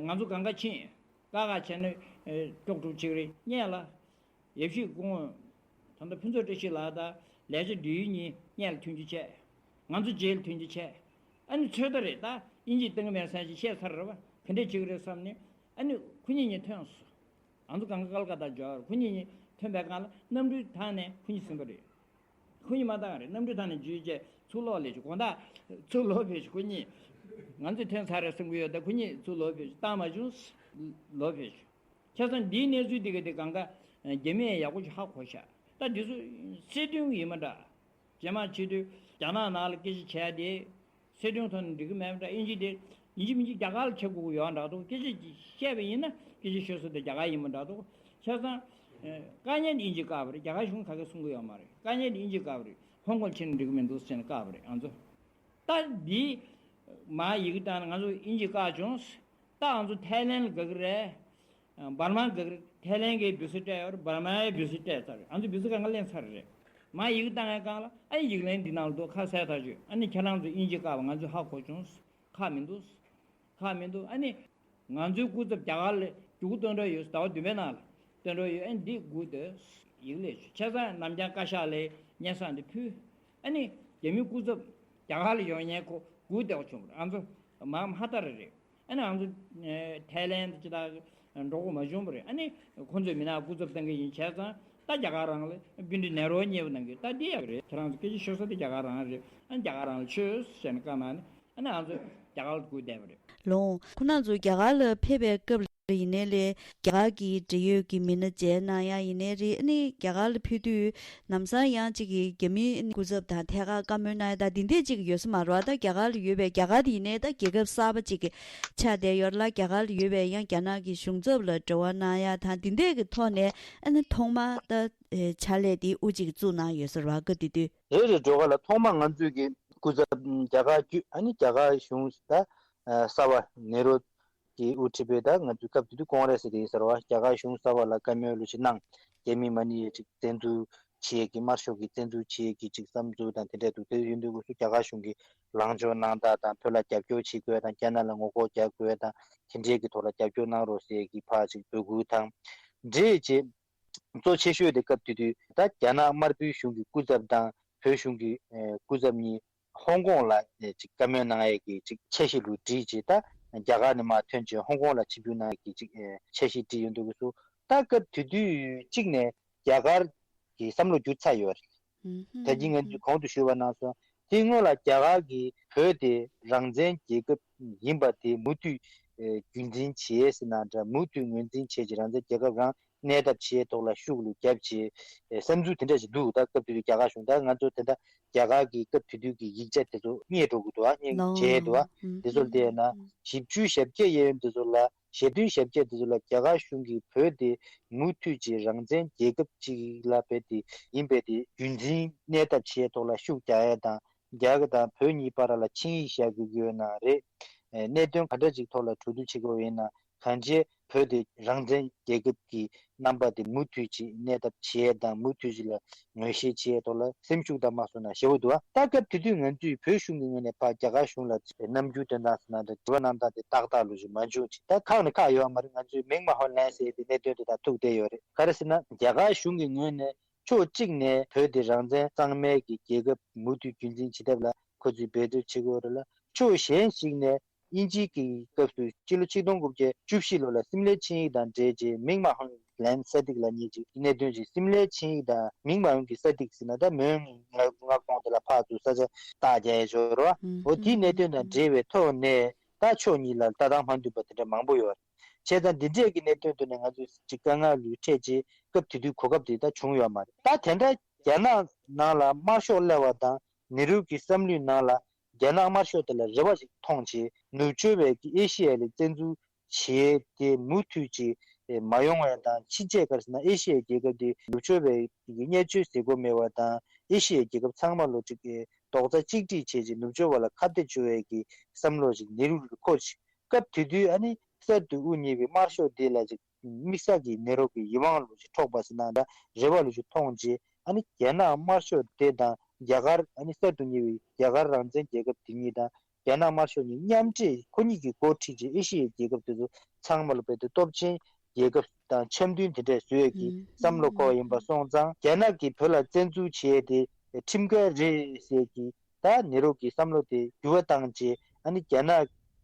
ང་ཚོ་གང་ག་ཕྱིན་ཀ་ཁ་བྱས་ན་ཀྲོག་ཀྲོག་ཅིག་རེད། སྔོན་ལ་ཡབ་གཞིས་སྐུ་ངོ་ད་ལྟ་ཕུན་ཚོགས་བཀྲ་ཤིས་ལགས་དང་ལས་བྱེད་འབྲེལ་ཡོད་གཉིས་སྔོན་ལ་ཐོན་རྒྱུ་བྱས། ང་ཚོ་རྗེས་ལ་ཐོན་རྒྱུ་བྱས། ཨ་ནི་ཚོད་ལྟ་རེད། ད་དབྱིན་ཇིས་གཏོང་གི་མེད་ཟེར་ཅིག་བཤད་ཚར་རེད་བ། ག་འདྲས་བྱེད་ཀྱི་རེད་བསམ་ནས་ཨ་ནི་ཁོ་གཉིས་གཉིས་ཐོན་སོང་། ང་ཚོ་གང་ག་ཀལ་ཀ་ཏ་འབྱོར། ཁོ་གཉིས་གཉིས་ཐོན་པའི་སྒང་ལ་གནམ་གྲུའི་ཐང་ནས་ཁོ་གཉིས་ཟིན་པ་རེད། ཁོ་གཉིས་མ་བཏང་རེད། གནམ་གྲུའི་ཐང་ནས་འཇུས་རྗེས་ཚུར་ལོག་སླེབས་བྱུང་། དགོང་དག་ཚུར་ལོག་ཕེབས་བྱུང་། ཁོ་གཉིས་ང་ཚོས་ཐོན་ཚར་རེད་བསམ་གྱི་ཡོད། ད་ཁོ་གཉིས་ཚུར་ལོག་ཕེབས་བྱུང་། བཏང་མ་བྱུང་། ལོག་ཕེབས་བྱུང་། བྱས་ཙང་འདིའི་གནས་ཚུལ་འདི་ག་དེ་གང་ག་རྒྱ་མིས་ཡག་པོ་ཞིག་ཧ་གོ་ཤག་ད་འདི་ཚོ་སྲིད་དོན་ཡིན་མ་འདྲ། རྗེས་མ་བྱེད་དུས་རྒྱ་ནག་ནང་ལ་སྐད་ཆ་བྱས་ཏེ་སྲིད་དོན་ཐོག་ནས་འགྲིག་གི་མེད་པ་འདྲ། ཨིན་ཇི་དེ་ཡིན་གཅིག་མིན་གཅིག་རྒྱ་གར་ལ་ཁྱབ་དགོས་ཀྱི་ཡོད་འདྲ་འདུག་སྐད་ཆ་བཤད་པ་ཡིན་ན་སྐད་ཆ་ཤོད་ས་དེ་རྒྱ་གར་ཡིན་པ་འདྲ་འདུག་བྱས་ཙང་ དཀའ་ངལ་དབྱིན་ཇི་བཀག་པ་རེད། རྒྱ་གར་གཞུང་ག་གེ་གསུང་གི་ཡོད་མ་རེད། དཀའ་ངལ་དབྱིན་ཇི་བཀག་པ་རེད། ཧོང་ཀོང་ཕྱིན་ན་འགྲིག་གི་མི་འདུག་ཟེར་ནས་བཀག་པ་རེད། ང་ཚོ་ད་འདི་མ་ཡི་གེ་བཏང་ནས་ང་ཚོ་དབྱིན་ཇི་བཀག་བྱུང་། ད་ང་ཚོ་ཐའི་ལེན་ལ་དགའ་གི་རེད། འབར་མ་དགའ་གི་རེད། ཐའི་ལེན་གྱིས་བི་ཟ་སྤྲད་ཡོད་རེད། འབར་མ་ཡིས་བི་ཟ་སྤྲད་ཚར་རེད། ང་ཚོ་བི་ཟ་གང་ག་ལེན་ཚར་རེད། མ་ཡི་གེ་བཏང་ཡ་གང་ལ་ཨ་ཡིག་ལན་འདི་ནང་ལ་འདུག་ཁ་གསལ་ཐག་ཆོད། ཨ་ནི་ཁྱེད་རང་ཚོ་དབྱིན་ཇི་བཀག་པ་ང་ཚོས་ཧ་གོ་བྱུང་། ཁག་མི་འདུག་ཁག་མི་འདུག་ཨ་ནི་ང་ཚོའི་སྐུ་ཚབ་རྒྱ་གར་ལ་མཇུག་སྟོན་འགྲོ་ཡོད། ཟླ་བ་བདུན་པའི་ནང་ལ་སྟོན་འགྲོ་ཡོད། ཨ་ནི་འདི་སྒུག་སྡོད། ཡིག་ལས་ཆོད། བྱས་ཙང་ནམ་རྒྱང་བཀའ་ཤག་ལ་སྙན་སེང་འདི་ཕུལ། ཨ་ནི་རྒྱ་མིའི་སྐུ་ཚབ་རྒྱ་གར་ལ་ཡོང་མཁན་ཁོ་སྒུག་བསྡད་པ་བྱུང་བ་རེད། ང་ཚོ་མ་མ་ལྟར་རེད། ཨ་ནི་ང་ཚོ་ཐའི་ལེན་ཅི་ད་འགྲོ་དགོས་མ་བྱུང་བ་རེད། ཨ་ནི་ཁོང་ཚོས་མི་ནག་སྐུ་ཚབ་བཏང་གི་ཡིན། བྱས་ཙང་ད་རྒྱ་གར་རང་ལ་སྤུན་ཀྲི་ནེ་རོ་མཉེས་པོ་གནང་གི། ད་འདི་ཡག་རེད། ཁྱེད་རང་ཚོ་སྐད་ཆ་ཤོད་ས་དེ་རྒྱ་གར་རང་རེད། ཨ་ནི་རྒྱ་གར་རང་ལ་ཆོས་ཟེར་ནས་བཀའ་གནང་ནས་ཨ་ནི་ང་ཚོ་རྒྱ་གར་ལ་སྒུག་བསྡད་པ་རེད། ལོང་། ཁོ་རང་ཚོ་རྒྱ་གར་ལ་ཕེབས་པའི་སྐབས་ལ་ཡིན་ནའི་ལས་རྒྱ་གར་གྱི་འབྲེལ་ཡོད་ཀྱི་མི་སྣ་མཇལ་གནང་ཡ་ཡིན་ནའི་རེད། ཨ་ནི་རྒྱ་གར་ལ་ཕེབས་དུས་ལམ་སང་ཡང་གཅིག་གི་རྒྱ་མིའི་སྐུ་ཚབ་དང་ཐད་ཀར་བཀའ་མོལ་གནང་ཡ་ད་འདི་འདྲས་གཅིག་ཡོད་ས་མ་རེད་བ། ད་རྒྱ་གར་ལ་ཡོད་པའི་རྒྱ་གར་དེ་ཡིན་ནའི་ད་རྒྱལ་ཁབ་གསར་པ་གཅིག་གི་ཆགས་བསྡད་ཡོད་ལ། རྒྱ་གར་ལ་ཡོད་པའི་ཡང་རྒྱ་ནག་གི་གཞུང་ཚབ་ལ་འབྲེལ་བ་གནང་ཡ་དང་འདི་འདྲས་ཀྱི་ཐོག་ནས་ཨ་ནི་ཐོག་མ་ད་ཕྱག་ལས་དེ་དབུ་གཅིག་བཙུགས་གནང་ཡོད་ས་རེད་བ། སྐབས་དེ་དུས། རེད་རེད། འགྲོ་ག་ལ་ཐོག་མ་ང་ཚོས་ཀྱི་སྐུ་ཚབ་རྒྱ་གར་བརྒྱུད་ཨ་ནི་རྒྱ་གར་གཞུང་ད་གསར་པ་ནེ་རོ་གི་དབུ་ཁྲིད་པའི་ད་ང་ཚོའི་སྐབས་དེ་དུས་ཀོང་རེ་སི་དེ་ཡིན་ས་རེད་བ། རྒྱ་གར་གཞུང་གསར་པ་ལ་བཀའ་མོལ་ལོ་ཞིག་གནང་། རྒྱ་མི་མ་ཎི་ཡི་ཅིག་བཙན་འཛུལ་བྱེད་ཀྱི་དམར་ཤོག་གི་བཙན་འཛུལ་བྱེད་ཀྱི་ཅིག་བསམ་ཚུལ་དང་དེ་འདྲ་འདུག་དེ་ཡིན་དུས་སྐབས་སུ་རྒྱ་གར་གཞུང་གི་ལངས་ཕྱོགས་གནང་སྟངས་དང་བོད་ལ་རྒྱབ་སྐྱོར་བྱེད་དགོས་དང་རྒྱ་ནག་ལ་ངོ་རྒོལ་རྒྱག་དགོས་དང་དེ་འདྲའི་གི་ཐོག་ལ་རྒྱབ་སྐྱོར་གནང་རོགས་ཟེར་གྱི་ཕར་ཅིག་འབོད་སྐུལ་དང་འབྲེལ་བྱས། གཙོ་ཆེ་ཤོས་དེ་སྐབས་དེ་དུས་ད་རྒྱ་ནག་དམར་པོའི་གཞུང་གི་སྐུ་ཚབ་དང་བོད་གཞུང་གི་ཨེ་སྐུ་ཚབ་གཉིས་ཧོང་ཀོང་ལ་ཨེ་ཅིག་བཀའ་མོལ་གནང་ཡས་ཀྱི་ཅིག་འཆར་གཞི་ལུ་བསྒྲིགས་བྱས། ད་རྒྱ་གར་ནས་མར་ཐོན་བྱས་ཧོང་ཀོང་ལ་ཆིབས་བསྒྱུར་གནང་ཡས་ཀྱི་ཅིག་ཨེ་འཆར་གཞི་བསྒྲིགས་ཡོང་དུས་སྐབས་སུ་ད་སྐབས་དེ་དུས་གཅིག་ནས་རྒྱ་གར་གྱི་བསམ་བློ་བསྒྱུར་ཚར་ཡོད་རེད། ད་གིན་ང་ཚོས་གོང་དུ་ཞུས་པ་ནང་བཞིན་དེ་སྔོན་ལ་རྒྱ་གར་གྱིས་བོད་དེ་རང་བཙན་རྒྱལ་ཁབ་ཡིན་པ་དེ་མུ་མཐུད་ཨེ་རྒྱུན་འཛིན་བྱེད་ཟེར་ན་འདྲ། མུ་མཐུད་ངོས་འཛིན་བྱེད་ཀྱི་རང་བཙན་རྒྱལ་ཁབ་རང་གནས་ཐབས་བྱེད་ཐོག་ལ་ཤུགས་ལུ་རྒྱབ་བྱེད་ཨེ་བསམ་ཚུལ་དེ་འདྲ་ཞིག་འདུག་ད་སྐབས་དེ་དུས་རྒྱ་གར་གཞུང་ད་ང་ཚོ་དེ་འདྲ་རྒྱ་གར་གྱི་སྐབས་དེ་དུས་ཀྱི་ཡིག་ཆ་དེ་ཚོ་རྙེད་འགྲོ་གི་འདུག་ཨ་རྙེད་ལོ། བྱས་འདུག་ཨ་ཨུམ། དེ་ཚོ་ལ་བལྟས་ན་ཨུམ། ཞིབ་འཇུག་ཞིབ་རྒྱས་གཡས་གཡོན་དེ་ཚོ་ལ། ཞལ་འདོན་ཞབས་ཕྱི་དེ་ཚོ་ལ་རྒྱ་གར་གཞུང་གིས་བོད་དེ་མུ་མཐུད་ཀྱི་རང་བཙན་རྒྱལ་ཁབ་ཅིག་ལ་བོད་དེ་ཡིན་པའི་དེ་རྒྱུན་འཛིན་གནས་ཐབས་བྱེད་ཐོག་ལ་ཤུགས་རྒྱག་ཡས་དང་། རྒྱ་གར་དང་བོད་གཉིས་བར་ལ་ཆིངས་ཡིག་བཞག་དགོས་ཀྱི་ཡོད་ན་རེད། ཨེ་གནད་དོན་ག་འདྲ་ཅིག་ཐོག་ལ་གྲོས་བསྡུར་བྱེད་དགོས་ཡིན་ན་གང་ཅི་བོད་དེ་རང་བཙན་རྒྱལ་ཁབ་ཀྱི་རྣམ་པ་དེ་མུ་མཐུད་ཅིག་གནས་ཐབས་བྱེད་ཡས་དང་མུ་མཐུད་ཅིག་ལ་ངོས་བཞེས་བྱེད་ཡས་ཐོག་ལ་སེམས་ཤུགས་དང་མ་སོང་ན་ཞེ་པོ་འདུག་ད་སྐབས་དེ་དུས་ང་ཚོས་བོད་གཞུང་གི་ངོས་ནས་ཕར་རྒྱ་གར་གཞུང་ལ་རྣམ་འགྱུར་སྟོན་སྟངས་ཟེར་ན་འདྲ་དྲི་བ་གནང་སྟངས་དེ་ཏག་ཏག་ལོ་ཞིག་མ་བྱུང་ཅིག་ད་ཁག་ནས་ཁག་ཡོད་མ་རེད། ང་ཚོས་མིང་མ་ཧོན་ལན་ཟེར་དེ་གནད་དོན་དེ་དང་ཐུག་བསྡད་ཡོད་རེད། ག་རེ་ཟེར་ན་རྒྱ་གར་གཞུང་གི་ངོས་ནས་ཕྱོགས་གཅིག་ནས་བོད་དེ་རང་བཙན་གཙང་མའི་གི་རྒྱལ་ཁབ་མུ་མཐུད་རྒྱུན་འཛིན་བྱེད་ཐབས་ལ་ཁོ་ཚོས་འབད་རྩོལ་བྱེད་དགོས་རེད་ལ། ཕྱོགས་གཞན་ཞིག་ནས་དབྱིན་ཇི་གི་སྐབས་སུ་སྤྱི་ལོ་ཆིག་སྟོང་དགུ་བརྒྱ་བཅུ་བཞི་ལོ་ལ་སིམ་ལའི་ཆིངས་ཡིག་དང་འབྲེལ་རྗེས་མིང་མ་ཧོན་ལན་ས་ཏིག་ལབ་མཁན་ཅིག་གནད་དོན་ཅིག་སིམ་ལའི་ཆིངས་ཡིག་དང་མིང་མ་ཧོན་གྱི་ས་ཏིག་ཟེར་ན་ད་མོན་མངའ་ཁོངས་དེ་ལ་ཕར་ཚུར་ས་ཆ་བཏགས་རྒྱག་ཡས་འབྱོར་བ། འོ་དེའི་གནད་དོན་དང་འབྲེལ་བའི་ཐོག་ནས་ད་ཕྱོགས་གཉིས་ལ་ལྟ་སྟངས་མ་མཐུན་པ་དེ་འདྲ་མང་པོ་ཡོད་རེད། བྱས་ཙང་འདི་འདྲས་ཀྱི་གནད་དོན་དེ་ནས་ང་ཚོས་ཅིག་དཀའ་ངལ་ལུས་འཕྲད་རྗེས་སྐབས་དེ་དུས་གོ་སྐབས་དེ་ད་བྱུང་ཡོད་མ་རེད། ད་དེ་འདྲ་རྒྱ་ནག་ནང་ལ་དམར་ཤོག་སླེབས་པ་དང་ནེ་རུ་གི་བསམ་བློའི་ནང་ལ་རྒྱ་ནག་དམར་ཤོག་དེ་ལ་རེ་བ་ཞིག་མཐོང་བྱས་ནུབ་ཕྱོགས་པའི་གི་ཨེ་ཤི་ཡ་ལ་བཙན་འཛུལ་བྱས་ཏེ་མུ་མཐུད་ཅིག་མ་ཡོང་བ་དང་། ཕྱིན་ཆད་ག་རེ་ཟེར་ན་ཨེ་ཤི་ཡའི་རྒྱལ་ཁབ་དེ་ནུབ་ཕྱོགས་པའི་གི་བརྙས་བཅོས་བྱེད་སྒོ་མེད་པ་དང་། ཨེ་ཤི་ཡའི་རྒྱལ་ཁབ་ཚང་མ་ལོ་ཅིག་རྡོག་རྩ་གཅིག་སྒྲིལ་བྱས་ཅིག་ནུབ་ཕྱོགས་པ་ལ་ཁ་གཏད་གཅོག་པའི་གི་བསམ་བློ་ཞིག་ནེ་རུ་གིས་འཁོར་ཅིག་སྐབས་དེ་དུས་ཨ་ནི་གསར་དུ་དབུ་བརྙེས་པའི་དམར་ཤོག་དེ་ལ་ཅིག་དམིགས་བསལ་གྱི་ནེ་རུ་གི་ཡིད་དབང་ལོ་ཅིག་འཕྲོག་པ་ཟེར་ན་འདྲ་རེ་བ་ལོ་ཅིག་མཐོང་རྗེས་ཨ་ནི་རྒྱ་ནག་དམར་ཤོག་དེ་དང་རྒྱ་གར་ཨ་ནི་གསར་དུ་བརྙེས་པའི་རྒྱ་གར་རང་བཙན་རྒྱལ་ཁབ་དེ་གཉིས་དང་རྒྱ་ནག་དམར་ཤོག་གཉིས་མཉམ་འབྲེལ་ཁོ་གཉིས་ཀྱིས་འགོ་ཁྲིད་ཀྱིས་ཨེ་ཤི་ཡའི་རྒྱལ་ཁབ་དེ་ཚོ་ཚང་མ་ལ་རྦད་དེ་སྟོབས་ཆེན་རྒྱལ་ཁབ་དང་འཆམ་མཐུན་དེ་འདྲས་བཟོ་ཡས་ཀྱི་ཨུམ། བསམ་བློ་འཁོར་བ་ཡིན་པ་སོང་ཙང་རྒྱ་ནག་གིས་བོད་ལ་བཙན་འཛུལ་བྱས་ཏེ་ཁྲིམས་འགལ་རེད་ཟེར་གྱི་ད་ནེ་རུ་གི་བསམ་བློ་དེ་འགྱུར་བ་བཏང་རྗེས་ཨ་ནི་རྒྱ་ནག་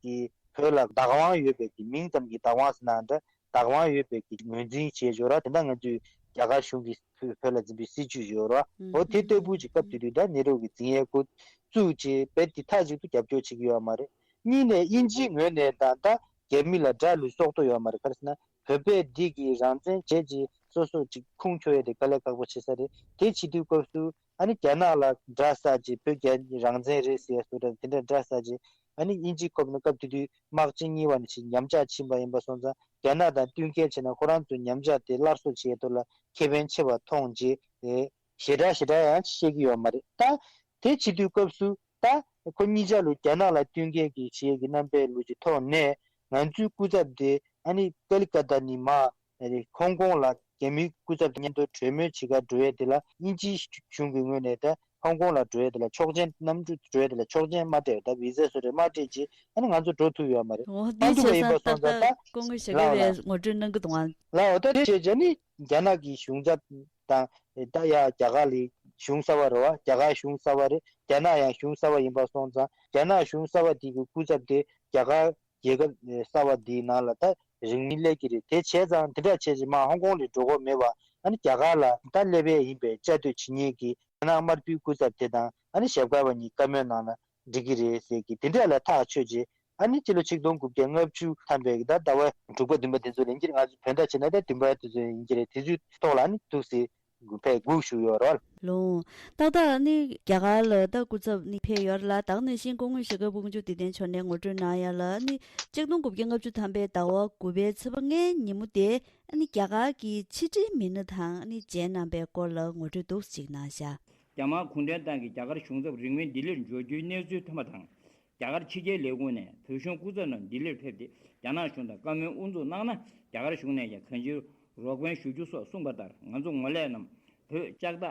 གིས་བོད་ལ་བདག་དབང་ཡོད་པའི་གི་མིང་ཙམ་གྱི་བདག་དབང་ཟེར་ན་འདྲ་བདག་དབང་ཡོད་པའི་གི་ངོས་འཛིན་བྱས་འབྱོར་བ་དེ་འདྲ་ང་ཚོས་རྒྱ་གར་གཞུང་གིས་བོད་ལ་འཛིན་པའི་སྲིད་བྱུས་ཡོད་རེད་བ། འོ་དེ་ལྟ་བུ་ཅིག་སྐབས་དེ་དུས་ད་ནེ་རུ་གིས་འཛིན་ཡས་འགོ་བཙུགས་རྗེས་རྦད་དེ་མཐའ་གཅིག་ཏུ་རྒྱབ་སྐྱོར་བྱེད་ཀྱི་ཡོད་མ་རེད། གཉིས་ནས་དབྱིན་ཇིའི་ངོས་ནས་ད་ད་རྒྱ་མི་ལ་དགྲ་ལུས་སྲོག་ཐོག་ཡོད་མ་རེད། ག་རེ་ཟེར་ན་བོད་པས་འདི་གི་རང་བཙན་བྱས་རྗེས་སོ་སོ་ཅིག་ཁུངས་འཁྱོལ་ཡས་དེ་དཀའ་ལས་ཁག་པོ་ཆེ་ས་རེད། དེ་བྱེད་དུས་སྐབས་སུ་ཨ་ནི་རྒྱ་ནག་ལ་དགྲ་བསགས་རྗེས་བོད་རྒྱ་རང་བཙན་རེད་ཟེར་ཡས་སུ་རེད་དེ་འདྲ་དགྲ་བསགས་རྗེས་ ཨ་ནི་དབྱིན་ཇི་སྐབས་ནས་སྐབས་དེ་དུས་དམག་ཆེན་གཉིས་པ་ནས་ཕྱིན་ཉམས་ཆག་ཕྱིན་པ་ཡིན་པ་སོང་ཙང་། རྒྱ་ནག་དང་བསྟུན་མཁས་བྱས་ན་ཁོ་རང་ཚོའི་ཉམས་ཆག་དེ་སླར་གསོ་བྱེད་ཡས་ཐོག་ལ་ཁེ་ཕན་ཆེ་བ་མཐོང་རྗེས། ཨེ། ཞེ་དྲག་ཞེ་དྲག་ཡང་བཤད་ཀྱི་ཡོད་མ་རེད། ད་དེ་བྱེད་དུས་སྐབས་སུ་ད་ཁོ་གཉིས་ཆ་ལོ་རྒྱ་ནག་ལ་བསྟུན་མཁས་ཀྱི་བྱེད་ཡས་ཀྱི་རྣམ་པའི་ལུགས་ཀྱི་ཐོག་ནས། ང་ཚོའི་སྐུ་ཚབ་དེ་ཨ་ནི་ཀ་ལི་ཀ་ཏ་ནས་མར་ཧོང་ཀོང་ལ་རྒྱ་མིའི་སྐུ་ཚབ་དང་མཉམ་དུ་གྲོས་མོལ་བྱེད་གར་འགྲོ་ཡས་དེ་ལ། དབྱིན་ཇིའི་གཞུང་གི་ངོས་ནས་ད་ཧོང་ཀོང་ལ་འགྲོ་ཡས་དེ་ལ་ཆོག་མཆན། གནམ་གྲུ་འགྲོ་ཡས་དེ་ལ་ཆོག་མཆན་མ་སྤྲད། ད་བི་ཟ་བཟོ་འདྲ་མ་སྤྲད་རྗེས་ཨ་ནི་ང་ཚོ་འགྲོ་ཐུབ་ཡོད་མ་རེད། འོ་འདི་བྱས་ཙང་ད་ལྟ་སྐུ་ངོ་ཞྭ་སྒབ་པས་ངོ་སྤྲོད་གནང་གི་འདུག་ཨང་། ལགས། འོ་ད་དེ་བྱས་རྗེས་ནི་རྒྱ་ནག་གི་གཞུང་ཚབ་དང་། ད་ཡ་རྒྱ་གར་ལ་གཞུང་གསར་པ་རེད་བ། རྒྱ་གར་གཞུང་གསར་པ་རེད། རྒྱ་ནག་ཡང་གཞུང་གསར་པ་ཡིན་པ་སོང་ཙང་། རྒྱ་ནག་གཞུང་གསར་པ་དེ་གི་སྐུ་ཚབ་དེ་རྒྱ་གར་རྒྱལ་ཁབ་གསར་པ་འདིའི་ནང་ལ་ད་རིང་མིན་སླེབས་ཀྱི་རེད། དེ་བྱས་ཙང་དེ་འདྲ་བྱས་རྗེས་མར་ཧོང་ཀོང་ལ་འགྲོ་དགོས་མེད་པ། ཨ་ནི་རྒྱ་གར་ལ་ད་སླེབས་ཡས་ཡིན་པའི་བཅའ་སྡོད་བྱེད་མཁན་གྱི་རྒྱ་ནག་དམར་པོའི་སྐུ་ཚབ་དེ་དང་། ཨ་ནི་ཞབས་དཀར་པ་གཉིས་བཀའ་མོལ་གནང་ན་འགྲིག་གི་རེད་ཟེར་གྱི། དེ་འདྲ་ལ་ཐག་ཆོད་རྗེས། ཨ་ནི་སྤྱི་ལོ་ཆིག་སྟོང་དགུ་བརྒྱ་ལྔ་བཅུ་ཐམ་པའི་ཟླ་བ་དྲུག་པ་བདུན་པ་དེ་ཚོ་ལ་ཡིན་གྱི་རེད། ང་ཚོ་བོད་ཟླ་བྱས་ན་ད་བདུན་པ་དེ་ཚོ་ཡིན་གྱི་རེད། དེ་ཚོའི་ཐོག་ལ་ཨ་ནི་འདུག་སེ་ཕར་སྒུག་བཞུགས་ཡོད་རེད། ལོ། ཏག་ཏག་ནི་རྒྱ་གར་ལ་ད་སྐུ་ཚབ་ནི་ཕེབས་ཡོད་རེད་ལ། ད་ག་ནང་བཞིན་སྐུ་ངོ་ཞྭ་སྒབ་དབང་ཕྱུག་བདེ་ལྡན་མཆོག་ནས་ངོ་སྤྲོད་གནང་ཡ་ལ་ནི། ཆིག་སྟོང་དགུ་བརྒྱ་ལྔ་བཅུ་ཐམ་པའི་ཟླ་བ་དགུ་པའི་ཚེས་པ་ལྔའི་ཉིན་མོ་དེ་ནི་རྒྱ་གར་གྱི་ཕྱི་དྲིལ་མི་སྣ་དང་ནི་མཇལ་གནང་པའི་སྐོར་ལ་ངོ་སྤྲོད་འདུག་སེ་ཅིག་གནང་བཞག། རྒྱ་དམར་གུང་ཁྲན་ཏང་གིས་རྒྱ་གར་གཞུང་ཚབ་རིང་མིན་ལྡི་ལིར་འབྱོར་རྒྱུའི་གནས་ཚུལ་ཐོན་པ་དང་། རྒྱ་གར་ཕྱི་རྒྱལ་ལས་ཁུངས་ནས་བོད་གཞུང་སྐུ་ཚབ་རྣམས་ལྡི་ལིར་ཕེབས་ཏེ་རྒྱ་ནག་གཞུང་དང་བཀའ་མོལ་དབུ་འཛུགས་གནང་ན། རྒྱ་གར་གཞུང་ནས་ཀྱང་གང་ཅིར་རོགས་ཕན་ཞུ་རྒྱུ་སོགས་གསུངས་པ་ལྟར། ང་ཚོ་ངོ་ལས་རྣམས་བོད་ལྕགས་སྟག་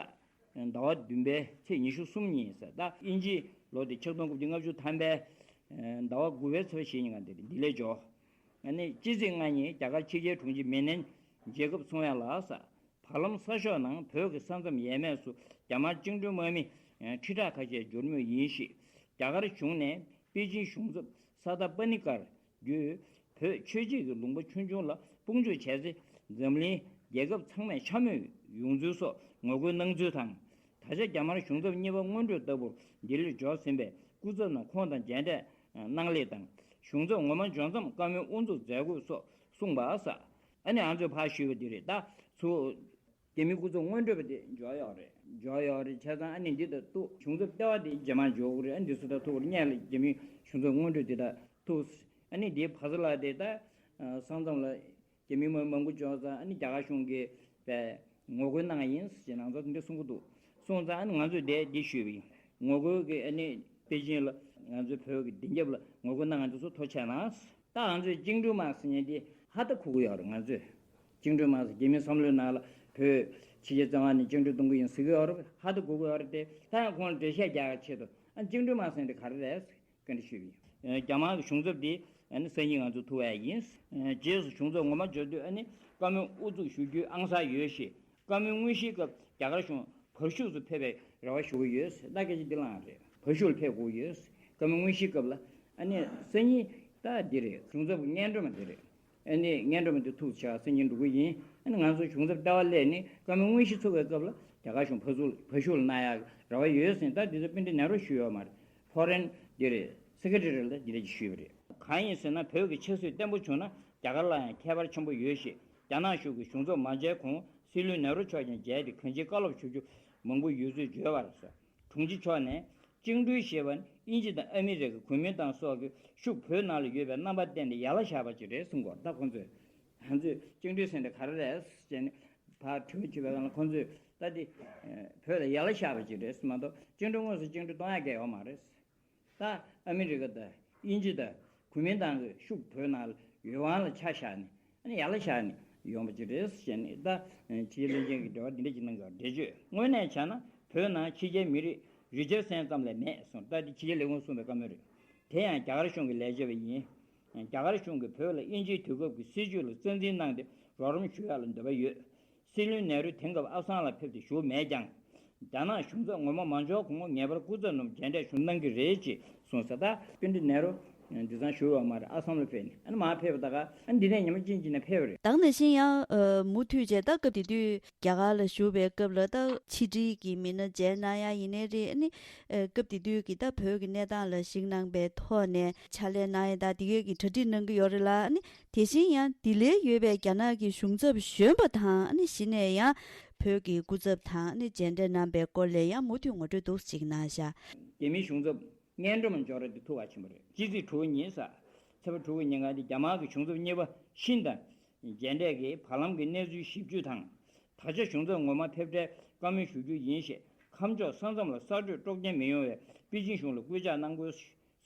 ཟླ་བ་བདུན་པའི་ཚེས་ཉི་ཤུ་གསུམ་ཉིན་ཟེར། ད་དབྱིན་ཇིའི་ལོ་དེ་ཆིག་སྟོང་དགུ་བརྒྱ་ལྔ་བཅུ་ཐམ་པའི་ཟླ་བ་དགུ་པའི་ཚེས་པ་བཞི་ཉིན་གང་དེ་ལྡི་ལིར་འབྱོར། ཨ་ནི་སྤྱི་ཚེས་ལྔ་ཉིན་རྒྱ་གར་ཕྱི་རྒྱལ་དྲུང་ཆེ་མི་ནན་མཇལ་སྐབས་གསུངས་ཡ་ལ་ཟེར། བར་ལམ་གསར་ཤོག་ནང་བོད་ཀྱི་ས་མཚམས་ཡས་མས་སུ་རྒྱ་དམར་བཅིངས་འགྲོལ་དམག་མི་ཁྲི་ཕྲག་ཁ་ཤས་འབྱོར་མུས་ཡིན་ཞེས། རྒྱ་གར་གཞུང་ནས་པེ་ཅིན་གཞུང་ཚབ་ས་ད་པ་ནི་ཀར་བརྒྱུད་བོད་ཆོས་བརྒྱུད་ཀྱི་ལུང་པ་ཆུང་ཆུང་ལ་དཔུང་འཇུག་བྱས་ཚེ། འཛམ་གླིང་རྒྱལ་ཁབ་ཚང་མས་འཕྱ་སྨོད་ཡོང་ཚུལ་སོགས་ངོ་རྒོལ་གནང་ཚུལ་དང་། ད་ཆ་རྒྱ་དམར་གཞུང་ཚབ་གཉིས་པ་སྔོན་འགྲོ་ལྟ་བུར་ལྡི་ལིར་འབྱོར་ཟིན་པའི་སྐུ་ཚབ་རྣམས་ཁོང་དང་མཇལ་འཕྲད་གནང་ལེགས་དང་། གཞུང་ཚབ་ངོ་མ་འབྱོར་མཚམས་བཀའ་མོལ་དབུ་འཛུགས་མཛད་དགོས་སོགས་གསུངས་པ་ཟེར། ཨ་ནི་ང་ཚོས་ཕར་ཞུས་པ་འདི་རེད། ད་ཚུར་རྒྱ་མིའི་སྐུ་ཚབ་སྔོན་འགྲོ་བ་དེ་འབྱོར་ཡོད་རེད། འབྱོར་ཡོད་རེད། བྱས་ཙང་ཨ་ནི་འདི་ལྟར་ཐུག་གཞུང་ཚབ་ལྟེ་བ་དེ་རྗེས་མ་འབྱོར་དགོས་རེད། ཨ་འདི་སུ་ད་ཐུག་རེད། སྔོན་ལ་རྒྱ་མིའི་གཞུང་ཚབ་སྔོན་འགྲོ་དེ་ད་ཐུག་ཨ་ནི་འདིའི་བར་ས་ལ་དེ་ད་ས་མཚམས་ལ་རྒྱ་མི་མང་མང་པོ་འབྱོར་ཙང་། ཨ་ནི་རྒྱ་གར་གཞུང་གིས་པས་ངོ་རྒོལ་གནང་ཡ་ཡིན་ཟེར་ནང་ཚོ་དེ་འདྲ་གསུང་གི་འདུག་སོང་ཙང་ཨ་ནི་ང་ཚོས་དེ་འདི་ཞུས་པ་ཡིན། ངོ་རྒོལ་གྱི་ཨ་ནི་པེ་ཅིན་ལ་ང་ཚོའི་བོད་ཀྱི་བདེན་རྒྱབ་ལ་ངོ་རྒོལ་གནང་ཡ་དེ་ཚོ་ཐུགས་རྗེ་གནང་། ད་ང་ཚོས་བཅིངས་འགྲོལ་དམག་ཟེར་མཁན་དེ་ཧ་ད་གོ་གི་ཡོད་རེད། ང་ཚོས་བཅིངས་འགྲོལ་དམག་ཟེར། རྒྱ་མིའི་བསམ་བློའི་ནང་ལ་བོད་ཕྱི་རྒྱལ་བཙན་དབང་ནས་བཅིངས་འགྲོལ་གཏོང་གི་ཡིན་ཟེར་གི་ཡོད་རེད། ཧ་ད་གོ་གི་ཡོད་རེད་དེ། ད་ཡང་ཁོང་ལ་འགྲེལ་བཤད་རྒྱག་ཡ་ཆེད་དུ་ཨ་བཅིངས་འགྲོལ་དམག་ཟེར་མཁན་དེ་ག་རེ་རེད་ཟེར། བཀའ་འདྲི་ཞུས་པ་ཡིན། རྒྱ་དམར་གྱི་གཞུང་ཚབ་དེ་ཨ་ནི་སང་ཉིན་ང་ཚོ་ཐུག་པ་ཡིན། རྗེས་སུ་གཞུང་ཚབ་ངོ་མ་འབྱོར་དུས་ཨ་ནི་བཀའ་མོལ་དབུ་འཛུགས་ཞུ་རྒྱུའི་ཨང་གསར་ཡོད་ཞེས། བཀའ་མོལ་དངོས་གཞིའི་སྐབས་རྒྱ་གར་གཞུང་བར་ཤུགས་སུ་ཕེབས་པའི་རེ་བ་ཞུ་གི་ཡོད། ད་སྐད་ཆ་འདི་ལངས་རེད། བར་ཤུགས་ལ་ཕེབས་དགོས་ཡོད། བཀའ་མོལ་དངོས་གཞིའི་སྐབས་ལ་ཨ་ནི་སང་ཉིན་ད་འདི་རེད། གཞུང་ཚབ་སྔོན་འགྲོ་མ་འདི་རེད། ཨ་ནི་སྔོན་འགྲོ་མ་འདི་ཐུག་བྱས་སང་ཉིན་འགྲོ་གི་ཡིན། ཨ་ནི་ང་ཚོ་གཞུང་ཚབ་ལྟེ་བ་སླེབས་ནས་བཀའ་མོལ་དངོས་གཞི་ཚུགས་པའི་སྐབས་ལ་རྒྱ་གར་གཞུང་བར་ཤུགས་བར་ཤུགས་ལ་གནང་ཡག་རེ་བ་ཡོད་ཟེར། ད་འདི་ཚོ་དཔེ་འདྲ་ནས་རོགས་ཞུས་ཡོད་མ་རེད། ཕོ་རེན་འདི་རེད། སེ་ཀེ་ཊ་རི་ལ་འདི་འདྲ་ཞིག་ཞུས་པ་རེད། གང་ཡིན་ཟེར་ན། བོད་ཀྱི་ཆབ་སྲིད་བརྟན་པོ་བྱུང་ན་རྒྱ་གར་ལ་ཡང་ཁྱད་པར་ཆེན་པོ་ཡོད་ཞེས། རྒྱ་ནག་གཞུང་གི་གཞུང་ཚབ་མ་མཇལ་གོང་སྲིད་བློན་ནེ་རུ་མཆོག་ཀྱང་མཇལ་ཏེ་གང་ཅིའི་བཀའ་སློབ་ཞུ་རྒྱུ་མང་པོ་ཡོད་ཚུལ་བརྗོད་པར་སོང་། དྲུང་ཆེ་མཆོག་ནས། བཅིངས་འགྲོལ་ཞེས་པ་ནི་དབྱིན་ཇི་དང་ཨ་མི་རི་ཀ། གུས་མིན་ཏང་སོགས་ཀྱི་ཤུགས་བོད་ནང་ལ་ཡོད་པའི་རྣམ་པ་བསྟན་ཏེ་ཡར་ལ་བཞག་པ་ཅིག་རེད་གསུང་གི་ཡོད་རེད། ད་ཁོང་ཚོས་ང་ཚོས་བཅིངས་འགྲོལ་ཟེར་དེ་ག་རེ་རེད་ཟེར་ནས་ཕར་དྲི་བ་དྲིས་པའི་སྒང་ལ། ཁོང་ཚོས་ད་འདི་བོད་ལ་ཡར་ལ་བཞག་པ་ཅིག་རེད་མ་གཏོགས་བཅིངས་འགྲོལ་དངོས་སུ་བཅིངས་འགྲོལ་གཏོང་ཡག་གི་ཡོད་མ་རེད། ད་ཨ་མི་རི་ཀ་དང་དབྱིན་ཇི་དང་གུས་མིན་ཏང་གི་ཤུགས་བོད་ནང་ལ་ཡོད་དབང་ལ་ཆ་བཞག་ནས། ཨ་ནི་ཡར་ལ་བཞག་ནས་ཡོང་བ་ཅིག་རེད་ཟེར་ནས། ད་ཕྱི་རྒྱལ་བློན་ཆེན་གྱི་འབྲེལ་བ་འདི་འདྲ་ཅིག་གནང་དགོས་འགྲེལ་བརྗོད། དངོས་གནས་བྱས་ན་བོད་ནང་ཕྱི་རྒྱལ་མི་རིགས་རི་ཅར་སན་ཙམ་ལས་མེད་གསུངས། ད་འདི་ཕྱི་རྒྱལ་ལས་ཁུངས་གསུངས་པའི་བཀའ་མོལ་རེད། དེ་ཡང་རྒྱ་གར་གཞུང་གི་ལས་བྱེད་པ་ཡིན། རྒྱ་གར་གཞུང་གིས་བོད་ལ་དབྱིན་ཇིའི་དུས་སྐབས་ཀྱི་སྲིད་བྱུས་ལ་རྩ་འཛིན་གནང་སྟེ་རོགས་རམ་ཞུ་ཡག་ལ་འདོད་པ་ཡོད། སྲིད་བློན་ནེ་རུ་དེང་སྐབས་ཨ་སམ་ལ་ཕེབས་ཏེ་བཞུགས་མེད་ཀྱང་། རྒྱ་ནག་གཞུང་ཚབ་ངོ་མ་མ་འབྱོར་གོང་ངེས་པར་སྐུ་ཚབ་རྣམས་མཇལ་འཕྲད་ཞུ་གནང་གི་རེད་ཅེས་གསུངས་ཟེར། ད་དཔེ་འདི་ནེ་རུ་འདི་ཚང་བཞུགས་ཡོད་མ་རེད། ཨ་སམ་ལ་ཕེབས་ནས། ཨ་ནི་མར་ཕེབས་པ་ད་ག་ཨ་ནི་འདི་ནས་ཉི་མ་གཅིག་གཅིག་ནས་ཕེབས་པ་རེད། ད་ག་ནང་བཞིན་ཡང་མུ་མཐུད་བྱས། ད་སྐབས་དེ་དུས་རྒྱ་གར་ལ་བཞུགས་པའི་སྐབས་ལ་ད་ཕྱི་དྲིལ་གྱི་མི་སྣ་མཇལ་གནང་ཡ་ཡིན་ནའི་རེད། ཨ་ནི་སྐབས་དེ་དུས་ཀྱི་ད་བོད་ཀྱི་གནས་སྟངས་ལ་གཞིགས་གནང་པའི་ཐོག་ནས་ཕྱག་ལས་གནང་ཡ་ད་དེ་གས་ཀྱི་གྲ་སྒྲིག་གནང་གི་ཡོད་རེད་ལ། ཨ་ནི་དེ་བཞིན་ཡང་ལྡི་ལིར་ཡོད་པའི་རྒྱ་ནག་གི་གཞུང་ཚབ་གཞོན་པ་དང་། ཨ་ནི་གཞི་ནས་ཡང་བོད་ཀྱི་སྐུ་ཚབ་དང་ཨ་ནི་མཇལ་འཕྲད་གནང་པའི་སྐོར་ལ་ཡང་མུ་མཐུད་ངོ་སྤྲོད་འདུག་ཅིག་གནང་བཞག། རྒྱ་མིའི་གཞུང་ཚབ་ སྙན་སྒྲོན་འབྱོར་ར་དེ་ཐུག་པ་ཕྱིན་པ་རེད། སྤྱི་ཚེས་དྲུག་ཉིན་གཟའ་ཚེས་པ་དྲུག་ཉིན་ག་དེ་རྒྱ་དམར་གྱི་གཞུང་ཚབ་གཉིས་པ་ཤིན་དང་རྒྱ་འབྲས་ཀྱིས་བར་ལམ་གྱི་གནས་ཚུལ་ཞིབ་འཇུག་དང་། ད་ཆ་གཞུང་ཚབ་ངོ་མ་ཕེབས་འཕྲལ་བཀའ་མོལ་ཞུ་རྒྱུ་ཡིན་ཞེས་ཁམས་ཕྱོགས་ས་མཚམས་ལ་གསར་གཏོད་དཀྲོག་རྐྱེན་མི་ཡོང་བའི་པེ་ཅིང་གཞུང་ལ་སྐུལ་ལྕག་གནང་དགོས།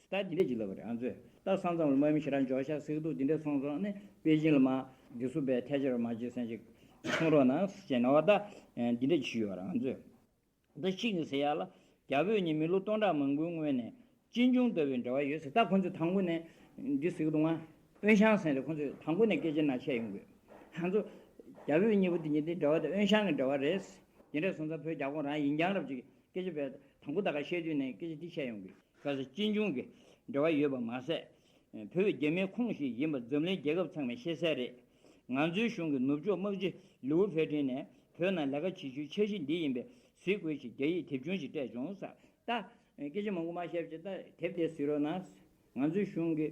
ད་འདི་འདྲས་ཅིག་ལབ་པ་རེད། ང་ཚོས་ད་ས་མཚམས་ལ་དམག་མི་ཞེ་དྲག་འཇོག་ཤག་ཟེར་གི་འདུག་འདི་འདྲས་སོང་སོང་ནས་པེ་ཅིང་ལ་མ་འདི་སུ་བས་ཐལ་ཆེར་མ་བྱེད་སེམས་ཅིག་གསུང་རོགས་གནང་ཞེས་ནོ་བ། ད་འདི་འདྲས་ཅིག་ཞུས་ཡོད་རེད། ང་ཚོས་ད་གཅིག་ནས་ཟེར་ཡག་ལ་རྒྱ་བོད་གཉིས་མི་ལོ་སྟོང་ཕྲག་མང་པོའི་སྔོན་ནས་གཅེན་གཅུང་ལྟ་བུའི་འབྲེལ་བ་ཡོད་ཟེར། ད་ཁོ་ཚོས་དང་པོ་ནས་འདི་ཟེར་གི་འདུག་ང་དབོན་ཞང་ཟེར་ཏེ་ཁོ་ཚོས་དང་པོ་ནས་སྐད་ཆ་ནང་བཤད་ཡོང་གི་ཡོད། ང་ཚོ་རྒྱ་བོད་གཉིས་པོ་འདི་གཉིས་འདི་འབྲེལ་བ་དེ་དབོན་ཞང་གི་འབྲེལ་བ་རེད། དེ་འདྲ་སོང་ཙང་བོད་རྒྱ་ཁོངས་རང་ཡིན་རྐྱང་རབ་ཅིག་སྐད་ཆ་བས་དང་པོ་ད་ག་བཤད་དུས་ནས་སྐད་ཆ་འདི་བཤད་ཡོང་གི། ག་ས་གཅེན་གཅུང་གི་འབྲེལ་བ་ཡོད་པ་མ་ཟད། བོད་རྒྱ་མིའི་ཁོངས་ཤིག་ཡིན་པ་འཛམ་གླིང་རྒྱལ་ཁབ་ཚང་མས་ཤེས་གསལ་རེད། ང་ཚོའི་གཞུང་གི་ནུབ་ཕྱོགས་དམག་སྤྱི་ལིའུ་ཧྥེ་ཁྲིན་ནས་བོད་ནང་ལས་ཀ་བྱེད་རྒྱུའི་འཆར་གཞི་འདི་ཡིན་པས་གཟིགས་དགོས་ཞེས་རྒྱ་ཡིག་དེབ་ཆུང་ཞིག་སྤྲད་བྱུང་ཟེར། ད་སྐད་ཆ་མང་པོ་མ་བཤད་པ་བྱས། ད་དེབ་དེ་གཟིགས་རོགས་གནང་། ང་ཚོའི་གཞུང་གི་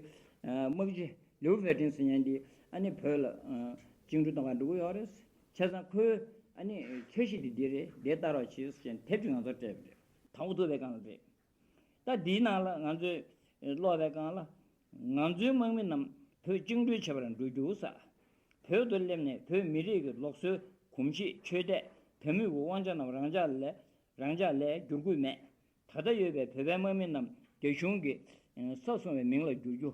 དམག་སྤྱི་ལིའུ་ཧྥེ་ཁྲིན་ཟེར་མཁན་འདི་ཨ་ནི་བོད་ལ་བཅིངས་འགྲོལ་གཏོང་གར་འགྲོ་གི་ཡོད་རེད། བྱས་ཙང་ཁོའི་ཨ་ནི་འཆར་གཞི་འདི་འདི་རེད། འདི་ལྟ་རོགས་བྱེད་ཟེར་དེབ་ཅིག་ང་ཚོར་སྤྲད་པ་རེད། དང་པོ་ཐུག་པའི་སྒང་ལ་རེད། ད་འདིའི་ནང་ལ་ང་ཚོས་ཀློག་པའི་སྒང་ལ། ང་ཚོའི་དམག་མི་རྣམས་བོད་བཅིངས་འགྲོལ་བྱེད་པར་འགྲོ་རྒྱུ་ཟེར། བོད་དུ་སླེབས་ནས་བོད་མི་རིགས་ཀྱི་ལུགས་སྲོལ་གོམས་གཤིས་ཆོས་དད་དད་མོས་ཀྱི་དབང་ཆ་རྣམས་རང་འཇགས་ལས་རང་འཇགས་ལས་བསྒྱུར་དགོས་མེད། ད་ལྟ་ཡོད་པའི་བོད་པའི་དམག་མི་རྣམས་རྒྱ་གཞུང་གིས་ས་སྲུང་བའི་མིང་ལ་བསྒྱུར་རྒྱུ།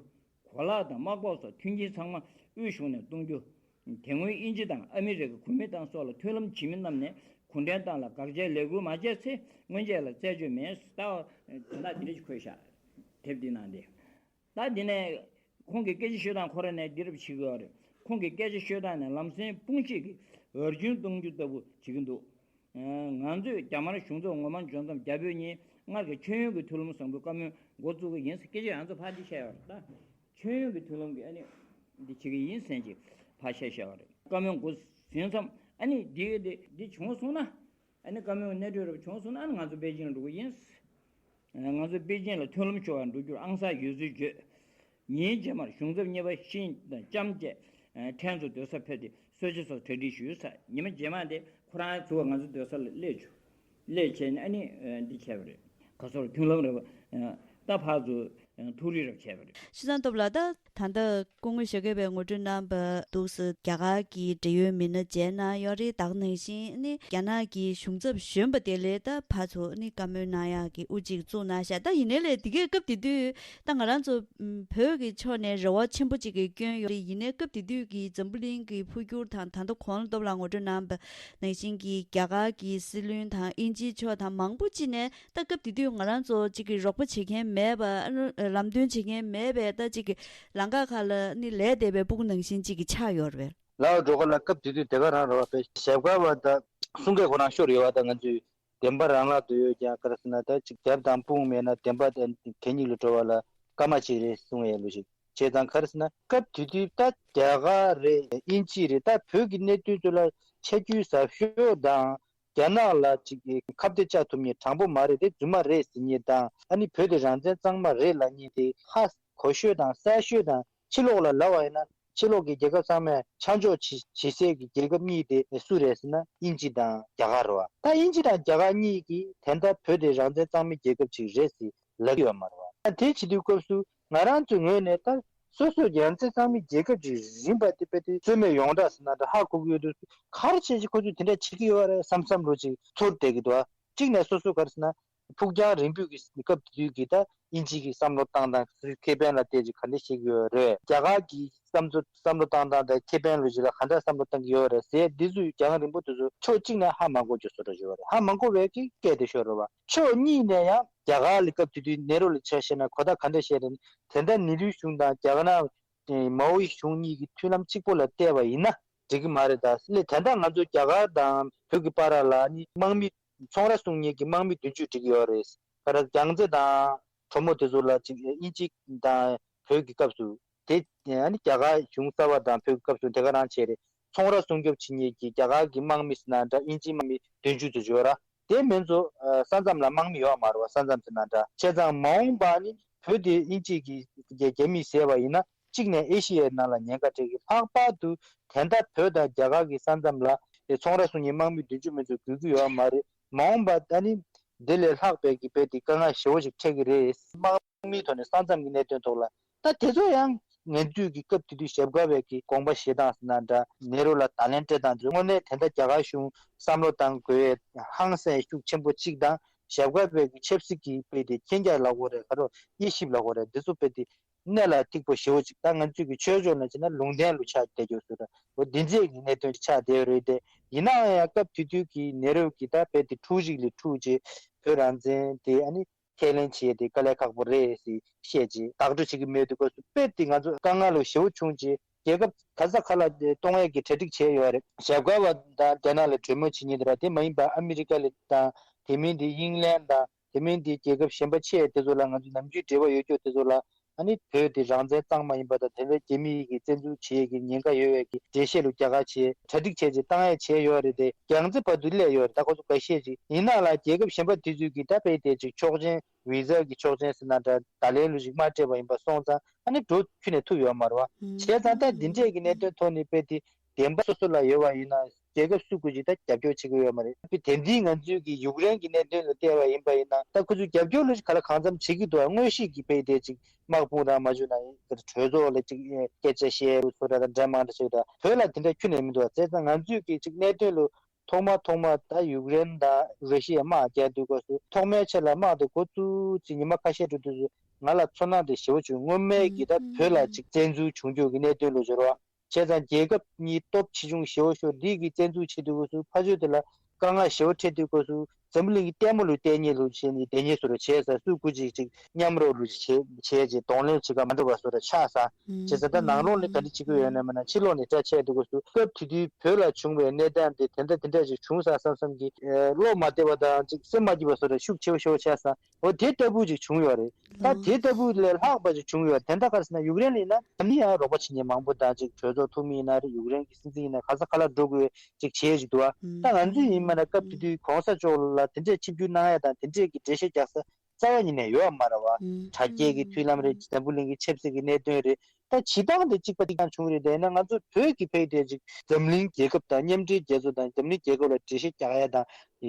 གོ་ལག་དང་དམག་ཕོགས་སོགས་མཐུན་རྐྱེན་ཚང་མ་དབུས་གཞུང་ནས་གཏོང་རྒྱུ། དེ་སྔོན་དབྱིན་ཇི་དང་ཨ་མི་རི་ཀ་གོ་མིན་ཏང་སོགས་ལ་མཐུན་ལམ་བྱེད་མི་རྣམས་ནས་གུང་ཁྲན་ཏང་ལ་དགག་བྱའི་ལས་འགུལ་མ་བྱས་ཚེ་སྔོན་ཆད་ལ་རྩད་གཅོད་མེད། ལྟ་བ་དོན་དག་འདི་འདྲ་ཞིག་འཁོད་བཞག་དེབ་འདི་ནང་དེ། ད་འདི་ནས་ཁོང་གི་སྐད་ཆ་ཤོད་སྟངས་ཁོ་རང་ནས་འདི་རུ་བྱེད་ཀྱི་ཡོད་རེད། ཁོང་གི་སྐད་ཆ་ཤོད་སྟངས་ནས་ལམ་སེང་དཔུང་ཤེད་ཀྱིས་འོར་སྐྱོན་གཏོང་རྒྱུ་ལྟ་བུ་བྱེད་ཀྱི་འདུག་ང་ཚོས་རྒྱ་དམར་གཞུང་ཚབ་ངོ་མ་འབྱོར་མཚམས་རྒྱ་བོད་གཉིས་སྔར་གྱི་མཆོད་ཡོན་གྱི་མཐུན་ལམ་བཟང་པོའི་བཀའ་མོལ་འགོ་བཙུགས་ཀྱི་ཡིན་ཟེར་སྐད་ཆ་ཡང་ཚོ་ཕར་འདི་བཤད་ཡོད་རེད། ད་མཆོད་ཡོན་གྱི་མཐུན་ལམ་གྱི་ཨ་ནི་འདི་བྱེད་ཀྱི་ཡིན་ཟེར་གྱི་ཕར་བཤད་བཤད་པ་རེད། བཀའ་མོལ་འགོ་ཟིན་མཚམས་ཨ་ནི་འདི་འདི་འདི་བྱུང་སོང་ན། ཨ་ནི་བཀའ་མོལ་གནད་འགག་རབ་བྱུང་སོང་ན་ཨ་ནི་ང་ཚོ་པེ་ཅིང་ལ་འགྲོ་གི་ཡིན། ང་ཚོ་པེ་ཅིང་ལ་མཐུན་ལམ་ཞུ་བར་འགྲོ་རྒྱུར་ཨང་གསར་ཡོད་ཚུལ་བརྗོད། ཉིན་རྗེས་མར་གཞུང་ཚབ་གཉིས་པ་ཤིན་དང་ལྕམ་བཅས་ཕྲན་ཚོ་སྡོད་སར་ཕེབས་ཏེ་གསོལ་ཇ་སོགས་གྲ་སྒྲིག་ཞུས་ཚར། ཉི་མ་རྗེས་མ་དེ་ཁོ་རང་ཚུར་ང་ཚོ་སྡོད་ས་ལ་སླེབས་བྱུང་། སླེབས་བྱས་ནས་ཨ་ནི་འདི་བྱས་པ་རེད། ག་སོར་མཐུན་ལམ་རེད་པ། ད་ཕར་ཚུར་ཐུག་རིགས་རབ་བྱས་པ་རེད། ཤི་ཚང་སྟོབས་ལགས། ད་ད་ལྟ་སྐུ་ངོ་ཞྭ་སྒབ་པས་ངོ་སྤྲོད་གནང་པ་འདུག་ཟེར། རྒྱ་གར་གྱི་འབྲེལ་ཡོད་མི་སྣ་མཇལ་གནང་ཡོད་རེད། ད་ག་ནང་བཞིན་ནི་རྒྱ་ནག་གི་གཞུང་ཚབ་གཞོན་པ་དེ་ལས་ད་ཕར་ཚུར་ནི་བཀའ་མོལ་གནང་ཡག་གི་དབུ་གཅིག་བཙུགས་གནང་ཤག་ད་ཡིན་ནའི་ལས་དེ་གའི་སྐབས་དེ་དུས་ད་ང་རང་ཚོ་བོད་ཀྱི་ཕྱོགས་ནས་རེ་བ་ཆེན་པོ་གཅིག་གི་བསྐྱོན་ཡོད་རེད། ཡིན་ནའི་སྐབས་དེ་དུས་ཀྱི་འཛམ་བུ་གླིང་གི་འཕོ་འགྱུར་དང་ད་ལྟ་གོང་ལ་སྟོབས་ལགས་ངོ་སྤྲོད་གནང་པ་ནང་བཞིན་གྱི་རྒྱ་གར་གྱི་སྲིད་བློན་དང་དབྱིན་ཇིའི་ཕྱོགས་དང་མང་པོ་ཅིག་ནས། ད་སྐབས་དེ་དུས་ང་རང་ཚོ་གཅིག་གི་རོགས་པ་བྱེད་མཁན་མེད་པ། ཨ་ནི་ལམ་སྟོན་བྱེད་མཁན་མེད་པས་ད་གཅིག་གི་ལམ་ཁ་ཁ་ལ་ནི་ལས་བསྡད་པའི་སྤུ་གུ་ནང་བཞིན་གཅིག་གི་ཆགས་ཡོད་རེད། ལའོ་འགྲོ་ག་ལ་སྐབས་དེ་དུས་དེ་ག་རང་རེད་བ། པའི་ཞབས་དཀར་བ་ད་གསུང་སྐད་ཁོ་རང་ཤོར་ཡོད་བ། ད་ང་ཚོས་བདེན་པ་རང་ལག་ཏུ་ཡོད་ཀྱང་ག་རེ་ཟེར་ན་ད་གཅིག་རྒྱབ་དང་དཔུང་མེད་ན་བདེན་པ་དེ་གད་སྙིགས་ལ་འགྲོ་བ་ལ་སྐར་མ་གཅིག་རེད་གསུང་ཡས་ལོ་ཞིག་བྱས་ཙང་ག་རེ་ཟེར་ན་སྐབས་དེ་དུས་ད་རྒྱ་གར་རེད། དབྱིན་ཇི་རེད། ད་བོད་ཀྱི་གནད་དོན་ཚོ་ལ་ཆ་རྒྱུས་ཟབ་ཤོས་དང་། རྒྱ་ནག་ལ་ཅིག་ཁ་གཏད་བཅག་ཐུབ་མཁན་དྲང་པོ་མ་རེད། དེ་རྫུན་མ་རེད་ཟེར་མཁན་དང་། ཨ་ནི་བོད་དེ་རང་བཙན་གཙང་མ་རེད་ལབ་མཁན་དེ་ཧ་གོ་ཤོས་དང་གསལ་ཤོས་དང་། ཕྱི་ལོགས་ལ་ལབ་པ་ཡིན་ན་ཕྱི་ལོགས་ཀྱི་རྒྱལ་ཁབ་ཚང་མས་ཆ་འཇོག་བྱེད་བྱེད་སའི་གི་རྒྱལ་ཁབ་གཉིས་དེ་སུ་རེད་ཟེར་ན་དབྱིན་ཇི་དང་རྒྱ་གར་རེད་བ། ད་དབྱིན་ཇི་དང་རྒྱ་གར་གཉིས་ཀྱིས་དེ་ལྟར་བོད་དེ་རང་བཙན་གཙང་མའི་རྒྱལ་ཁབ་ཅིག་རེད་ཟེར་ལབ་ཀྱི་ཡོད་མ་རེད་བ། ད་དེ་བྱེད་དུས་སྐབས་སུ་ང་རང་ཚོའི་ངོས་ནས་ད་སོ་སོ་རྒྱལ་རྩེ་གཙང་མའི་རྒྱལ་ཁབ་ཅིག་ཡིན་པ་དེ་དཔེ་དེ་རྩོད་མེད་ཡོངས་གྲགས་ཟེར་ན་འདྲ་ཧ་གོ་གི་ཡོད་དུས། ག་རེ་བྱས་ཀྱི་ཁོ་ཚོས་དེ་འདྲ་བྱེད་ཀྱི་ཡོད་རེད་བསམ་བསམ་བློ་ཅིག་ཚོར་བསྡད་ཀྱི་འདུག་གཅིག་ནས་སོ་སོ་ག་རེ་ཟེར་ན་ཕུགས་རྒྱང་རིང་པོའི་གི་སྐབས་དེ་དུས་ཀྱི་ད་དབྱིན་ཇི་གི་བསམ་བློ་བཏང་སྟངས་ཁེ་ཕན་ལ་བལྟས་ཀྱི་ག་འདྲ་བྱེད་ཀྱི་ཡོད་རེད། རྒྱ་གར་གྱི་བསམ་ཚུལ་བསམ་བློ་བཏང་སྟངས་དང་ཁེ་ཕན་ལོ་ཅིག་ལ་ག་འདྲ་བསམ་བློ་བཏང་གི་ཡོད་རེད་ཟེར། འདི་ཚོའི་རྒྱང་རིང་པོ་དེ་ཚོ་ཕྱོགས་གཅིག་ནས་ཧ་མ་གོ་རྒྱུ་བཟོ་འདྲ་ཡོད་རེད། ཧ་མ་གོ་བའི་གི་སྐད་དེ་ཤོར་རེད་བ། ཕྱོགས་གཉིས་ནས་ཡང་རྒྱ་གར་ལ་སྐབས་དེ་དུས་ནེ་རོ་ལ་ཆ་བཞག་ན་གོ་ད་ག་འདྲ་བཤད་རེད། དེ་འདྲ་ནེ་རུའི་གཞུང་དང་རྒྱ་ནག་མའོ་ཡི་གཞུང་གཉིས་ཀྱི་མཐུན་ལམ་གཅིག་པོ་ལ་བལྟས་པ་ཡིན་ན་འགྲིག་གི་མ་རེད། ད་སླེ་དེ་འདྲ་ང་ཚོ་རྒྱ་གར་དང་བོད་ཀྱི་བར་ལ་ནི་དམག་མི་ཚོང་ར་བསྲུང་མཁན་གྱི་དམག་མི་བདུན་ཅུ་འགྲིག་གི་ཡོད་རེད། ག་རེ་རྒྱལ་རྩེ་དང་གྲོ་མོ་དེ་ཚོ་ལ་ཅིག་དབྱིན་ཇི་དང་བོད་ཀྱི་སྐབས་སུ་དེ་ཨ་ནི་རྒྱ་གར་གཞུང་གསར་པ་དང་བོད་ཀྱི་སྐབས་སུ་དེ་ག་རང་བྱས་རེད། ཚོང་ར་སྲུང་སྐྱོབ་བྱེད་མཁན་གྱི་རྒྱ་གར་གྱི་དམག་མི་ཟེར་ན་འདྲ་དབྱིན་ཇིའི་དམག་མི་བདུན་ཅུ་ཙམ་ཡོད་ར། དེ་མིན་ཚོ་ས་མཚམས་ལ་དམག་མི་ཡོད་མ་རེད་བ། ས་མཚམས་ཟེར་ན་འདྲ། བྱས་ཙང་མ་འོངས་པ་ནི་བོད་དེ་དབྱིན་ཇི་གི་རྒྱ་རྒྱ་མིས་བཟས་པ་ཡིན་ན་གཅིག་ནས་ཨེ་ཤི་ཡའི་ནང་ལ་ཉེན་ཁ་འཕྲད་ཀྱི། ལྷག་པར་དུ་དེ་འདྲ་བོད་དང་རྒྱ་གར་གྱི་ས་མཚམས་ལ་དེ་ཚོང་ར་སྲུང་མཁན་དམག་མི་བདུན་ཅུ་མི་ཚོ་དགོས་ཀྱི་ཡོད་མ་རེད། མ་འོངས་པ་ད་ནི་ འདི་ལས་ལྷག་པའི་གི་དཔེ་དེ་དཀའ་ངལ་ཞེ་བོ་ཞིག་འཕྲད་ཀྱི་རེད། དམག་མིའི་ཐོག་ནས་ས་མཚམས་ཀྱི་གནད་དོན་ཐོག་ལ། ད་དེ་ཚོ་ཡང་ང་ཚོས་ཀྱི་སྐབས་དེ་དུས་ཞབས་དཀར་བའི་གི་དགོངས་པ་བཞེས་སྟངས་ཟེར་ན་འདྲ། ནེ་རུ་ལ་བརྡ་ལན་སྤྲད་སྟངས་དེ་ཚོ་དངོས་གནས་དེ་འདྲ་རྒྱ་གར་གཞུང་བསམ་བློ་གཏང་དགོས་ཡས་ཧང་སངས་ཤུགས་ཆེན་པོ་གཅིག་དང་། ཞབས་དཀར་བའི་གི་ཆབ་སྲིད་ཀྱི་དཔེ་དེ་མཁྱེན་རྒྱ་ལབ་དགོས་རེད། ག་རེ་དབྱེ་ཞིབ་ལབ་དགོས་རེད། འདི་ཚོ་དཔེ་དེ་གནད་ལ་ཐིག་པོ་ཞེ་བོ་ཅིག་ད་ང་ཚོས་ཀྱི་ཆོས་ཕྱོགས་ནས་བྱས་ན་ལུང་བསྟན་ལུ་ཆགས་བསྡད་ཡོད་ཟེར་ར། འོ་འདི་འདྲས་ཀྱི་གནད་དོན་ཆགས་བསྡད་ཡོད་རེད་དེ། ཡིན་ནའང་ཡང་སྐབས་དེ་དུས་ཀྱི་ནེ་རུ་གི་ད་དཔེ་དེ་འཁྲུག་ཅིག་ལས་འཁྲུག་ཅིག་བོད་རང་བཙན་དེ་ཨ་ནི་ཁས་ལེན་བྱེད་ཡས་དེ་དཀའ་ལས་ཁག་པོ་རེད་ཟེར་བཤད་ཅིག་བདག་སྤྲོད་བྱེད་ཀྱི་མེད་དུས་སྐབས་སུ་དཔེ་དེ་ང་ཚོ་དཀའ་ངལ་ལུ་ཞེ་བོ་བྱུང་ཅིག་རྒྱལ་ཁབ་ག་ས་ག་ལ་གཏོང་ཡས་ཀྱི་གྲ་སྒྲིག་བྱས་ཡོད་རེད། ཞབས་དཀར་བ་དང་རྒྱ་ནག་ལ་གྲོས་མོལ་བྱེད་མཁན་དེ་ར། དེ་མ་ཡིན་པ་ཨ་མི་རི་ཀ་ལ་དང་དེ་མིན་དེ་དབྱིན་ལན་དང་དེ་མིན་དེ་རྒྱལ་ཁབ་གཞན་པ་ཆེ་དེ་ཚོ་ལ་ང་ཚོ་ནམ་རྒྱུན་འབྲེལ་བ་ཡོད་ཀྱོག་དེ་ཚོ་ལ། ཨ་ནི་བོད་དེ་རང་བཙན་གཙང་མ་ཡིན་པ་དང་དེ་འདྲ་རྒྱ་མི་ཡི་གི་བཙན་འཛུལ་བྱེད་ཡས་ཀྱི་ཉེན་ཁ་ཡོད་པའི་གི་འགྲེལ་བཤད་ལུ་རྒྱག་ཁ་བྱས་གྲ་སྒྲིག་བྱས་རྗེས་བཏང་ཡས་བྱས་ཡོད་རེད་དེ། རྒྱལ་རྩེ་བར་དུ་སླེབས་ཡོད་རེད། ད་ཁོ་ཚོ་འགའ་ཤས་ཅིག་ཡིན་ན་ལ་རྒྱལ་ཁབ་གཞན་པ་དེ་ཚོས་ཀྱི་ད་དཔེ་དེ་ཅིག་ཆོག་མཆན་བི་ཟ་གི་ཆོག་མཆན་ཟེར་ན་འདྲ་བརྡ་ལན་ལུ་ཅིག་མ་སྤྲད་པ་ཡིན་པ་སོང་ཙང་ཨ་ནི་འགྲོ་ཁྱོན་ནས་ཐུབ་ཡོད་མ་རེད་བ། བྱས་ཙང་ད་འདི་འདྲས་ཀྱི་གནད་དོན་ཐོག་ནས་དཔེ་དེ་བདེན་པ་སོ་སོ་ལ་ཡོད་པ་ཡིན་ན་རྒྱལ་ཁབ་སུ་དགོས་ཅིག་ད་རྒྱབ་སྐྱོར་བྱེད་ཀྱི་ཡོད་མ་རེད། དེ་འདིའི་ང་ཚོའི་གི་ཡུཀ་རེན་གྱི་གནད་དོན་ལ་བལྟས་པ་ཡིན་པ་ཡིན་ན་ད་ཁོ་ཚོས་རྒྱབ་སྐྱོར་ལ་ག་ལ་གང་འཚམ་བྱེད་ཀྱི་འདུག་དངོས་གཞི་གི་དཔེ་དེ་ཅིག་དམག་དཔུང་རང་མ་བྱུང་ན་གྲོས་ཚོགས་ལ་ཅིག་སྐད་ཆ་བཤད་ཚོ་འདྲ་དང་འདྲ་མང་འདྲ་བྱེད་ད་བོད་ལ་དེ་འདྲ་ཁྱོན་ནས་མི་འདུག་བ། བྱས་ཙང་ང་ཚོས་གི་ཅིག་གནད་དོན་ལ་ཐོག་མ་ཐོག་མ་ད་ཡུཀ་རེན་དང་ར་ཤི་ཡ་དམག་རྒྱག་དུས་སྐབས་སུ་ཐོག་མའི་ཆ་ལ་དམག་དེ་འགོ་བཙུགས་ཅིག་ཉི་མ་ཁ་ཤས་འགྲོ་དུས་སུ་ང་ལ་ཚོར་སྣང་དེ་ཞེ་བོ་བྱུང་། སྔོན་མའི་གི་ད་བོད་ལ་ཅིག་བཙན་འཛུལ་བྱུང་རྒྱུ་གི་གནད་དོན་ལ་སྦྱོར་བ། བྱས་ཙང་རྒྱལ་ཁབ་གཉིས་སྟོབས་ཆེ་ཆུང་ཞེ་བོ་ཤོར་འདི་གི་བཙན་འཛུལ་བྱེད་དུས་སྐབས་སུ་ཕ་ཆོས་དེ་ལ་དཀའ་ངལ་ཞེ་བོ་འཕྲད་དུས་སྐབས་སུ་འཛམ་བུ་གླིང་གི་ལྟད་མོ་ལུ་བལྟས་ཉེ་ལུ་བྱས་ནས་བསྡད་ཉེ་སུ་རུ་བྱས་ས་སུ་སྐུ་ཅིག་ཅིག་མཉམ་རོགས་ལུ་བྱས་བྱས་རྗེས་གདོང་ལེན་བྱེད་ག་མ་འགྲོ་བ་སུ་རུ་ཆགས་ས་བྱས་ཙང་ད་ནང་ལོགས་ནས་ག་འདྲ་བྱེད་ཀྱི་ཡོད་ན་མིན་ན་ཕྱི་ལོགས་ནས་སྐྲག་ཆད་དུས་སྐབས་སུ་སྐབས་དེ་དུས་བོད་ལ་བྱུང་བའི་གནས་སྟངས་དེ་དེ་འདྲ་དེ་འདྲ་ཅིག་བྱུང་ས་བསམ་བསམ་གྱི་བློ་མ་བདེ་བ་དང་ཅིག་སེམས་མ་སྐྱིད་པ་སུ་རུ་ཤུགས་ཆེ་བོ་ཤོར་ཆགས་ས། འོ་དེ་ལྟ་བུ་ཅིག་བྱུང་ཡོད་རེད། ད་དེ་ལྟ་བུ་ལས་ལྷག་པ་ཅིག་བྱུང་ཡོད་རེད། དེ་འདྲ་ག་རེ་ཟེར་ན་ཡུཀ་རེན་ལ་ཡིན་ན་ད་ནི་ཡང་རོགས་པ་བྱེད་མཁན་མང་པོ་དང་ཅིག་གྲོས་ཚོགས་འཐུས་མི་ཡིན་ན་རེད། ཡུཀ་རེན་གྱི་སྲིད་འཛིན་ཡིན་ན་ག་ས་ག་ལ་འགྲོ་དགོས་ཅིག་བྱས་ཅིག་འདུག་བ། ད་ང་ཚོས་ཡིན་མིན་ན་སྐབས་དེ་དུས་གོང་ས་མཆོག་ལ་དེ་འདྲས་ཆིབས་བསྒྱུར་གནང་ཡ་དང་དེ་འདྲས་ཀྱི་འགྲེལ་བཤད་རྒྱག་ས་རྩ་བ་ཉིད་ནས་ཡོད་མ་རེད་བ། དྲ་རྒྱའི་གི་མཐུན་ལམ་རེད། འཛམ་བུ་གླིང་གི་ཆབ་སྲིད་ཀྱི་གནད་དོན་རེད། ད་བྱེད་སྟངས་དེ་གཅིག་པ་གཅིག་རྐྱང་བྱུང་རེད། དེས་ན་ང་ཚོ་བོད་ཀྱི་ཕལ་དེ་ཅིག་འཛམ་གླིང་རྒྱལ་ཁབ་དང་མཉམ་འབྲེལ་རྒྱལ་ཚོགས་དང་འཛམ་གླིང་རྒྱལ་ཁབ་ལ་འགྲེལ་བཤད་རྒྱག་ཡ་དང་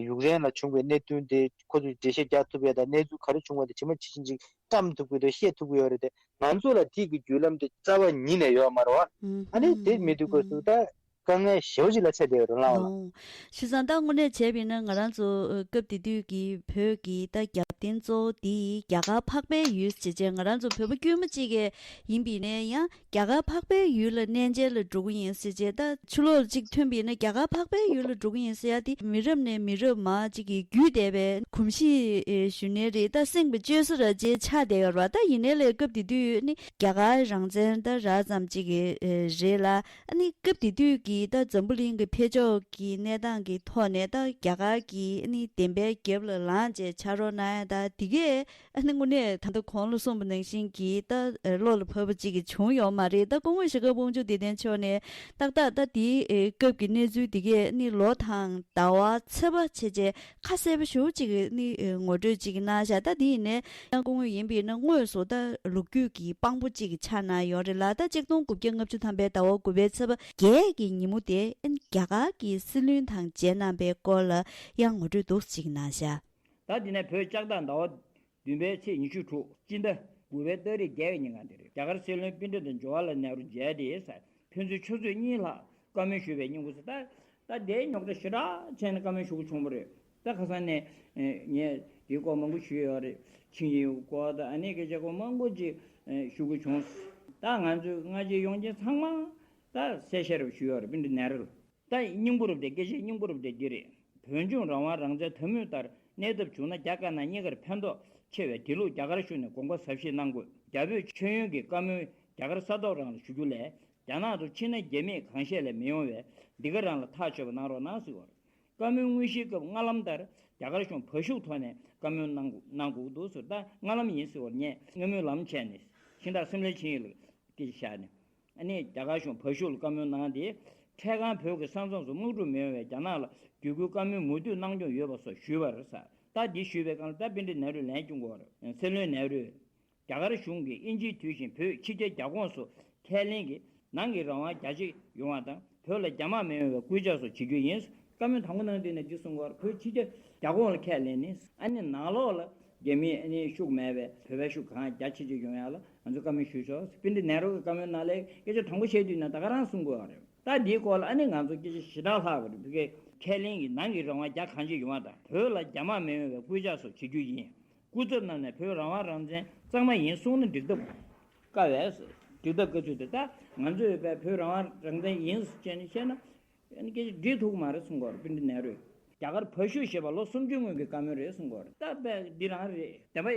ཡུཀ་རེན་ལ་བྱུང་བའི་གནད་དོན་དེ་ཁོ་ཚོས་འགྲེལ་བཤད་རྒྱག་ཐུབ་ཡ་དང་གནས་ཚུལ་ག་རེ་བྱུང་བ་དེ་ཇི་མ་ཇི་བཞིན་ཅིག་བཀྲམ་ཐུབ་ཀྱི་འདུག་བཤད་ཐུབ་ཀྱི་ཡོད་རེད་དེ། ང་ཚོ་ལ་དེ་གི་བརྒྱུད་ལམ་དེ་རྩ་བ་ཉིད་ནས་ཡོད་མ་རེད་བ། ཨ་ནི་དེ་མེད་དུས་སྐབས་སུ་ད་དཀའ་ངལ་ཞེ་པོ་ཅིག་ལ་ཆགས་བསྡད་ཡོད་རེད་ལགས་ལགས། ཨོ། བྱས་ཙང་ད་དངོས་གནས་བྱས་པ་ཡིན་ན་ང་རང་ཚོ་སྐབས་དེ་དུས་ཀྱི་བོད་ཀྱི་ད་རྒྱབ་རྟེན་གཙོ་བོ་དེ་རྒྱ་གར་འཕགས་པའི་ཡུལ་ཟེར་བྱས་ང་རང་ཚོ་བོད་པ་དཀྱུས་མ་གཅིག་གི་ཡིན་པ་ཡིན་ན་ཡང་རྒྱ་གར་འཕགས་པའི་ཡུལ་ལ་གནས་མཇལ་ལ་འགྲོ་གི་ཡིན་ཟེར་བྱས། ད་ཕྱི་ལོགས་ལ་གཅིག་ཐོན་པ་ཡིན་ན་རྒྱ་གར་འཕགས་པའི་ཡུལ་ལ་འགྲོ་གི་ཡིན་ཟེར་ཡ་དེ་མི་རབས་ནས་མི་རབས་མར་གཅིག་གི་བརྒྱུད་བསྡད་པའི་གོམས་གཤིས་ཞུ་ནའི་རེད། ད་སེམས་ཀྱི་བཅོས་ས་ར་ཅིག་ཆགས་བསྡད་ཡོད་རེད་བ། ད་ཡིན་ནའི་ལས་སྐབས་དེ་དུས་ནི་རྒྱ་གར་རང་བཙན་ད་རག་ཙམ་གཅིག་གི་རེད་ལ། ཨ་ནི་སྐབས་དེ་དུས་ཀྱི་ད་འཛམ་བུ་གླིང་གི་འཕེལ་ཕྱོགས་ཀྱི་གནས་སྟངས་ཀྱི་ཐོག་ནས་ད་རྒྱ་གར་གྱི་ཨ་ནི་བདེན་པའི་རྒྱབ་ལ་ལངས་བྱས་ཕྱག་རོགས་གནང་ཡ་ད་དེ་གས་ཨ་ནི་དངོས་གནས་ད་ལྟ་གོང་ལ་གསུངས་པ་ནང་བཞིན་གྱི་ད་བློ་ལ་བབས་པ་ཅིག་གི་བྱུང་ཡོད་མ་རེད། ད་སྐུ་ངོ་ཞྭ་སྒབ་དབང་ཕྱུག་བདེ་ལྡན་མཆོག་ནས་ཏག་ཏག་ད་དེའི་སྐབས་ཀྱི་གནས་ཚུལ་དེ་གས་ཨ་ནི་ལོ་དང་ཟླ་བ་ཚེས་པ་བྱས་བྱས་ཁ་གསལ་པོ་ཞེ་པོ་ཅིག་ནི་ངོ་སྤྲོད་ཅིག་གནང་བཞག་ད་དེ་ཡིན་ནའི་ཡང་སྐུ་ངོ་ཡིན་པས་ན་དངོས་སུ་ད་ལོ་རྒྱུས་ཀྱི་དཔང་པོ་ཅིག་ཆགས་གནང་ཡོད་རེད་ལ། ད་གཅིག་སྟོང་དགུ་བརྒྱ་ལྔ་བཅུ་ཐམ་པའི་ཟླ་བ་དགུ་པའི་ཚེས་པ་བརྒྱད་ཀྱི་ཉིན་མོ་དེ་རྒྱ་གར་གྱི་སྲིད་བློན་དང་མཇལ་གནང་པའི་སྐོར་ལ་ཡང་ངོ་སྤྲོད་འདུག་ཅིག་གནང་བཞག་ད་དེ་ནས་བོད་ལྕགས་སྟག་ཟླ་བ་བདུན་པའི་ཚེས་ཉི་ཤུ་དྲུག་སྤྱི་ཟླ་དགུ་པའི་ཏ་རིག་བརྒྱད་ཀྱི་ཉིན་གང་དེ་རེད། རྒྱ་གར་སྲིད་བློན་པཎྜི་ཏ་ཇ་ཝ་ཧར་ལཱལ་ནེ་རུ་མཇལ་དེ་ས་ཕན་ཚུན་ཆུ་ཚོད་གཉིས་ལྷག་བཀའ་མོལ་ཞུས་པའི་སྙིང་པོ་ཟེར། ད་ད་དེའི་རྙོག་དྲ་ཞེ་དྲག་བྱས་ནས་བཀའ་མོལ་ཞུ་དགོས་བྱུང་བ་རེད། ད་ཁ་སང་ནས་ངས་དེའི་སྐོར་མང་པོ་ཞུས་ཡོད་རེད། ཆིངས་ཡིག་སྐོར་དང་ཨ་ནེ་སྐད་ཆ་སྐོར་མང་པོ་ཅིག་ཞུ་དགོས་བྱུང་། ད་ང་ཚོས་སྔ་རྗེས་ཡོང་རྐྱེན་ཚང་མ་ད་གསལ་བཤད་རེ་ཞུས་ཡོད་རེད། པཎྜི་ཏ་ནེ་རུ་ལ། ད་སྙིང་པོ་རུ་དེ་སྐད་ཆའི་སྙིང་པོ་རུ་དེ་འདི་རེད། བོད་ལྗོངས་རང་དབང་རང་བཙན་དོན་དངོས་ལྟར་གནས་ཐབས་བྱུང་ན་རྒྱ་དཀར་ནག་གཉིས་ཀར་ཕན་ཐོགས་ཆེ་བས་དེ་ལུགས་རྒྱ་གར་གཞུང་ནས་དགོངས་པ་ཟབ་བཞེས་གནང་དགོས། རྒྱ་བོད་མཆོད་ཡོན་གྱི་བཀའ་མོལ་རྒྱ་གར་ས་ཐོག་རང་ལ་ཞུ་རྒྱུ་ལས་རྒྱ་ནག་ཏུ་ཕྱིན་ན་རྒྱ་མིས་གང་བཤད་ལས་མི་ཡོང་བས་འདི་ག་རང་ལ་ཐག་ཆོད་པ་གནང་རོགས་གནང་ཟེར་བ་རེད། བཀའ་མོལ་དངོས་གཞིའི་སྐབས་སྔ་ལམ་ལྟར་རྒྱ་གར་གཞུང་བར་ཞུགས་ཐོག་ནས་བཀའ་མོལ་གནང་དགོས་གནང་དགོས་འདུག་ཟེར། ད་སྔ་ལམ་ཡིན་ཟེར་བར་ངས་སྔ་མོའི་ལམ་བྱས་ནས་ཤིང་སྟག་སེམས་ལྷས་ཆིངས་ཡིག་ལ་སྐད་ཆ་བཞག་ནས། ཨ་ནི་རྒྱ་གར་གཞུང་བར་ཞུགས་ལ་བཀའ་མོལ་གནང་སྟེ། འཕྲལ་ཁང་བོད་ཀྱི་ས་མཚམས་སུ་དམག་འཁྲུག་མི་ཡོང་བའི་རྒྱ་ནག་ལ་བརྒྱུད་སྐུལ་བཀའ་མོལ་མུ་མཐུད་གནང་སྐྱོང་ཡོད་པ་སོགས་ཞུས་པ་རེད་ཟེར། ད་འདི་ཞུས་པའི་སྒང་ལ་ད་པཎྜི་ཏ་ནེ་རུས་ལན་བསྐྱོན་གྱི་ཡོད་རེད། སྲིད་བློན་ནེ་རུས། རྒྱ་གར་གཞུང་གིས་དབྱིན་ཇིའི་དུས་བཞིན་བོད་ཕྱི་རྒྱལ་རྒྱ་ཁོངས་སུ་ཁས་ལེན་གྱིས་ནང་གི་རང་དབང་རྒྱ་ཆེ་ཡོང་བ་དང་བོད་ལ་རྒྱ་དམག་མི་ཡོང་བའི་སྐུལ་ལྕག་སོགས་བྱེད་རྒྱུ་ཡིན། བཀའ་མོལ་དང་པོ་གནང་དུས་ནས་འདི་གསུང་གི་ཡོད་རེད། བོད་ཕྱི་རྒྱལ་རྒྱ་ཁོངས་ལ་ཁས་ལེན་ནས་ཨ་ནི་ནང་ལོགས་ལ་རྒྱ་མིའི་ཨ་ནི་ཤུགས་མེད་པའི་བོད་པའི་ཤུགས་གང་རྒྱ་ཆེ་ཆེ་ཡོང་ཡ་ལ་ང་ཚོས་བཀའ་མོལ་ཞུས་ཆོག། པཎྜི་ཏ་ནེ་རུ་གི་བཀའ་མོལ་ནང་ལ་སྐད་ཆ་དྲང་པོ་བཤད་དུས་ན་ད་ག་རང་གསུང་གི་ཡོད་རེད། ད་འདིའི་སྐོར་ལ་ཨ་ནི་ང་ཚོ་སྐད་ཆ་ཞེ་དྲག་ལྷག་པ་རེད། བོད་ཀྱི་ཁས་ལེན་གྱི་ནང་གི་རང་དབང་རྒྱ་གང་ཆེ་ཡོང་བ་དང་། བོད་ལ་རྒྱ་དམག་མི་ཡོང་བའི་སྐུལ་ལྕག་སོགས་བྱེད་རྒྱུ་ཡིན། སྐུ་ཚབ་རྣམས་ནས་བོད་རང་དབང་རང་བཙན་གཙང་མ་ཡིན་གསུངས་ན་འགྲིག་ཐབས་དཀའ་བས། འགྲིག་ཐབས་དཀའ་ཚུལ་དེ་ད་ང་ཚོས་བོད་རང་དབང་རང་བཙན་ཡིན་ཟེར་བྱས་ནས་བཤད་ན་ཨ་ནི་སྐད་ཆ་འགྲིག་ཐུབ་ཀྱི་མ་རེད་གསུང་གི་ཡོད་རེད། པཎྜི་ཏ་ནེ་རུས། རྒྱ་གར་བ་ཤུ་ཞེས་པ་ལོ་སུམ་ཅུ་སྔོན་གྱི་བཀའ་མོལ་རེད་གསུང་གི་ཡོད་རེད། ད་དཔེ་འདི་རང་རེད། བདེན་པ་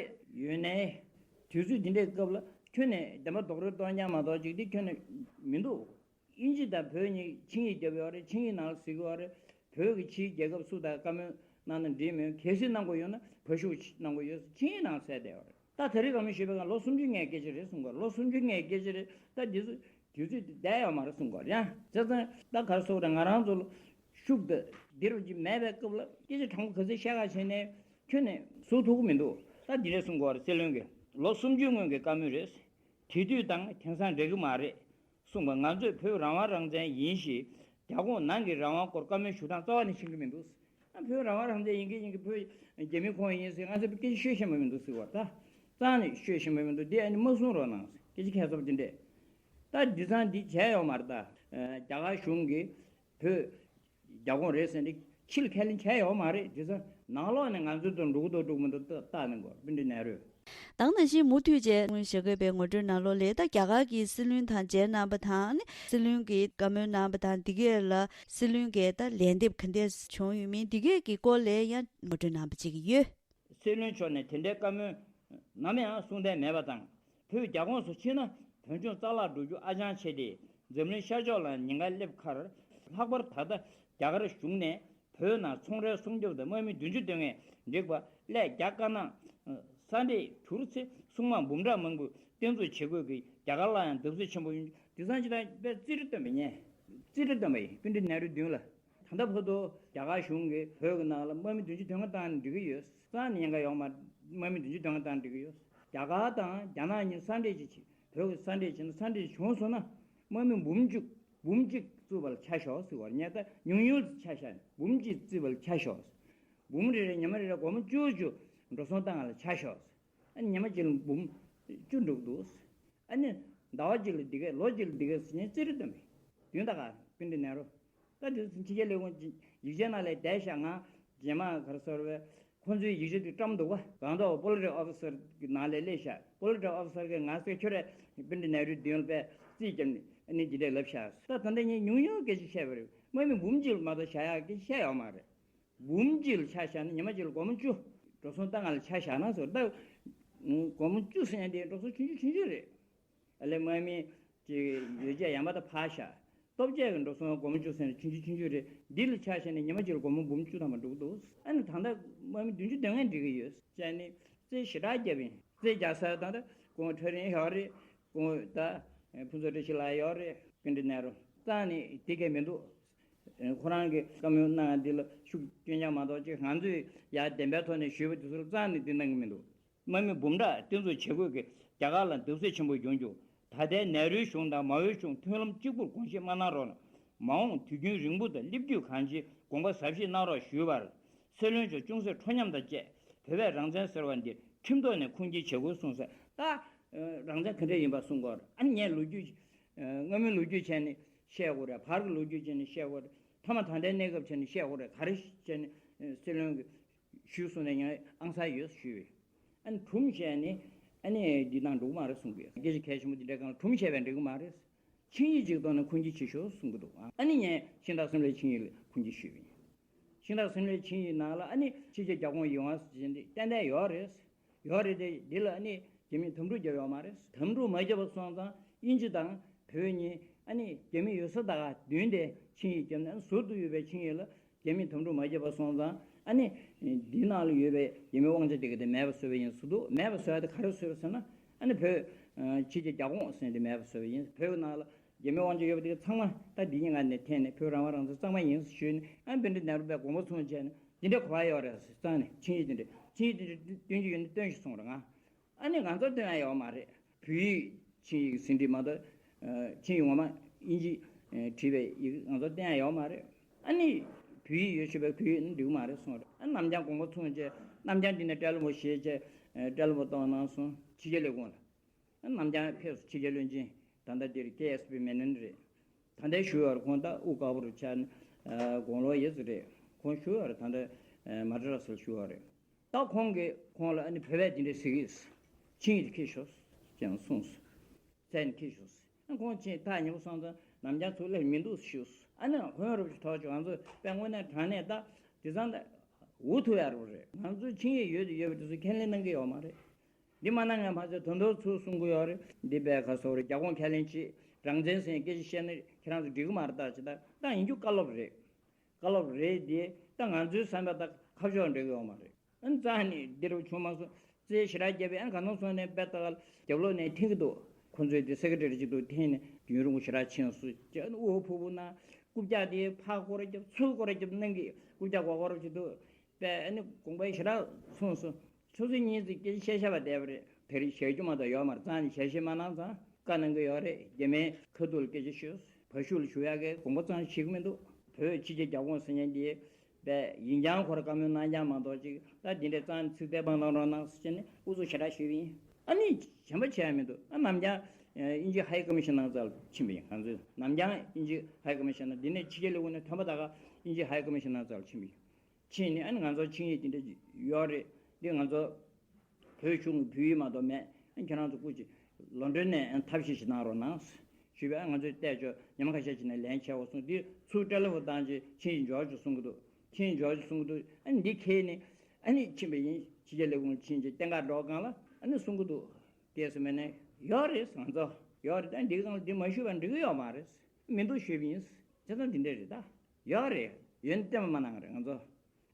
ཡོད་ནའི་དུས་ཚོད་འདི་འདྲའི་སྐབས་ལ་ཁྱོན་ནས་བདེན་པ་རྡོག་རོལ་གཏོང་རྐྱང་མ་གཏོགས་ཅིག་འདི་ཁྱོན་ནས་མི་འདུག། དབྱིན་ཇི་དང་བོད་གཉིས་ཆིངས་ཡིག་བརྒྱབ་ཡོད་རེད། ཆིངས་ཡིག་ནང་ལ་གཟིགས་ཡོད་རེད། བོད་ཀྱི་ཕྱིའི་རྒྱལ་ཁབ་སུ་དང་བཀའ་མོལ་གནང་ན་འགྲིག་མོད། གལ་སྲིད་གནང་དགོས་ཡོད་ན་བ་ཤུ་གནང་དགོས་ཡོད། ཆིངས་ཡིག་ནང་གསལ་བསྡད་ཡོད་རེད། ད་དེ་རིང་བཀའ་མོལ་ཞུས་པའི་སྒང་ལོ་སུམ་ཅུ་སྔོན་སྐད་ཆ་རེད་གསུང་གི་ཡོད་རེད། ལོ་སུམ་ཅུ་སྔོན་སྐད་ཆ་རེད། ད་འདི་ཚོ་དུས་ཚོད་དེ་བསྡད་ཡོད་མ་རེད་གསུང་གི་ཡོད་རེད། ཡང་བྱས་ཙང་ད་ག་རེ་ཟེར་དགོས་རེད། ང་རང་ཚོ་ལ་ཤུགས་དེ་འདི་རུ་ཅིག་མེད་པའི་སྐབས་ལ་སྐད་ཆ་དྲང་པོ་ག་ཚོད་བཤད་ག་བྱས་ནས་ཁྱོན་ནས་བཟོ་ཐུབ་ཀྱི་མི་འདུག། ད་འདི་འདྲས་གསུང་གི་ཡོད་རེད། སྲིད་བློན་གྱིས་ལོ་སུམ་ཅུ་སྔོན་གྱི་བཀའ་མོལ་རེད། དེ་དུས་དང་དེང་སང་འགྲིག་གི་མ་རེད་གསུངས་པ། ང་ཚོས་བོད་རང་དབང་རང་བཙན་ཡིན་ཞེས་རྒྱ་ཁོངས་ནང་གི་རང་དབང་སྐོར་བཀའ་མོལ་ཞུ་སྟངས་རྩ་བ་ནས་ཤེས་ཀྱི་མི་འདུག། ཨ་བོད་རང་དབང་རང་བཙན་ཡིན་གྱི་ཡིན་གྱི་བོད་རྒྱ་མི་ཁོངས་ཡིན་ཟེར་ང་ཚོས་སྐད་ཆ་ཤོད་ཤེས་པ་མི་འདུག་ཟེར་བ། ད་རྩ་ནས་ཤོད་ཤེས་པ་མི་འདུག། འདི་ཨ་ནི་མ་གསུང་རོགས་གནང་ཟེར། སྐད་ཆ་ཁྱད་མཚར་པོ་འདི་འདྲས། ད་འདི་ཚང་འདི་བྱས་ཡོད་མ་རེད། ད་རྒྱ་གར་གཞུང་གིས་བོད་རྒྱ་ཁོངས་རེད་ཟེར་ནས་ཕྱི་ལ་ཁས་ལེན་བྱས་ཡོད་མ་རེད། དེ་ཚོ་ནང་ལོགས་ནས་ང་ཚོའི་ཐོག་འགྲོ་གི་འདུག་འགྲོ་གི་མི་འདུག་ལྟ་ལྟ་གནང་དགོས། པཎྜི་ཏ་ནེ་རུས། དེ་ནང་བཞིན་མུ་མཐུད་བྱས་ཞུ་དགོས་པའི་ངོ་སྤྲོད་ནང་ལོགས་ལས། ད་རྒྱ་གར་གྱི་སྲིད་བློན་དང་མཇལ་གནང་པ་དང་། སྲིད་བློན་གྱིས་བཀའ་མོལ་གནང་པ་དང་། འདི་གས་ལ་སྲིད་བློན་གྱིས་ད་ལན་འདེབས་ག་འདྲས་བྱུང་ཡོད་མིན་འདི་གས་ཀྱི་སྐོར་ལས་ཡང་ངོ་སྤྲོད་གནང་པ་བྱེད་ཀྱི་ཡོད། སྲིད་བློན་མཆོག་ནས་དེ་འདྲའི་བཀའ་མོལ་ནམ་ཡང་གསུང་གཏན་མེད་པ་དང་། བོད་རྒྱ་ཁོངས་སུ་ཕྱིན་ན་བོད་ལྗོངས་རྩ་བརླག་འགྲོ་རྒྱུ་ཨ་ཅང་ཆེ་སྟེ། འཛམ་གླིང་ཤར་ཕྱོགས་ལ་ཉེན་ཁ་སླེབས་ཁར། ལྷག་པར་ད་ལྟ་རྒྱ་གར་གཞུང་ནས་བོད་ནང་ཚོང་རའི་སྲུང་སྐྱོབ་དང་དམག་མི་བདུན་ཅུ་དོན་ལྔས་འགྲིག་པ་སླད་རྒྱ་དཀར་ནག་ས་འདྲེས་གྱུར་ཚེ་སྲུང་དམག་འབུམ་ཕྲག་མང་པོས་བརྟན་བཟུང་བྱེད་དགོས་ཀྱི་རྒྱ་གར་ལ་ཡང་བརྡབ་གསིག་ཆེན་པོ་ཡོང་རྒྱུ། དེང་སང་ཅི་ལྟར་དཔེ་རྩིས་རིག་སྟོན་པ་ཡིན། རྩིས་རིག་སྟོན་པ་ཡིན། པཎྜི་ཏ་ནེ་རུ་མདུན་ལ། ད་ལྟ་བར་དུ་རྒྱ་གར་གཞུང་གིས་བོད་ཀྱི་ནང་ལ་དམག་མི་བདུན་ཅུ་དོན་ལྔ་བཏང་ནས་འགྲིག་གི་ཡོད། རྩ་ནས་ཉེན་ཁ་ཡོད་མ་རེད། དམག་མི་བདུན་ཅུ་དོན་ལྔ་བཏང་འགྲིག་གི་ཡོད། རྒྱ་གར་དང་རྒྱ་ནག་གཉིས་ས་འདྲེས་ཅིག་བྱེད། བོད་ཀྱི་ས་འདྲེས་བྱེད་ན། ས་འདྲེས་བྱུང་སོང་ན་དམག་མི་འབུམ་གཅིག། འབུམ་གཅིག་བཙུགས་པ་ལ་ཆ་བཞག་ཟེར་བ་རེད། ད་ཉུང་ཉུང་ལ་ཆ་བཞག་ནས་འབུམ་གཅིག་བཙུགས་པ་ལ་ཆ་བཞག། འབུམ་རེ་རེ་ཉི་མ་རེ་རེ་སྒོར་མོ་བཅུ་བཅུ་འགྲོ་སོང་བཏང་བ་ལ་ཆ་བཞག། ཨ་ནི་ཉི་མ་གཅིག་ལ་འབུམ་བཅུ་འགྲོ་གི་འདུག། ཨ་ནི་ཟླ་བ་གཅིག་ལ་འདི་གས། ལོ་གཅིག་ལ་འདི་གས་ཟེར་ནས་རྩིས་རིག་སྟོན་པ་ཡིན། དུས་ད་ག་པཎྜི་ཏ་ནེ་རུ། ད་དེ་ཕྱི་རྒྱལ་ལས་ཁུངས་ཀྱི་ཡིག་ཆའི་ནང་ལ་བསྡད་ཤག། ང་རྗེས་མ་ག་རེ་ཟེར་བས། ཁོང་ཚོའི་ཡིག་ཆ་དེ་བཀྲམ་འདུག་པ། གང་ལྟར་པོ་ལི་ཊི་ཀལ་ཨོ་ཕི་སར་གྱི་ནང་ལ་སླེབས་ཤག། པོ་ལི་ཊི་ཀལ་ཨོ་ཕི་སར་གྱིས་ང་ཚོས་ཁྱོད་རང་པཎྜི་ཏ་ནེ་རུའི་མདུན་ལ་དཔེ་རྩིས་བརྒྱབ་ནས་ཨ་ནི་འདི་འདྲས་ལབ་ཤག། ད་ད་ལྟ་ངས་ཉུང་ཉུང་སྐད་ཆ་བཤད་པ་རེད། དམག་མི་འབུམ་གཅིག་ལ་མ་གཏོགས་བཞག་ཡག་སྐད་ཆ་བཤད་ཡོད་མ་རེད། འབུམ་གཅིག་ལ་ཆ་བཞག་ན་ཉི་མ་གཅིག་ལ་སྒོར་མོ་བཅུ་འགྲོ་སོང་བཏང་བ་ལ་ཆ་བཞག་ན་ཟེར། ད་སྒོར་མོ་བཅུ་ཟེར་མཁན་དེ་འགྲོ་སོང་ཆུང་ཆུང་ཆུང་ཆུང་རེད། ཨ་ལས་དམག་མི་ཅིག་ཡོ་བྱད་ཡར་མར་ད་ཕར་བཞག། ལྟོ་ཆས་ཀྱི་འགྲོ་སོང་སྒོར་མོ་བཅུ་ཟེར་ན་ཆུང་ཆུང་ཆུང་ཆུང་རེད། འདི་ལ་ཆ་བཞག་ན་ཉི་མ་གཅིག་ལ་སྒོར་མོ་འབུམ་བཅུ་ཐམ་པ་འགྲོ་གི་འདུག། ཨ་ནི་ད་ལྟ་དམག་མི་བདུན་ཅུ་དོན་ལྔ་འགྲིག་གི་ཡོད་ཟེར་ནས་རྩིས་ཞེ་དྲག་བརྒྱབ་ཡིན། རྩིས་རྒྱག་ས་ད་ལྟ་ཁོང་ཁྲ་རིན་ཡོད་རེད། ཁོང་ད་ཕུན་ཚོགས་བཀྲ་ཤིས་ལགས་ཡོད་རེད། པཎྜི་ཏ་ནེ་རུ། རྩ་ནས་དེ་གས་མི་འདུག། ཁོ་རང་གིས་བཀའ་མོལ་གནང་འདི་ལ་ཤུགས་སྐྱོན་རྐྱང་མ་གཏོགས་ཅིག་ང་ཚོས་ཡར་བདེན་པའི་ཐོག་ནས་ཞུས་པ་དེ་ཚོ་ལ་རྩ་ནས་འདི་གནང་གི་མི་འདུག། དམག་མི་འབུམ་ཕྲག་བརྟན་བཟུང་བྱེད་དགོས་ཀྱི་རྒྱ་གར་ལ་བརྡབ་གསིག་ཆེན་པོ་ཡོང་རྒྱུ། ད་ལྟའི་ནེ་རུའི་གཞུང་དང་མའོའི་གཞུང་མཐུན་ལམ་གཅིག་པུར་དགོངས་བཞེས་མ་གནང་རོགས་གནང་། མ་འོངས་དུས་རྒྱུན་རིང་པོ་དང་བློས་འཁེལ་གང་ཆེའི་དགོངས་པ་ཟབ་བཞེས་གནང་རོགས་ཞུས་པར། སྲིད་བློན་མཆོག་ཅུང་ཟད་ཁྲོ་ཉམས་དང་བཅས། བོད་པའི་རང་བཙན་ཟེར་བ་འདི་ཁྲིམས་ཐོག་ནས་ཁུངས་སྐྱེལ་བྱེད་དགོས་གསུངས་ཟེར། ད་རང་བཙན་ག་འདྲ་ཡིན་པ་གསུང་གི་ཡོད་རེད། ཨ་ནི་ངས་ལོ་རྒྱུས། སྔ་མོའི་ལོ་རྒྱུས་བྱས་ནས་བཤད་དགོས་རེད། བར་གྱི་ལོ་རྒྱུས་བྱས་ནས་བཤད་དགོས་རེད། མཐའ་མ་ད་ལྟའི་གནས་སྐབས་བྱས་ནས་བཤད་དགོས་རེད། ག་རེ་བྱས་ནས་སྲིད་བློན་གྱིས་ཞུས་སོང་ནས་ངས་ཨང་གསར་ཡོད་ཞུས་པས། ཨ་ནི་གྲུམ་བཤད་ནས་ཨ་ནི་འདི་ནང་འགྲོ་གི་མ་རེད་གསུང་གི་ཡོད། སྐད་ཆ་གལ་ཆེན་པོ་འདི་འདྲའི་སྒང་ལ་གྲུམ་བཤད་པས་འགྲིག་གི་མ་རེད། ཆིངས་ཡིག་ཅིག་ཐོག་ནས་ཁུངས་སྐྱེལ་བྱེད་ཤོག་གསུང་གི་འདུག། ཨ་ནི་ངས་ཤིང་རྟ་སིམ་ལའི་ཆིངས་ཡིག་ལ་ཁུངས་སྐྱེལ་ཞུས་པ་ཡིན། ཤིང་རྟ་སིམ་ལའི་ཆིངས་ཡིག་ནང་ལ་ཨ་ནི་ཕྱི་རྒྱལ་རྒྱ་ཁོངས་ཡོང་བ་ཟེར་འདི་ཏན་ཏན་ཡོད་རེད། ཡོད་རེད་དེ། འདི་ལ་ཨ་ནི་རྒྱ་མིས་དམ་ཕྲུག་བརྒྱབ་ཡོད་མ་རེད། དམ་ཕྲུག་མ་བརྒྱབ་པ་སོང་ཙང་དབྱིན་ཇི་དང་བོད་གཉིས་ཨ་ནི་རྒྱ་མི་ཡོད་ས་ད་ག་བདུན་དེ་ཆིངས་ཡིག་བརྒྱབ་ནས། ཨ་ནི་ཟུར་དུ་ཡོད་པའི་ཆིངས་ཡིག་ལ་རྒྱ་མིས་དམ་ཕྲུག་མ་བརྒྱབ་པ་སོང་ཙང་ཨ་ནི་འདི་ནང་ལ་ཡོད་པའི་རྒྱ་མིའི་དབང་ཆ་དེ་ག་དེ་མེད་པ་བཟོས་པ་ཡིན་ཟེར་འདུག། མེད་པ་བཟོ་ཡ་དེ་ག་རེ་བཟོས་པ་ཟེར་ན། ཨ་ནི་བོད་ཕྱི་རྒྱལ་རྒྱ་ཁོངས་ཟེར་དེ་མེད་པ་བཟོས་པ་ཡིན། བོད་ཀྱི་ནང་ལ་རྒྱ་མིའི་དབང་ཆ་ཡོད་པ་དེ་ག་ཚང་མ་ད་འདི་གཉིས་ཀ་ནས་འཐེན་ནས་བོད་རང་དབང་རང་བཙན་གཙང་མ་ཡིན་ཟེར་ཞུས་ནས། ཨ་ནི་པཎྜི་ཏ་ནེ་རུ་པས་དགོངས་པ་ཚོམས་བྱས་ནས། འདི་འདྲ་གོ་བ་ཡོད་རེད་ཟེར། རྩ་ནས་ཆིངས་ཡིག་འདི་འདྲ། ཆིངས་ཡིག་འདི་འདྲ་སྟོན་གྱི་ཡོད་ན་སྟོན་ཤིག་གསུངས་རེད། ང་ཨ་ནི་ང་ཚོར་སྟོན་ཡ་ཡོད་མ་རེད། བོད་ཡིག་ཆིངས་ཡིག་ཟིན་བྲིས་མ་གཏོགས། ཆིངས་ཡིག་ངོ་མ་དབྱིན་ཇིས་བྲིས་པའི་ཡིག་ང་ཚོར་སྟོན་ཡ་ཡོད་མ་རེད། ཨ་ནི་ བོད་ཡིག་ཡོད་ཆོག་པའི་བོད་ཡིག་ནི་འགྲིག་མ་རེད་གསུངས་རེད། ཨ་རྣམ་རྒྱལ་དགོངས་པ་མཚུངས་བྱས། རྣམ་རྒྱལ་འདི་ནས་བཀྲ་ལན་པོ་བཞེས་བྱས། ཨ་བཀྲ་ལན་པོ་གཏོང་གནང་སོང་ཕྱི་རྒྱལ་ལས་ཁུངས་ལ། ཨ་རྣམ་རྒྱལ་ཕེབས་སོང་ཕྱི་རྒྱལ་བློན་ཆེན། ད་ལྟ་འདིར་ཀེ་ཨེས་པི་མི་ནན་རེད། ད་ལྟའི་བཞུགས་ཡོད་རེད། ཁོང་ད་དབུ་དཀར་པོ་རུ་ཆགས་ནས་དགུང་ལོ་ཡས་ཙམ་རེད། ཁོང་བཞུགས་ཡོད་རེད། ད་ལྟ་མ་ཏྲ་སར་བཞུགས་ཡོད་རེད། ད་ཁོང་གིས་ཁོང་ལ་ཨ་ནི་བོད་པས་འདི་འདྲ་ཟེར་གི་ཡིན། ཆིངས་ཡིག་འཁྱེར་ཤོག་ཅེས་གསུངས་སོང་། བཙན་འཁྱེར་ཤོག་ཨ་ཁོང་ཆེས་ཐག་ཉེ་པོ་སོང་ཙང་རྣམ་རྒྱལ་ཚུར་སླེབས་མི་འདུག་ཞུས། ཨ་ནི་ཁོང་རུ་ཐོག་ཅིག་ང་ཚོ་དཔེ་དངོས་གནས་དྲང་གནས་ད་དེ་ཙང་ད་འུ་ཐུག་ཡ་རུ་རེད། ང་ཚོའི་ཆིངས་ཡིག་ཡོད་དུ་ཡོད་པ་དེ་ཚོ་ཁས་ལེན་གནང་གི་ཡོད་མ་རེད། འདི་མ་གནང་ངས་མ་ཚད་དོན་དོན་ཚུར་གསུང་གི་ཡོད་རེད། འདི་པས་ག་སོ་རེད། རྒྱ་ཁོང་ཁས་ལེན་བྱེད། རང་བཙན་ཟེར་སྐད་ཆ་བཤད་ན་ཁྱེད་རང་ཚོ་འགྲིག་གི་མ་རེད། ད་ཅི་ད་ད་ཡིན་རྒྱུ་བཀའ་སློབ་རེད། བཀའ་སློབ་རེད་དེ། ད་ང་ཚོའི་བསམ་པ་ད་ཁ་ཕྱོགས་འགྲིག་གི་ཡོད་མ་རེད། ཨ་ནི་རྩ་ནས་འདི་རུ་བྱུང་མ་སོང་། རྩེ་ཞེ་དྲག་བརྒྱབ་པས། ཨ་ག་ནང་སོང་ནས་དཔེ་ལྟ་ག་རྒྱབ་ལོགས་ནས་འཐེན་གི་འདུག་ཁོ་ཚོས་དེ་སེ་ཀེ་ཊ་རི་ཅིག་ཏུ་འཐེན་ནས་རྒྱུན་རིང་པོ་ཞེ་དྲག་ཕྱིན་སོང་ཅེས། ཨ་ནི་དབུ་བ་ཕུར་བུ་གནང་། རྐུབ་བཀྱག་དེ་ཕར་སྐོར་ར་རྒྱབ་ཚུར་སྐོར་ར་རྒྱབ་གནང་གི། རྐུབ་བཀྱག་སྐོར་སྐོར་ར་ཅིག་འདུག་དཔེ་ཨ་ནི་དགོངས་པ་ཞེ་དྲག་སོང་སོང་། སོ་སོ་གཉིས་ཀྱིས་སྐད་ཆ་བཤད་བཤད་པ་བསྡད་པ་རེད། དེ་རིང་བཤད་རྒྱུ་མ་གཏོགས་ཡོད་མ་རེད། རྩ་ནས་ཞལ་བཞེས་མ་གནང་ཙང་བཀའ་གནང་གི་ཡོད་རེད། རྒྱ་མིའི་ཁ་ཐུག་ལ་སྐད་ཆ་ཤོད། བ་ཕྱུགས་ལ་ཞུ་ཡག་གི་དགོངས་པ་ཙང་བཞེས་གི་མི་འདུག་བོད་ཕྱི་རྒྱལ་རྒྱབ་ཁོངས་ཟེར་མཁན་དེ་བས་ཡིན་ཀྱང་ཁོ་ར་བཀའ་མོལ་གནང་རྐྱང་མ་གཏོགས་ཅིག་ད་འདི་འདྲའི་རྩ་ནས་ཚིག་དེ་སྤང་གནང་རོགས་གནང་ཟེར་བྱས་ནས་ཨུ་ཚུགས་ཞེ་དྲག་ཞུས་པ་ཡིན། ཨ་ནི་གཞན་པ་བྱས་ཡ་མི་འདུག་ཨ་ནམ་རྒྱང་དབྱིན་ཇི་ཧའི་ཀོ་མི་ཤན་ནང་ཙམ་ཕྱིན་པ་ཡིན། ང་ཚོས་ནམ་རྒྱང་དབྱིན་ཇི་ཧའི་ཀོ་མི་ཤན་ནང་འདི་ནས་ཕྱི་རྒྱལ་ལས་ཁུངས་ནས་ཐོན་པ་ད་ག་དབྱིན་ཇི་ཧའི་ཀོ་མི་ཤན་ནང་ཙམ་ཕྱིན་པ་ཡིན། ཕྱིན་ནས་ཨ་ནི་ང་ཚོ་ཆིངས་ཡིག་དེ་འདྲ་ཡོད་རེད། འདི་ང་ཚོ་བོད་གཞུང་གི་བོད་ཡིག་མ་གཏོགས་མེད། ཨ་ཁྱེད་རང་ཚོ་སྐུ་མཁྱེན་ལོན་ཌོན་ནས་ཨ་ཐབས་ཤེས་ཤིག་གནང་རོགས་གནང་ཞུས་པས། ཨ་ང་ཚོས་བལྟས་ཆོག་ཉི་མ་ཁ་ཤས་ཤིག་ནས་ལན་ཆེ་བ་སོང་། འདི་ཚུར་བཀྲ་ལན་པོ་བཏང་རྗེས་ཆིངས་ཡིག་འཇོག་ཆོག་གསུང་གི་འདུག་ཆིངས་ཡིག་འཇོག་ཆོག་གསུང་གི་འདུག་ཨ་ནི་འདི་ཁེལ་ནས་ཨ་ནི་ཕྱིན་པ་ཡིན། ཕྱི་རྒྱལ་ལས་ཁུངས་ཕྱིན་རྗེས་བསྟན་འགག་འགྲོ་སྒང་ལ་ཨ་ནི་གསུང་གི་འདུག་སྐྱེས་སུ་མེད་ནས་ཡོད་རེད། ང་ཚོ་ཡོད་རེད། ད་འདི་སྒང་ལ་འདི་མ་ཞུས་པ་འགྲིག་གི་ཡོད་མ་རེད། མི་འདུག་ཞུས་པ་ཡིན། བྱས་ཙང་འདི་འདྲ་རེད། ད་ཡོད་རེད། ཡོད་ནི་བསྟན་པ་མ་གནང་གི་རེད། ང་ཚོ་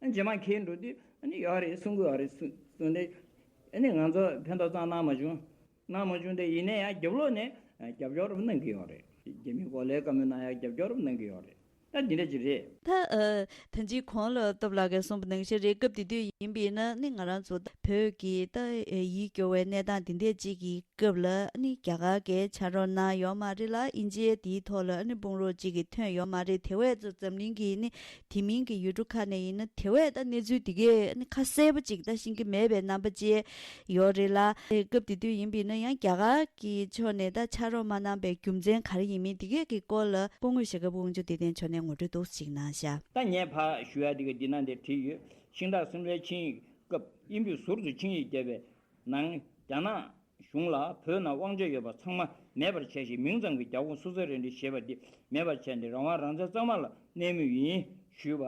ཨ་རྗེས་མ་འཁེལ་འགྲོ་དུས་ཨ་ནི་ཡོད་རེད་གསུང་གི་ཡོད་རེད་གསུང་གསུང་དེ། ཨ་ནི་ང་ཚོ་ཕན་ཐོགས་ཙང་གནང་མ་བྱུང་། གནང་མ་བྱུང་སྟེ། ཡིན་ན་ཡང་རྒྱབ་ལོགས་ནས་རྒྱབ་སྐྱོར་རུ་གནང་གི་ཡོད་རེད། རྒྱ་མི་གོ་ལའི་བཀའ་མོལ་གནང་ཡག་རྒྱབ་སྐྱོར་རུ་གནང་གི་ཡོད་རེད། ད་འདི་འདྲ་ཅིག་རེད། ད་ཨ་ད་ཅི་གོང་ལ་སྟོབས་ལགས་ཀྱིས་གསུངས་པ་ནང་བཞིན་རེད། སྐབས་དེ་དུས་ཡིན་པས་ན་ནི་ང་རང་ཚོ་བོད་ཀྱི་ད་ཡིག་སྐྱོར་བའི་གནས་སྟངས་དེ་འདྲ་ཅིག་གི་སྐབས་ལ་ནི་རྒྱ་གར་གྱིས་ཕྱག་རོགས་གནང་ཡོད་མ་རེད་ལ། དབྱིན་ཇིའི་དེའི་ཐོག་ལ་ནི་དཔུང་རོགས་གཅིག་གིས་ཐོན་ཡོད་མ་རེད། དེ་བས་ཙམ་འཛམ་གླིང་གི་ནི་དེ་མིན་གྱི་ཡུལ་གྲུ་ཁག་ནས་ཡིན་ན་དེ་བས་ད་གནས་ཚུལ་དེ་གས་ནི་ཁ་གསལ་པོ་ཅིག་ད་ཤེས་ཀྱི་མེད་པའི་རྣམ་པ་ཅིག་ཡོད་རེད་ལ། སྐབས་དེ་དུས་ཡིན་པས་ན་ཡང་རྒྱ་གར་གྱི་ཕྱོགས་ནས་ད་ཕྱག་རོགས་མ་གནང་པའི་རྒྱུ་མཚན་ག་རེ་ཡིན་མིན་དེ་གས་ཀྱི་སྐོར་ལ་སྐུ་ངོ་ཞྭ་སྒབ་དབང་ཕྱུག་བདེ་ལྡན་མཆོག་ནས་ངོ་སྤྲོད་འདུག་ཅིག་གནང་ཤག་ད་ངས་ཕར་ཞུ་ཡ་དེ་གས་འདི་ནང་དེ་བྲིས་ཡོད། ཤིང་སྟག་སིམ་ལའི་ཆིངས་ཡིག་སྐབས་དབྱིན་བོད་ཟུར་དུ་ཆིངས་ཡིག་བརྒྱབ་པའི་ནང་རྒྱ་ནག་གཞུང་ལ་བོད་ནང་དབང་ཆ་ཡོད་པ་ཚང་མ་མེད་པར་བྱས་ཤིང་། མིང་ཙམ་གྱི་རྒྱ་ཁོངས་སུ་ཚ་རེ་འདི་ཞེས་པ་འདི་མེད་པར་བྱས་ཏེ། རང་དབང་རང་བཙན་གཙང་མ་ལ་གནས་མུས་ཡིན་ཞུས་པ།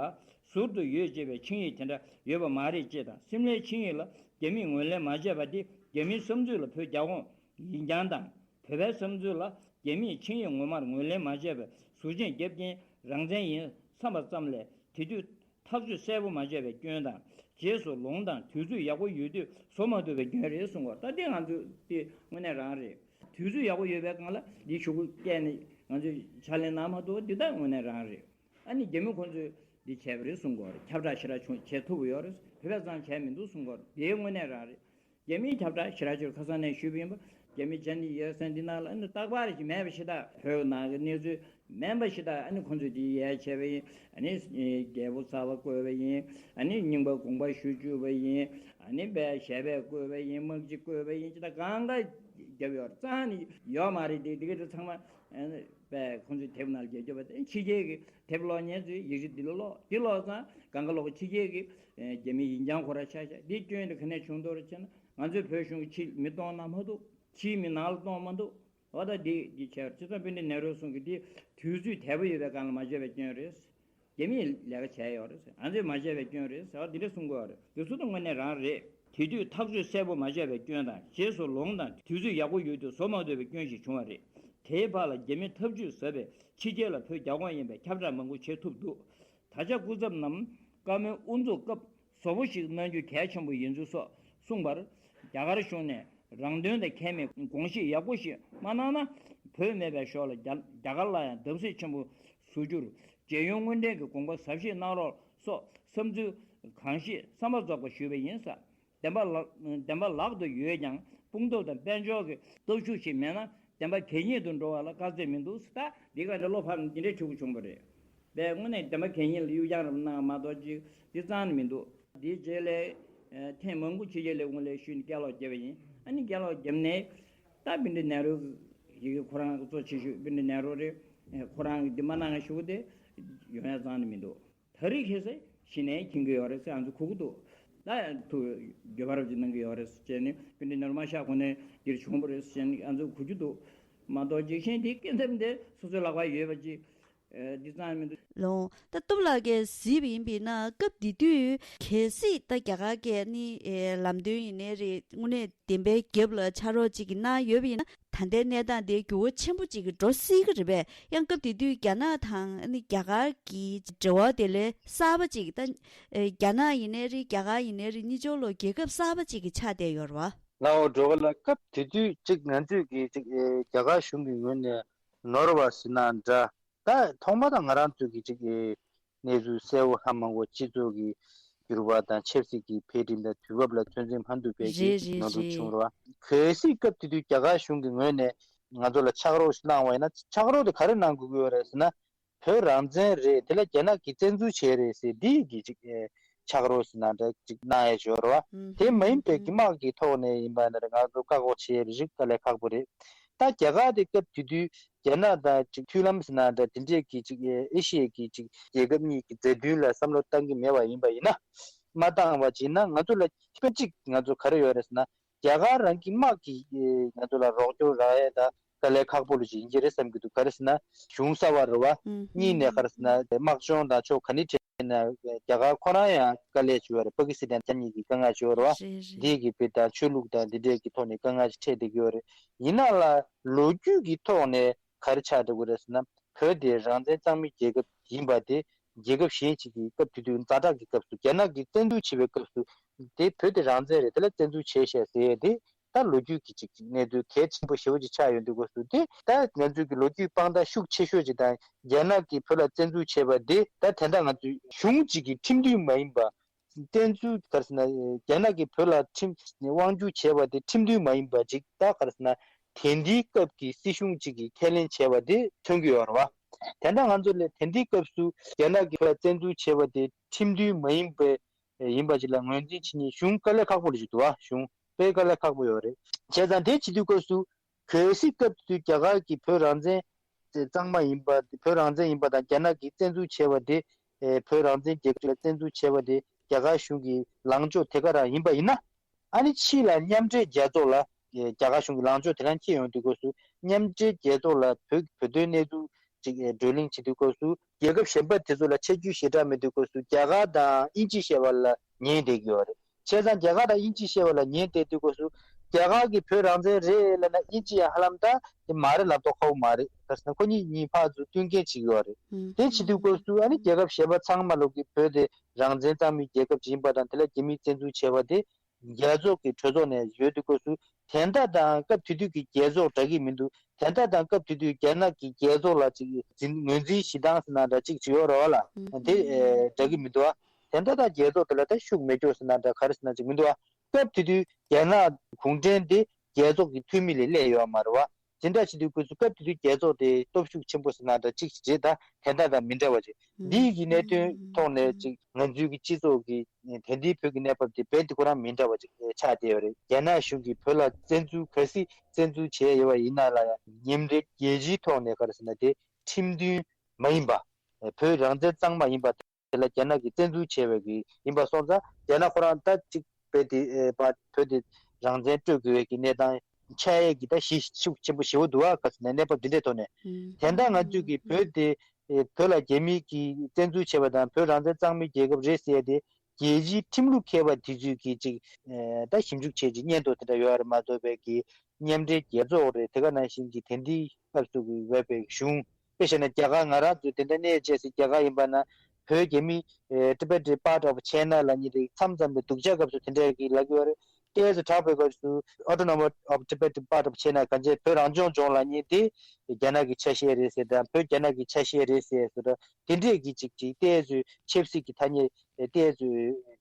ཟུར་དུ་ཡོད་ཅེས་པའི་ཆིངས་ཡིག་དེ་འདྲ་ཡོད་པ་མ་རེད་ཅེས་དང་། སིམ་ལའི་ཆིངས་ཡིག་ལ་རྒྱ་མིས་ངོས་ལེན་མ་བྱས་པ་འདི་རྒྱ་མིའི་བསམ་ཚུལ་ལ་བོད་རྒྱ་ཁོངས་ཡིན་རྐྱང་དང་། བོད་པའི་བསམ་ཚུལ་ལ་རྒྱ་མིས་ཆིངས་ཡིག་ངོ་མར་ངོས་ལེན་མ་བྱས་པའི་ཟུར་མཆན་བརྒྱབ་རྐྱེན་རང་བཙན་ཡིན་བསམ་པ་ཙམ་ལས། དེ་དུས་ཐག་གཅོད་གསལ་པོ་མ་བྱས་པའི་སྐྱོན་དང་། རྗེས་སུ་ལོང་དང་དུས་ཚོད་ཡག་པོ་ཡོད་དུས་བཟོ་མ་ཐུབ་པའི་སྐྱོན་རེད་གསུངས་པ། ད་དེ་ང་ཚོས་དེ་དངོས་གནས་རང་རེད། དུས་ཚོད་ཡག་པོ་ཡོད་པའི་སྒང་ལ་འདི་ཞུ་སྐུལ་བསྐྱལ་ནས་ང་ཚོས་ཕྱག་ལེན་གནང་མ་ཐུབ་པ་འདི་ད་དངོས་གནས་རང་རེད། ཨ་ནི་རྒྱ་མི་ཁོང་ཚོས་འདི་བྱས་པ་རེད་གསུངས་ཀྱི་ཡོད་རེད། ཁྱབ་བསྒྲགས་ཞེ་དྲག་བྱུང་བྱེད་ཐུབ་ཀྱི་ཡོད་རེད། བོད་པས་ཙང་བྱས་མི་འདུག་གསུངས་ཀྱི་ཡོད་རེད། དེ་དངོས་གནས་རང་རེད། རྒྱ་མིའི་ཁྱབ་བསྒྲགས་ཞེ་དྲག་ཅིག་ཁ་སང་ནས་ཞུས་པ་ཡིན་པ། རྒྱ་མི་ཇན་ནི་ཡོད་ས་འདི་ནང་ལ་ཨ་ནི་རྟག་པར་ཞིག་མེད་པ་ཞིག་དང་། བོད་ནང་གི་གནས་ཚུལ་མིན་པ་ཞིག་དང་། ཨ་ནི་ཁོང་ཚོས་འདི་ཡལ་བྱས་པ་ཡིན། ཨ་ནི་རྒྱལ་པོ་གསར་པ་བསྐོས་པ་ཡིན། ཨ་ནི་རྙིང་པ་དགོངས་པ་ཞུ་བཅུག་པ་ཡིན། ཨ་ནི་བས་ཞལ་པས་བསྐོས་པ་ཡིན། དམག་སྤྱི་བསྐོས་པ་ཡིན། ཅི་ལྟར་གང་ག་རྒྱབ་ཡོད་རེད། རྩ་ནས་ཡོད་མ་རེད། དེ་དེ་ག་དེ་ཚང་མ་ཨ་ནི་བས་ཁོང་ཚོས་དེབ་ནང་ལ་རྒྱབ་རྒྱབ་པ་དེ། ཕྱི་རྒྱལ་གྱི་དེབ་ཀློག་མཁན་ཚོས་ཡིག་ཆ་འདི་ལ་ཀློག་འདི་ཀློག་ཙང་གང་ག་ལོག་ཕྱི་རྒྱལ་གྱི་རྒྱ་མི་ཡིན་རྐྱང་ཁོ་ར་ཆགས་ཤག་འདི་སྐྱོན་དེ་ག་ནས་བྱུང་འདུག་རེད་ཅེ་ན། ང་ཚོའི་བོད་གཞུང་གིས་ཕྱིར་མི་གཏོང་གནང་མ་འདུག་ཕྱིའི་མི་ནང་ལ་གཏོང་མ་འདུག་འོ་ད་འདི་འདི་བྱས་པ་རེད། སྤྱི་ཚོགས་དཔོན་རིགས་ནེ་རུས་གསུང་གི་འདི་དུས་ཚོད་དལ་པོ་ཡོད་པའི་སྒང་ལ་མ་བྱས་པའི་སྐྱོན་རེད། རྒྱ་མིས་ལས་ཀ་བྱས་ཡོད་རེད། ང་ཚོས་མ་བྱས་པའི་སྐྱོན་རེད་ཟེར་བ་འདི་འདྲ་གསུང་གི་ཡོད་རེད། འདི་ཚོ་ད་དངོས་གནས་རང་རེད། དེ་དུས་ཐག་གཅོད་གསལ་པོ་མ་བྱས་པའི་སྐྱོན་དང་། རྗེས་སུ་ལོང་དང་དུས་ཚོད་ཡག་པོ་ཡོད་དུས་བཟོ་མ་ཐུབ་པའི་སྐྱོན་ཞིག་བྱུང་བ་རེད། དེའི་བར་ལ་རྒྱ་མི་ཐབས་ཇུས་ཟབ་པས་ཕྱི་རྒྱལ་ལ་བོད་རྒྱ་ཁོངས་ཡིན་པའི་ཁྱབ་བསྒྲགས་མང་པོ་བྱེད་ཐུབ་འདུག་ད་ཆ་སྐུ་ཚབ་རྣམས་བཀའ་མོལ་དབུ་འཛུགས་སྐབས་བཟོ་པོ་ཞིག་གནང་རྒྱུ་གལ་ཆེན་པོ་ཡིན་ཚུལ་སོགས་གསུངས་པར། རྒྱ་གར་གཞུང་ནས་རང་དོན་དང་ཁྱད་མེད་དགོངས་བཞེས་ཡག་པོ་ཞིག་མ་གནང་ན། བོད་མེད་པའི་ཞོར་ལ་རྒྱ་རྒྱ་གར་ལ་ཡང་བརྡབ་གསིག་ཆེན་པོ་བཟོ་རྒྱུར་རྒྱལ་ཡོངས་དངོས་འབྲེལ་གྱི་དགོངས་པ་ཟབ་བཞེས་གནང་རོགས་སོགས་བསམ་ཚུལ་གང་བཞེས་བསམ་པ་རྫོགས་པ་ཞུས་པ་ཡིན་ཟེར། བདེན་པ་ལགས། བདེན་པ་ལག་ཏུ་ཡོད་ཀྱང་དཔུང་སྟོབས་དང་དཔལ་འབྱོར་གྱི་སྟོབས་ཤུགས་ཤིག་མེད་ན་བདེན་པ་གད་སྙིགས་དུ་འགྲོ་བ་ལ་དཀའ་ཚེགས་མི་འདུག་ཟེར། ད་འདི་ག་འདྲ་བློ་ཕམ་འདི་འདྲ་ཆེ་པོ་བྱུང་བ་རེད། པས་དངོས་གནས་བདེན་པ་གད་སྙིགས་ལ་གཡུག་རྐྱང་རེ་གནང་བ་མ་གཏོགས་ཅིག་འདི་རྩ་ནས་མི་འདུག་འདིའི་རྗེས་ལ་ཨ་ཐེངས་མང་པོ་ཕྱི་རྒྱལ་ལ་དངུལ་ལས་ཤུལ་ནས་སྐྱག་ལོག་བརྒྱབ་པ་ཡིན། ཨ་ནི་སྐྱག་ལོག་བརྒྱབ་ནས་ད་བཻ་ཌི་ནེ་རུ་ཡི་གེ་ཁོ་རང་གཙོ་ཆེ་ཤོས་བཻ་ཌི་ནེ་རུ་རེད། ཁོ་རང་གིས་འདི་མ་གནང་ཞུ་གི་དེ་ཡོང་ཡ་རྩ་ནས་མི་འདུག་ད་རེས་ཁ་སང་གཞི་ནས་མཁྱེན་གྱི་ཡོད་རེད་ཟེར་ང་ཚོ་གོ་གི་འདུག་ད་ཐུགས་འགྱོད་པ་རབ་ཅིག་གནང་གི་ཡོད་རེད་ཟེར་བྱས་ནས་བཻ་ཌི་ནེ་རུ་མ་ཤག་གོ་ནས་འདིར་བྱུང་བ་རེད་ཟེར་བྱས་ནས་ང་ཚོ་གོ་རྒྱུ་འདུག་མ་གཏོགས་འཇིགས་ཤིང་དེ་སྐད་འཚེམ་དེ་སོ་སོའི་ལག་པར་ཡོད་པ་ཅིག་འདི་ཙམ་མི་འདུག་ལོང་ད་སྟོབས་ལགས་ཀྱིས་གཟིགས་པ་ཡིན་པས་ན་སྐབས་དེ་དུས་གལ་སྲིད་ད་རྒྱ་གར་གྱི་ནི་ལམ་སྟོན་ཡིན་ནའི་རེད། དངོས་གནས་བདེན་པའི་རྒྱབ་ལ་ཕྱག་རོགས་ཅིག་གནང་ཡོད་པ་ཡིན་ན་ད་ལྟའི་གནས་སྟངས་དེ་འགྱུར་བ་ཆེན་པོ་ཅིག་འགྲོ་སྲིད་ཀྱི་རེད་པས། ཡང་སྐབས་དེ་དུས་རྒྱ་ནག་དང་ནི་རྒྱ་གར་གྱི་འབྲེལ་བ་དེ་ལས་གསར་པ་ཅིག་ད་རྒྱ་ནག་ཡིན་ནའི་རེད། རྒྱ་གར་ཡིན་ནའི་རེད། གཉིས་ཆོ་ལོ་རྒྱལ་ཁབ་གསར་པ་ཅིག་གི་ཆགས་བསྡད་ཡོད་རེད་བ། ལའོ་འགྲོ་ག་ལ་སྐབས་དེ་དུས་ཅིག་ང་ཚོས་ཀྱི་ཅིག་རྒྱ་གར་གཞུང་གི་ངོས་ནས་ནོར་བ་ཟེར་ན་འདྲ། ད་ཐོག་མ་དང་ང་རང་ཚོའི་གི་ཅིག་གི་གནས་ཚུལ་གསལ་བོ་ཧ་མ་གོ། སྤྱི་ཚོགས་ཀྱི་འགྱུར་བ་དང་ཆབ་སྲིད་ཀྱི་འཕེལ་རིམ་དང་དུས་བབ་ལ་ཚོད་འཛིན་ཧ་འདུག་པའི་གི་རེད་ཅིག་རེད་ནོར་འཁྲུལ་རེད། བྱུང་རོ། གལ་སྲིད་སྐབས་དེ་དུས་རྒྱ་གར་གཞུང་གི་ངོས་ནས་ང་ཚོ་ལ་ཕྱག་རོགས་ཤིག་གནང་བ་ཡིན་ན་ཕྱག་རོགས་དེ་ག་རེ་གནང་དགོས་ཀྱི་ཡོད་རེད་ཟེར་ན། བོད་རང་བཙན་རེད། དེ་ལ་རྒྱ་ནག་གིས་བཙན་འཛུལ་བྱས་རེད་ཟེར་འདི་གི་ཅིག་ཨེ་ཕྱག་རོགས་ཟེར་ན་འདྲ་ཅིག་གནང་ཡ་ཅིག་ཡོད་རེད་བ། དེ་མ་ཡིན་པའི་དམག་གི་ཐོག་ནས་ཡིན་པ་ན་རེད། ང་ཚོ་བཀག་འགོག་བྱེད་ཡ་རེད་ཅིག་དཀའ་ལས་ཁག་པོ་རེད། ད་རྒྱ་གར་དེ་སྐབས་དེ་དུས་རྒྱ་ནག་དང་ཅིག་མཐུན་ལམ་ཟེར་ན་འདྲ་དེ་འདྲས་ཀྱི་ཅིག་ཨེ་ཤི་ཡའི་གི་ཅིག་རྒྱལ་ཁབ་གཉིས་ཀྱི་མཛའ་མཐུན་ལ་བསམ་བློ་བཏང་གི་མེད་པ་ཡིན་པ་ཡིན་ན། མ་བཏང་བ་བྱས་ན་ང་ཚོ་ལ་དཔེ་གཅིག་ང་ཚོ་ག་རེ་ཡོད་རེད་ཟེར་ན། རྒྱ་གར་རང་གི་དམག་གིས་ང་ཚོ་ལ་རོགས་སྐྱོར་རག་ཡས་ད་དཀའ་ལས་ཁག་པོ་ལོ་ཞིག་ཡིན་གྱི་རེད་བསམ་གྱི་འདུག་ག་རེ་ཟེར་ན་གཞུང་གསར་བ་རེད་བ། གཉིས་ནས་ག་རེ་ཟེར་ན་དམག་སྦྱོང་དང་ཕྱོགས་ག་ནས་འཕྲད་ན་རྒྱ་གར་ཁོ་རང་ཡང་དཀའ་ལས་བྱུང་བ་རེད། པ་ཀི་སི་ཐན་རྒྱ་གཉིས་ཀྱི་དཀའ་ངལ་བྱུང་བ་རེད་བ། འདི་གི་དཔེ་དང་ཆོས་ལུགས་དང་འདི་འདྲས་ཀྱི་ཐོག་ནས་དཀའ་ངལ་ཞིག་འཕྲད་བསྡད་ཀྱི་ཡོད་རེད། ཡིན་ན་ལ་ལོ་རྒྱུས་ཀྱི་ཐོག་ནས་ག་རེ་ཆགས་འགྲོ་གི་རེད་ཟེར་ན་བོད་དེ་རང་བཙན་གཙང་མའི་རྒྱལ་ཁབ་ཡིན་པ་དེ་རྒྱལ་ཁབ་གཞན་ཞིག་གི་སྐབས་དེ་དུས་ཛ་དྲག་གི་སྐབས་སུ་རྒྱ་ནག་གིས་བཙན་འཛུལ་བྱས་པའི་སྐབས་སུ་དེ་བོད་དེ་རང་བཙན་རེད། དེ་ལ་བཙན་འཛུལ་བྱས་ཤག་ཟེར་ཡས་དེ། ད་ལོ་རྒྱུས་ཀྱི་ཅིག་ཅིག་གནས་ཚུལ་གལ་ཆེན་པོ་ཞེ་པོ་ཅིག་ཆགས་ཡོང་དུས་སྐབས་སུ་དེ་ད་ང་ཚོའི་གི་ལོ་རྒྱུས་དཔང་རྟགས་ཤུགས་ཆེ་ཤོས་ཅིག་དང་རྒྱ་ནག་གིས་བོད་ལ་བཙན་འཛུལ་བྱས་པ་དེ་ད་དེ་འདྲ་ང་ཚོའི་གཞུང་གཅིག་གི་ཁྲིམས་མཐུན་མ་ཡིན་པ། བཙན་འཛུལ་ག་རེ་ཟེར་ན་རྒྱ་ནག་གིས་བོད་ལ་ཁྲིམས་དབང་སྒྱུར་བྱས་པ་དེ་ཁྲིམས་མཐུན་མ་ཡིན་པ་ཅིག་ད་ག་རེ་ཟེར་ན་དེ་འདིའི་སྐབས་ཀྱི་སྲིད་གཞུང་གཅིག་གིས་ཁས་ལེན་བྱས་པ་དེ་མཚོན་གྱི་ཡོད་རེད་བ། དེ་འདྲ་ང་ཚོ་ལ་དེ་འདིའི་སྐབས་སུ་རྒྱ་ནག་གིས་བོད་ལ་བཙན་འཛུལ་བྱས་པ་དེ་ཁྲིམས་མཐུན་མ་ཡིན་པའི་ཡིན་པ་ཅིག་ལ་ངོས་འཛིན་བྱེད་མཁན་གཞུང་དཀའ་ལས་ཁག་པོ་རེ་ཞིག་འདུག་ཨ། གཞུང་དཔེ་དཀའ་ལས་ཁག་པོ་ཡོད་རེད། བྱས་ཙང་དེ་བྱེད་དུས་སྐབས་སུ་གལ་སྲིད་སྐབས་དེ་དུས་རྒྱ་གར་གྱིས་བོད་རང་བཙན་གཙང་མ་ཡིན་པ་བོད་རང་བཙན་ཡིན་པ་དང་རྒྱ་ནག་གིས་བཙན་འཛུལ་བྱས་པ་དེ་བོད་རང་བཙན་རྒྱལ་ཁབ་ལ་བཙན་འཛུལ་བྱས་པ་དེ་རྒྱ་གར་གཞུང་གི་ལངས་ཕྱོགས་དེ་ག་རང་ཡིན་པ་ཡིན་ན། ཨ་ནི་ཕྱིས་ལ་མཉམ་འབྲེལ་རྒྱལ་ཚོགས་ལ་རྒྱ་གར་གཞུང་གི་ལངས་ཕྱོགས་དེ་རང་འཁྱེར་ཡོང་དུས་སྐབས་སུ་མཉམ་འབྲེལ་རྒྱལ་ཚོགས་ལ་བོད་བོད་དོན་གནས་ཚུལ་ཅིག་བགྲོ་གླེང་བྱེད་དུས་སྐབས་སུ་རྒྱལ་ཁབ་གཞན་པ་དེ་ཚོ་ལ་ཆ་རྒྱུས་ཞེ་དྲག་མེད་དུས་སྐབས་སུ་རྒྱ་གར་དང་དབྱིན་ཇི་བཤད་པ་ལ་ཉན་བསྡད་ཀྱི་ཡོད་རེད། བྱས་ཙང་རྒྱ་གར་དང་དབྱིན་ཇི་བཤད་པ་ལ་ཉན་བསྡད་དུས་སྐབས་སུ་རྒྱ་གར་གྱིས་བོད་རང་བཙན་རེད་ལབ་ན་དབྱིན་ཇི་ཡང་ཧ་ལམ་ད་དེ་མ་རེད་ལབ་མདོག་ཁ་པོ་མ་རེད། ག་ཟེར་ན་ཁོ་གཉིས་གཉིས་ཕར་ཚུར་བསྟུན་མཁན་བྱེད་ཀྱི་ཡོད་རེད། དེ་བྱེད་དུས་སྐབས་སུ་ཨ་ནི་རྒྱལ་ཁབ་གཞན་པ་ཚང་མ་ལོག་གིས་བོད་དེ་རང་བཙན་གཙང་མའི་རྒྱལ་ཁབ་ཅིག་ཡིན་པ་དང་དེ་ལ་རྒྱ་མིས་བཙན་འཛུལ་བྱས་པ་དེ་རྒྱལ་ཚོགས་ཀྱི་གྲོས་ཚོགས་ནས་ཡོད་དུས་སྐབས་སུ་དེ་འདྲ་དང་སྐབས་དེ་དུས་ཀྱི་རྒྱལ་ཚོགས་འདྲ་གི་མི་འདུག་དེ་འདྲ་དང་སྐབས་དེ་དུས་རྒྱ་ནག་གི་རྒྱལ་ཚོགས་ལ་ཅིག་འཛིན་ངོས་འཛིན་བྱེད་སྟངས་ཟེར་ན་འདྲ་ཅིག་ཅིག་ཡོད་རེད་བ་ལ། དེ་ཨེ་འདྲ་གི་མི་འདུག་བ། དེ་འདྲ་དང་རྒྱལ་ཚོགས་དེ་ལ་ད་ཤུགས་མེད་སྐྱོ་ཟེར་ན་འདྲ་ག་རེ་ཟེར་ན་ཅིག་མི་འདུག་བ། སྐབས་དེ་དུས་རྒྱ་ནག་གུང་ཁྲན་དེ་རྒྱལ་ཚོགས་ཀྱི་འཐུས་མི་ལས་སླེབས་ཡོད་མ་རེད་བ། དེ་འདྲ་བྱེད་དུས་སྐབས་སུ་སྐབས་དེ་དུས་རྒྱལ་ཚོགས་དེ་སྟོབས་ཤུགས་ཆེན་པོ་ཟེར་ན་འདྲ་གཅིག་བྱས་ད་དེ་འདྲ་དང་མི་འདྲ་བ་ཅིག་འདི་ཡི་གི་གནད་དོན་ཐོག་ནས་ཅིག་ང་ཚོའི་གི་སྤྱི་ཚོགས་ཀྱི་དེང་དུས་བོད་ཀྱི་གནས་བབ་དེ་རྦད་དེ་ཁོ་རང་མི་འདྲ་བ་ཅིག་ཆགས་བསྡད་ཡོད་རེད། རྒྱ་ནག་གཞུང་གིས་བོད་ལ་བཙན་འཛུལ་གལ་སྲིད་བཙན་འཛུལ་བྱས་ཡོད་པ་ཡིན་ན་ལ་ཡང་མཉམ་འབྲེལ་རྒྱལ་སྤྱིའི་ཐོག་ནས་ག་རེ་ཟེར་ན་དེ་ཁྲིམས་མཐུན་མ་ཡིན་པ། བོད་རང་བཙན་གཙང་མ་ཡིན་པ། དེ་ལ་རྒྱ་ནག་གིས་བཙན་འཛུལ་བྱས་པའི་གི་ཡིན་པ་སོང་ཙང་རྒྱ་ནག་ཁོ་རང་ད་ཅིག་རྦད་དེ་ཨེ་བ་བོད་དེ་རང་བཙན་སྤྲོད་དགོས་པའི་གི་གནས་སྟངས་ཆགས་ཡས་ཀྱི་ད་གཞི་ཤུགས་ཆེན་པོ་ཞེ་པོ་འདུག་ཨ། ག་ཟེར་ན་གནས་བབ་འདི་འདྲའི་ཐོག་ནས་དེ་འདྲ་ང་ཚོས་ཀྱི་བོད་དེ་ཨེ་བོད་ལ་རྒྱ་མི་གིས་བཙན་འཛུལ་བྱས་པ་དང་བོད་རང་བཙན་གཙང་མའི་རྒྱལ་ཁབ་རེད་ཟེར་ཡས་དེ་རྒྱལ་སྤྱིའི་ཁྲིམས་ལུགས་མཁས་པ་དེ་ཚོས་ཀྱི་ཅིག་ཨེ་ད་ཞིབ་འཇུག་བྱས་ཀྱི་སྙན་ཐོ་དེ་འདྲ་ཡོད་རེད་མ་གཏོགས་པའི་གི་མཉམ་འབྲེལ་རྒྱལ་ཚོགས་རེད། དེ་ག་ནང་བཞིན་གྱི་དེང་དུས་སྐབས་སུ་གི་འོས་པའི་གཞུང་། དཔེ་བཞག་ན་རྒྱ་གར་ང་རང་ཚོའི་དེ་འདྲ་གནས་བཅས་སུ་རྒྱ་གར་ཡིན་པ་ན་བོད་རྒྱ་མི་ཨེ་Tibet Republic of China ལབ་མཁན་དེ་མཚམས་མཚམས་ལ་སྡུག་ཅག་སྐབས་སུ་དེ་འདྲ་གི་ལབ་ཀྱི་ཡོད་རེད། ཏོག་ཙམ་དྲག་པའི་སྐབས་སུ་Autonomy of Tibet Republic of China གང་ཅི་བོད་རང་སྐྱོང་ལྗོངས་ལབ་མཁན་དེ་རྒྱ་ནག་གི་ཆ་ཤས་རེད་ཟེར་དང་བོད་རྒྱ་ནག་གི་ཆ་ཤས་རེད་ཟེར་སོ་དེ་འདྲས་ཀྱི་ཅིག་ཅིག་ཏོག་ཙམ་ཆབ་སྲིད་ཀྱི་ཐ་སྙད་ཏོག་ཙམ་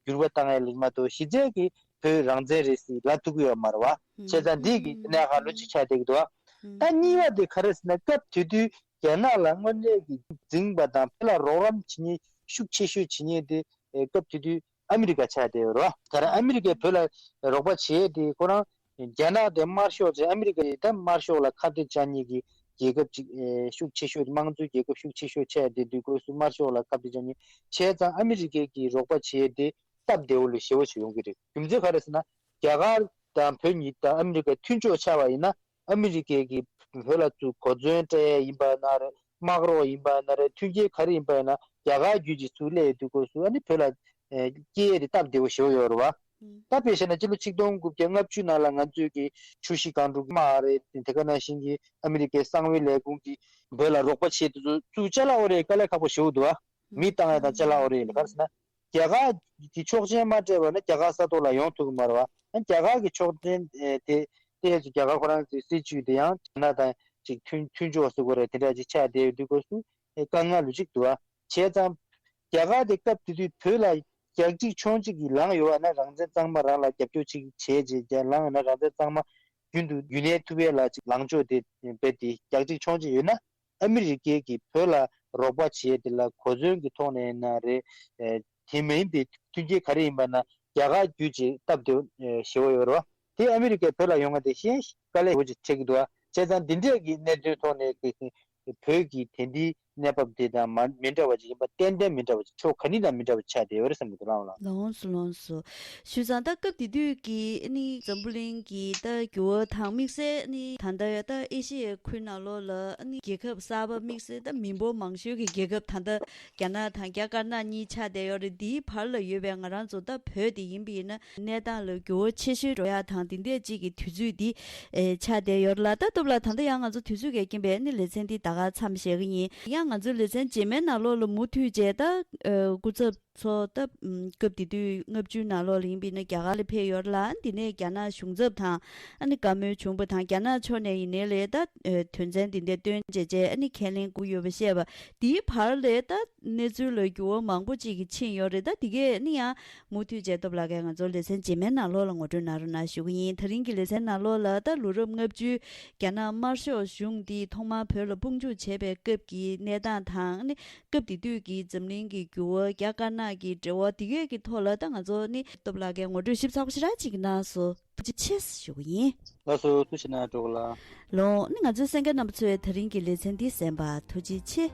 འགྱུར་བ་བཏང་ཡ་ལས་མ་གཏོགས་གཞི་རྩའི་གི་བོད་རང་བཙན་རེད་ཟེར་ལབ་ཐུབ་ཀྱི་ཡོད་མ་རེད་བ། བྱས་ཙང་འདི་གི་གནད་འགག་ལོ་གཅིག་ཆགས་བསྡད་ཀྱི་འདུག་བ། ད་གཉིས་པ་དེ་ག་རེ་ཟེར་ན་སྐབས་དེ་དུས། རྒྱ་ནག་ལ་དངོས་གནས་ཀྱི་འཛིང་བ་དང་བོད་ལ་རོགས་རམ་བྱེད་མཁན་ཤུགས་ཆེ་ཤོས་བྱེད་མཁན་དེ་སྐབས་དེ་དུས་ཨ་མི་རི་ཀ་ཆགས་བསྡད་ཡོད་རེད་བ། ད་རེས་ཨ་མི་རི་ཀས་བོད་ལ་རོགས་པ་བྱེད་ཡས་དེ་ཁོ་རང་རྒྱ་ནག་དེ་དམར་ཤོག་ཅིག་ཨ་མི་རི་ཀ་ཡིས་ད་དམར་ཤོག་ལ་ཁ་གཏད་གཅོག་མཁན་གྱི་རྒྱལ་ཁབ་ཅིག་ཤུགས་ཆེ་ཤོས་དམངས་གཙོའི་རྒྱལ་ཁབ་ཤུགས་ཆེ་ཤོས་ཆགས་བསྡད་དུས་སྐབས་སུ་དམར་ཤོག་ལ་ཁ་གཏད་གཅོག་མཁན་བྱས་ཙང་ཨ་མི་རི་ཀས་ཀྱི་རོགས་པ་བྱེད་ཡས་དེ་སྟབས་བདེ་བོ་ལས་ཞེ་བོ་ཞིག་ཡོང་གི་རེད། རྒྱུ་མཚན་ག་རེ་ཟེར་ན། རྒྱ་གར་དང་བོད་གཉིས་དང་ཨ་མི་རི་ཀའི་མཐུན་ཕྱོགས་ཆགས་པ་ཡིན་ན་ཨ་མི་རི་ཀས་ཀྱི་བོད་ལ་ཚུར་གོ་མཚོན་སྤྲད་ཡས་ཡིན་པ་ན་རེད། དམག་རོགས་ཡིན་པ་ན་རེད། མཐུན་རྐྱེན་ག་རེ་ཡིན་པ་ཡིན་ན་རྒྱ་གར་བརྒྱུད་ཀྱིས་ཚུར་སླེབས་ཡས་དུས་སྐབས་སུ་ཨ་ནི་བོད་ལ་ཨེ་སྐྱེལ་ཡས་དེ་སྟབས་བདེ་བོ་ཞེ་བོ་ཡོད་རེད་བ། ད་དཔེ་བཞག་ན་ཕྱི་ལོ་ཆིག་སྟོང་དགུ་བརྒྱ་ལྔ་བཅུ་ནང་ལ་ང་ཚོས་ཀྱི་ཆུ་བཞི་སྒང་དྲུག་དམག་རེད། དེ་ག་ནང་བཞིན་གྱི་ཨ་མི་རི་ཀའི་གསང་བའི་ལས་ཁུངས་ཀྱིས་བོད་ལ་རོགས་པ་བྱེད་དུས་ཚུར་ཅ་ལག་དབོར་ཡས་དཀའ་ལས་ཁག་པོ་ཞེ་བོ་འདུག་བ། མི་བཏང་ཡས་དང་ཅ་ལག་དབོར་ཡས་ལ་ག་རེ་ཟེར་ན། རྒྱ་གར་གྱི་ཆོག་མཆན་མ་སྤྲད་པ་ན་རྒྱ་གར་ས་ཐོག་ལ་ཡོང་ཐུབ་ཀྱི་མ་རེད་བ། ཡང་རྒྱ་གར་གྱི་ཆོག་མཆན་ཨེ་དེ་སྤྲད་ཚེ་རྒྱ་གར་ཁོ་རང་ཚོའི་སྲིད་ཇུས་དེ་ཡང་རྒྱ་ནག་དང་ཅིག་མཐུན་མཐུན་ཕྱོགས་ཟེར་དགོས་རེད། དེ་འདྲ་ཅིག་ཆགས་བསྡད་ཡོད་དུས་སྐབས་སུ་ཨེ་དཀའ་ངལ་ལོ་གཅིག་འདུག་བ། བྱས་ཙང་རྒྱ་གར་དེ་སྐབས་དེ་དུས་བོད་ལ་རྒྱག་གཅིག་མཆོང་གཅིག་གི་ལངས་ཡོད་བ་ན་རང་བཙན་གཙང་མ་རང་ལ་རྒྱབ་སྐྱོར་ཅིག་བྱས་རྗེས་རྒྱ་ལངས་ཡོད་ན་རང་བཙན་གཙང་མ་རྒྱུན་དུ་རྒྱུན་གནས་ཐུབ་ཡས་ལ་ཅིག་ལངས་ཕྱོགས་དེ་རྦད་དེ་རྒྱག་གཅིག་མཆོང་གཅིག་ཡོད་ན། ཨ་མི་རི་ཀས་ཀྱིས་བོད་ལ་རོགས་པ་བྱེད་ཡས་དེ་ལ་གོ་མཚོན་གྱི་ཐོག་ནས་ཡིན་ན་རེད། ཨེ་དེ་མིན་པའི་མཐུན་རྐྱེན་ག་རེ་ཡིན་པ་ན་རྒྱ་གར་བརྒྱུད་ཅིག་སྟབས་བདེ་བོ་ཨེ་ཞེ་བོ་ཡོད་རེད་བ། དེ་ཨ་མི་རི་ཀས་བོད་ལ་ཡོང་བ་དེ་ཤེས་དཀའ་ལས་ཞེ་བོ་ཅིག་འཕྲད་ཀྱི་འདུག་བ། བྱས་ཙང་འདི་འདྲས་ཀྱི་གནད་དོན་ཐོག་ནས་ཀྱི་བོད་ཀྱི་དེང་དུས་གནས་བབ་དེ་དང་མ་མི་འདྲ་བ་ཅིག་ཡིན་པ་ཏན་ཏན་མི་འདྲ་བ་ཅིག་ཕྱོགས་ག་ནས་ཀྱང་མི་འདྲ་བ་ཆགས་བསྡད་ཡོད་རེད་བསམ་གྱི་འདུག་རང་ལ། ལོངས་སུ་ལོངས་སུ། ཞུས་ཙང་ད་སྐབས་དེ་དུས་ཀྱི་ཨ་ནི་འཛམ་བུ་གླིང་གི་ད་འགྱུར་བ་དང་དམིགས་བསལ་ཨ་ནི་ད་ལྟ་ད་ཨེ་ཤི་ཡའི་ཁུལ་ནང་ལོགས་ལ་ཨ་ནི་རྒྱལ་ཁབ་གསར་པ་དམིགས་བསལ་ད་མི་འབོར་མང་ཤོས་ཀྱི་རྒྱལ་ཁབ་ད་ལྟ་རྒྱ་ནག་དང་རྒྱ་དཀར་ནག་གཉིས་ཆགས་བསྡད་ཡོད་རེད། འདིའི་བར་ལ་ཡོད་པའི་ང་རང་ཚོ་ད་བོད་དེ་ཡིན་པ་ཡིན་ན་གནས་སྟངས་ལ་འགྱུར་བ་ཆེ་ཤོས་འགྲོ་ཡག་དང་དེ་འདྲས་ཅིག་གི་དུས་ཚོད་འདི་ཨེ་ཆགས་བསྡད་ཡོད་རེད་ལ། ད་སྟོབས་ལགས་ད་ལྟ་ཡང་ང་ཚོ་དུས་ཚོད་ཀྱི་རྐྱེན་པས་ཨ་ནི་ལེ་ཚན་འདི་ད་ག་མཚམས་བཞག་གི་ཡིན། ཡང་ང་ཚོའི་ལེ་ཚན་རྗེས་མའི་ནང་ལོགས་ལ་མུ་མཐུད་བྱས་ད་ཨ་སྐུ་ཚབ་ཚོ་ད་ཨམ་སྐབས་དེ་དུས་ལྔ་བཅུའི་ནང་ལོགས་ལ་ཡིན་པ་ཡིན་ན་རྒྱ་གར་ལ་ཕེབས་ཡོད་རེད་ལ། འདི་ནས་རྒྱ་ནག་གཞུང་ཚབ་དང་ཨ་ནི་བཀའ་མོལ་བྱུང་བ་དང་རྒྱ་ནག་ཕྱོགས་ནས་ཡིན་ནའི་ལས་ད་ཨ་དོན་ཚན་འདི་འདྲ་བཏོན་བྱས་བྱས་ཨ་ནི་ཁས་ལེན་དགོས་ཡོད་པ་བཤད་པ་འདིའི་བར་ལས་ད་གནས་ཚུལ་ལ་འགྱུར་བ་མང་པོ་ཅིག་གིས་ཕྱིན་ཡོད་རེད། ད་འདི་གས་ཨ་ནི་ཡང་མུ་མཐུད་བྱས་སྟོབས་ལགས་ཀྱིས་ང་ཚོ་ལེ་ཚན་རྗེས་མའི་ནང་ལོགས་ལ་ངོ་སྤྲོད་གནང་རོགས་གནང་ཞུ་གི་ཡིན། ད་རིང་གི་ལེ་ཚན་ནང་ལོགས་ལ་ད་ལོ་རབས་ལྔ་བཅུའི་རྒྱ་ནག་དམར་ཤོག་གཞུང་འདིས་ཐོག་མར་བོད་ལ་དཔུང་འཇུག་བྱས་པའི་སྐབས་ཀྱི་གནས་སྟངས་དང་ཨ་ནི། སྐབས་དེ་དུས་ཀྱི་འཛམ་གླིང་གི་འགྱུར་བ། རྒྱ་དཀར་ནག་གི་འབྲེལ་བ་འདི་གས་ཀྱི་ཐོག་ལ་ད་ང་ཚོ་ནི་སྟོབས་ལགས་ཀྱིས་ངོ་སྤྲོད་ཞིབ་ཚགས་པོ་ཞེ་དྲག་ཅིག་གནང་སོང་། ཐུགས་རྗེ་ཆེ་ཞུ་གི་ཡིན། ལགས་སོ། ཐུགས་རྗེ་གནང་གྲོགས་ལ། ལོ། ནི་ང་ཚོའི་གསན་མཁན་རྣམ་པ་ཚོས་ད་རིང་གི་ལེ་ཚན་འདི་གསན་པར་ཐུགས་རྗེ་ཆེ།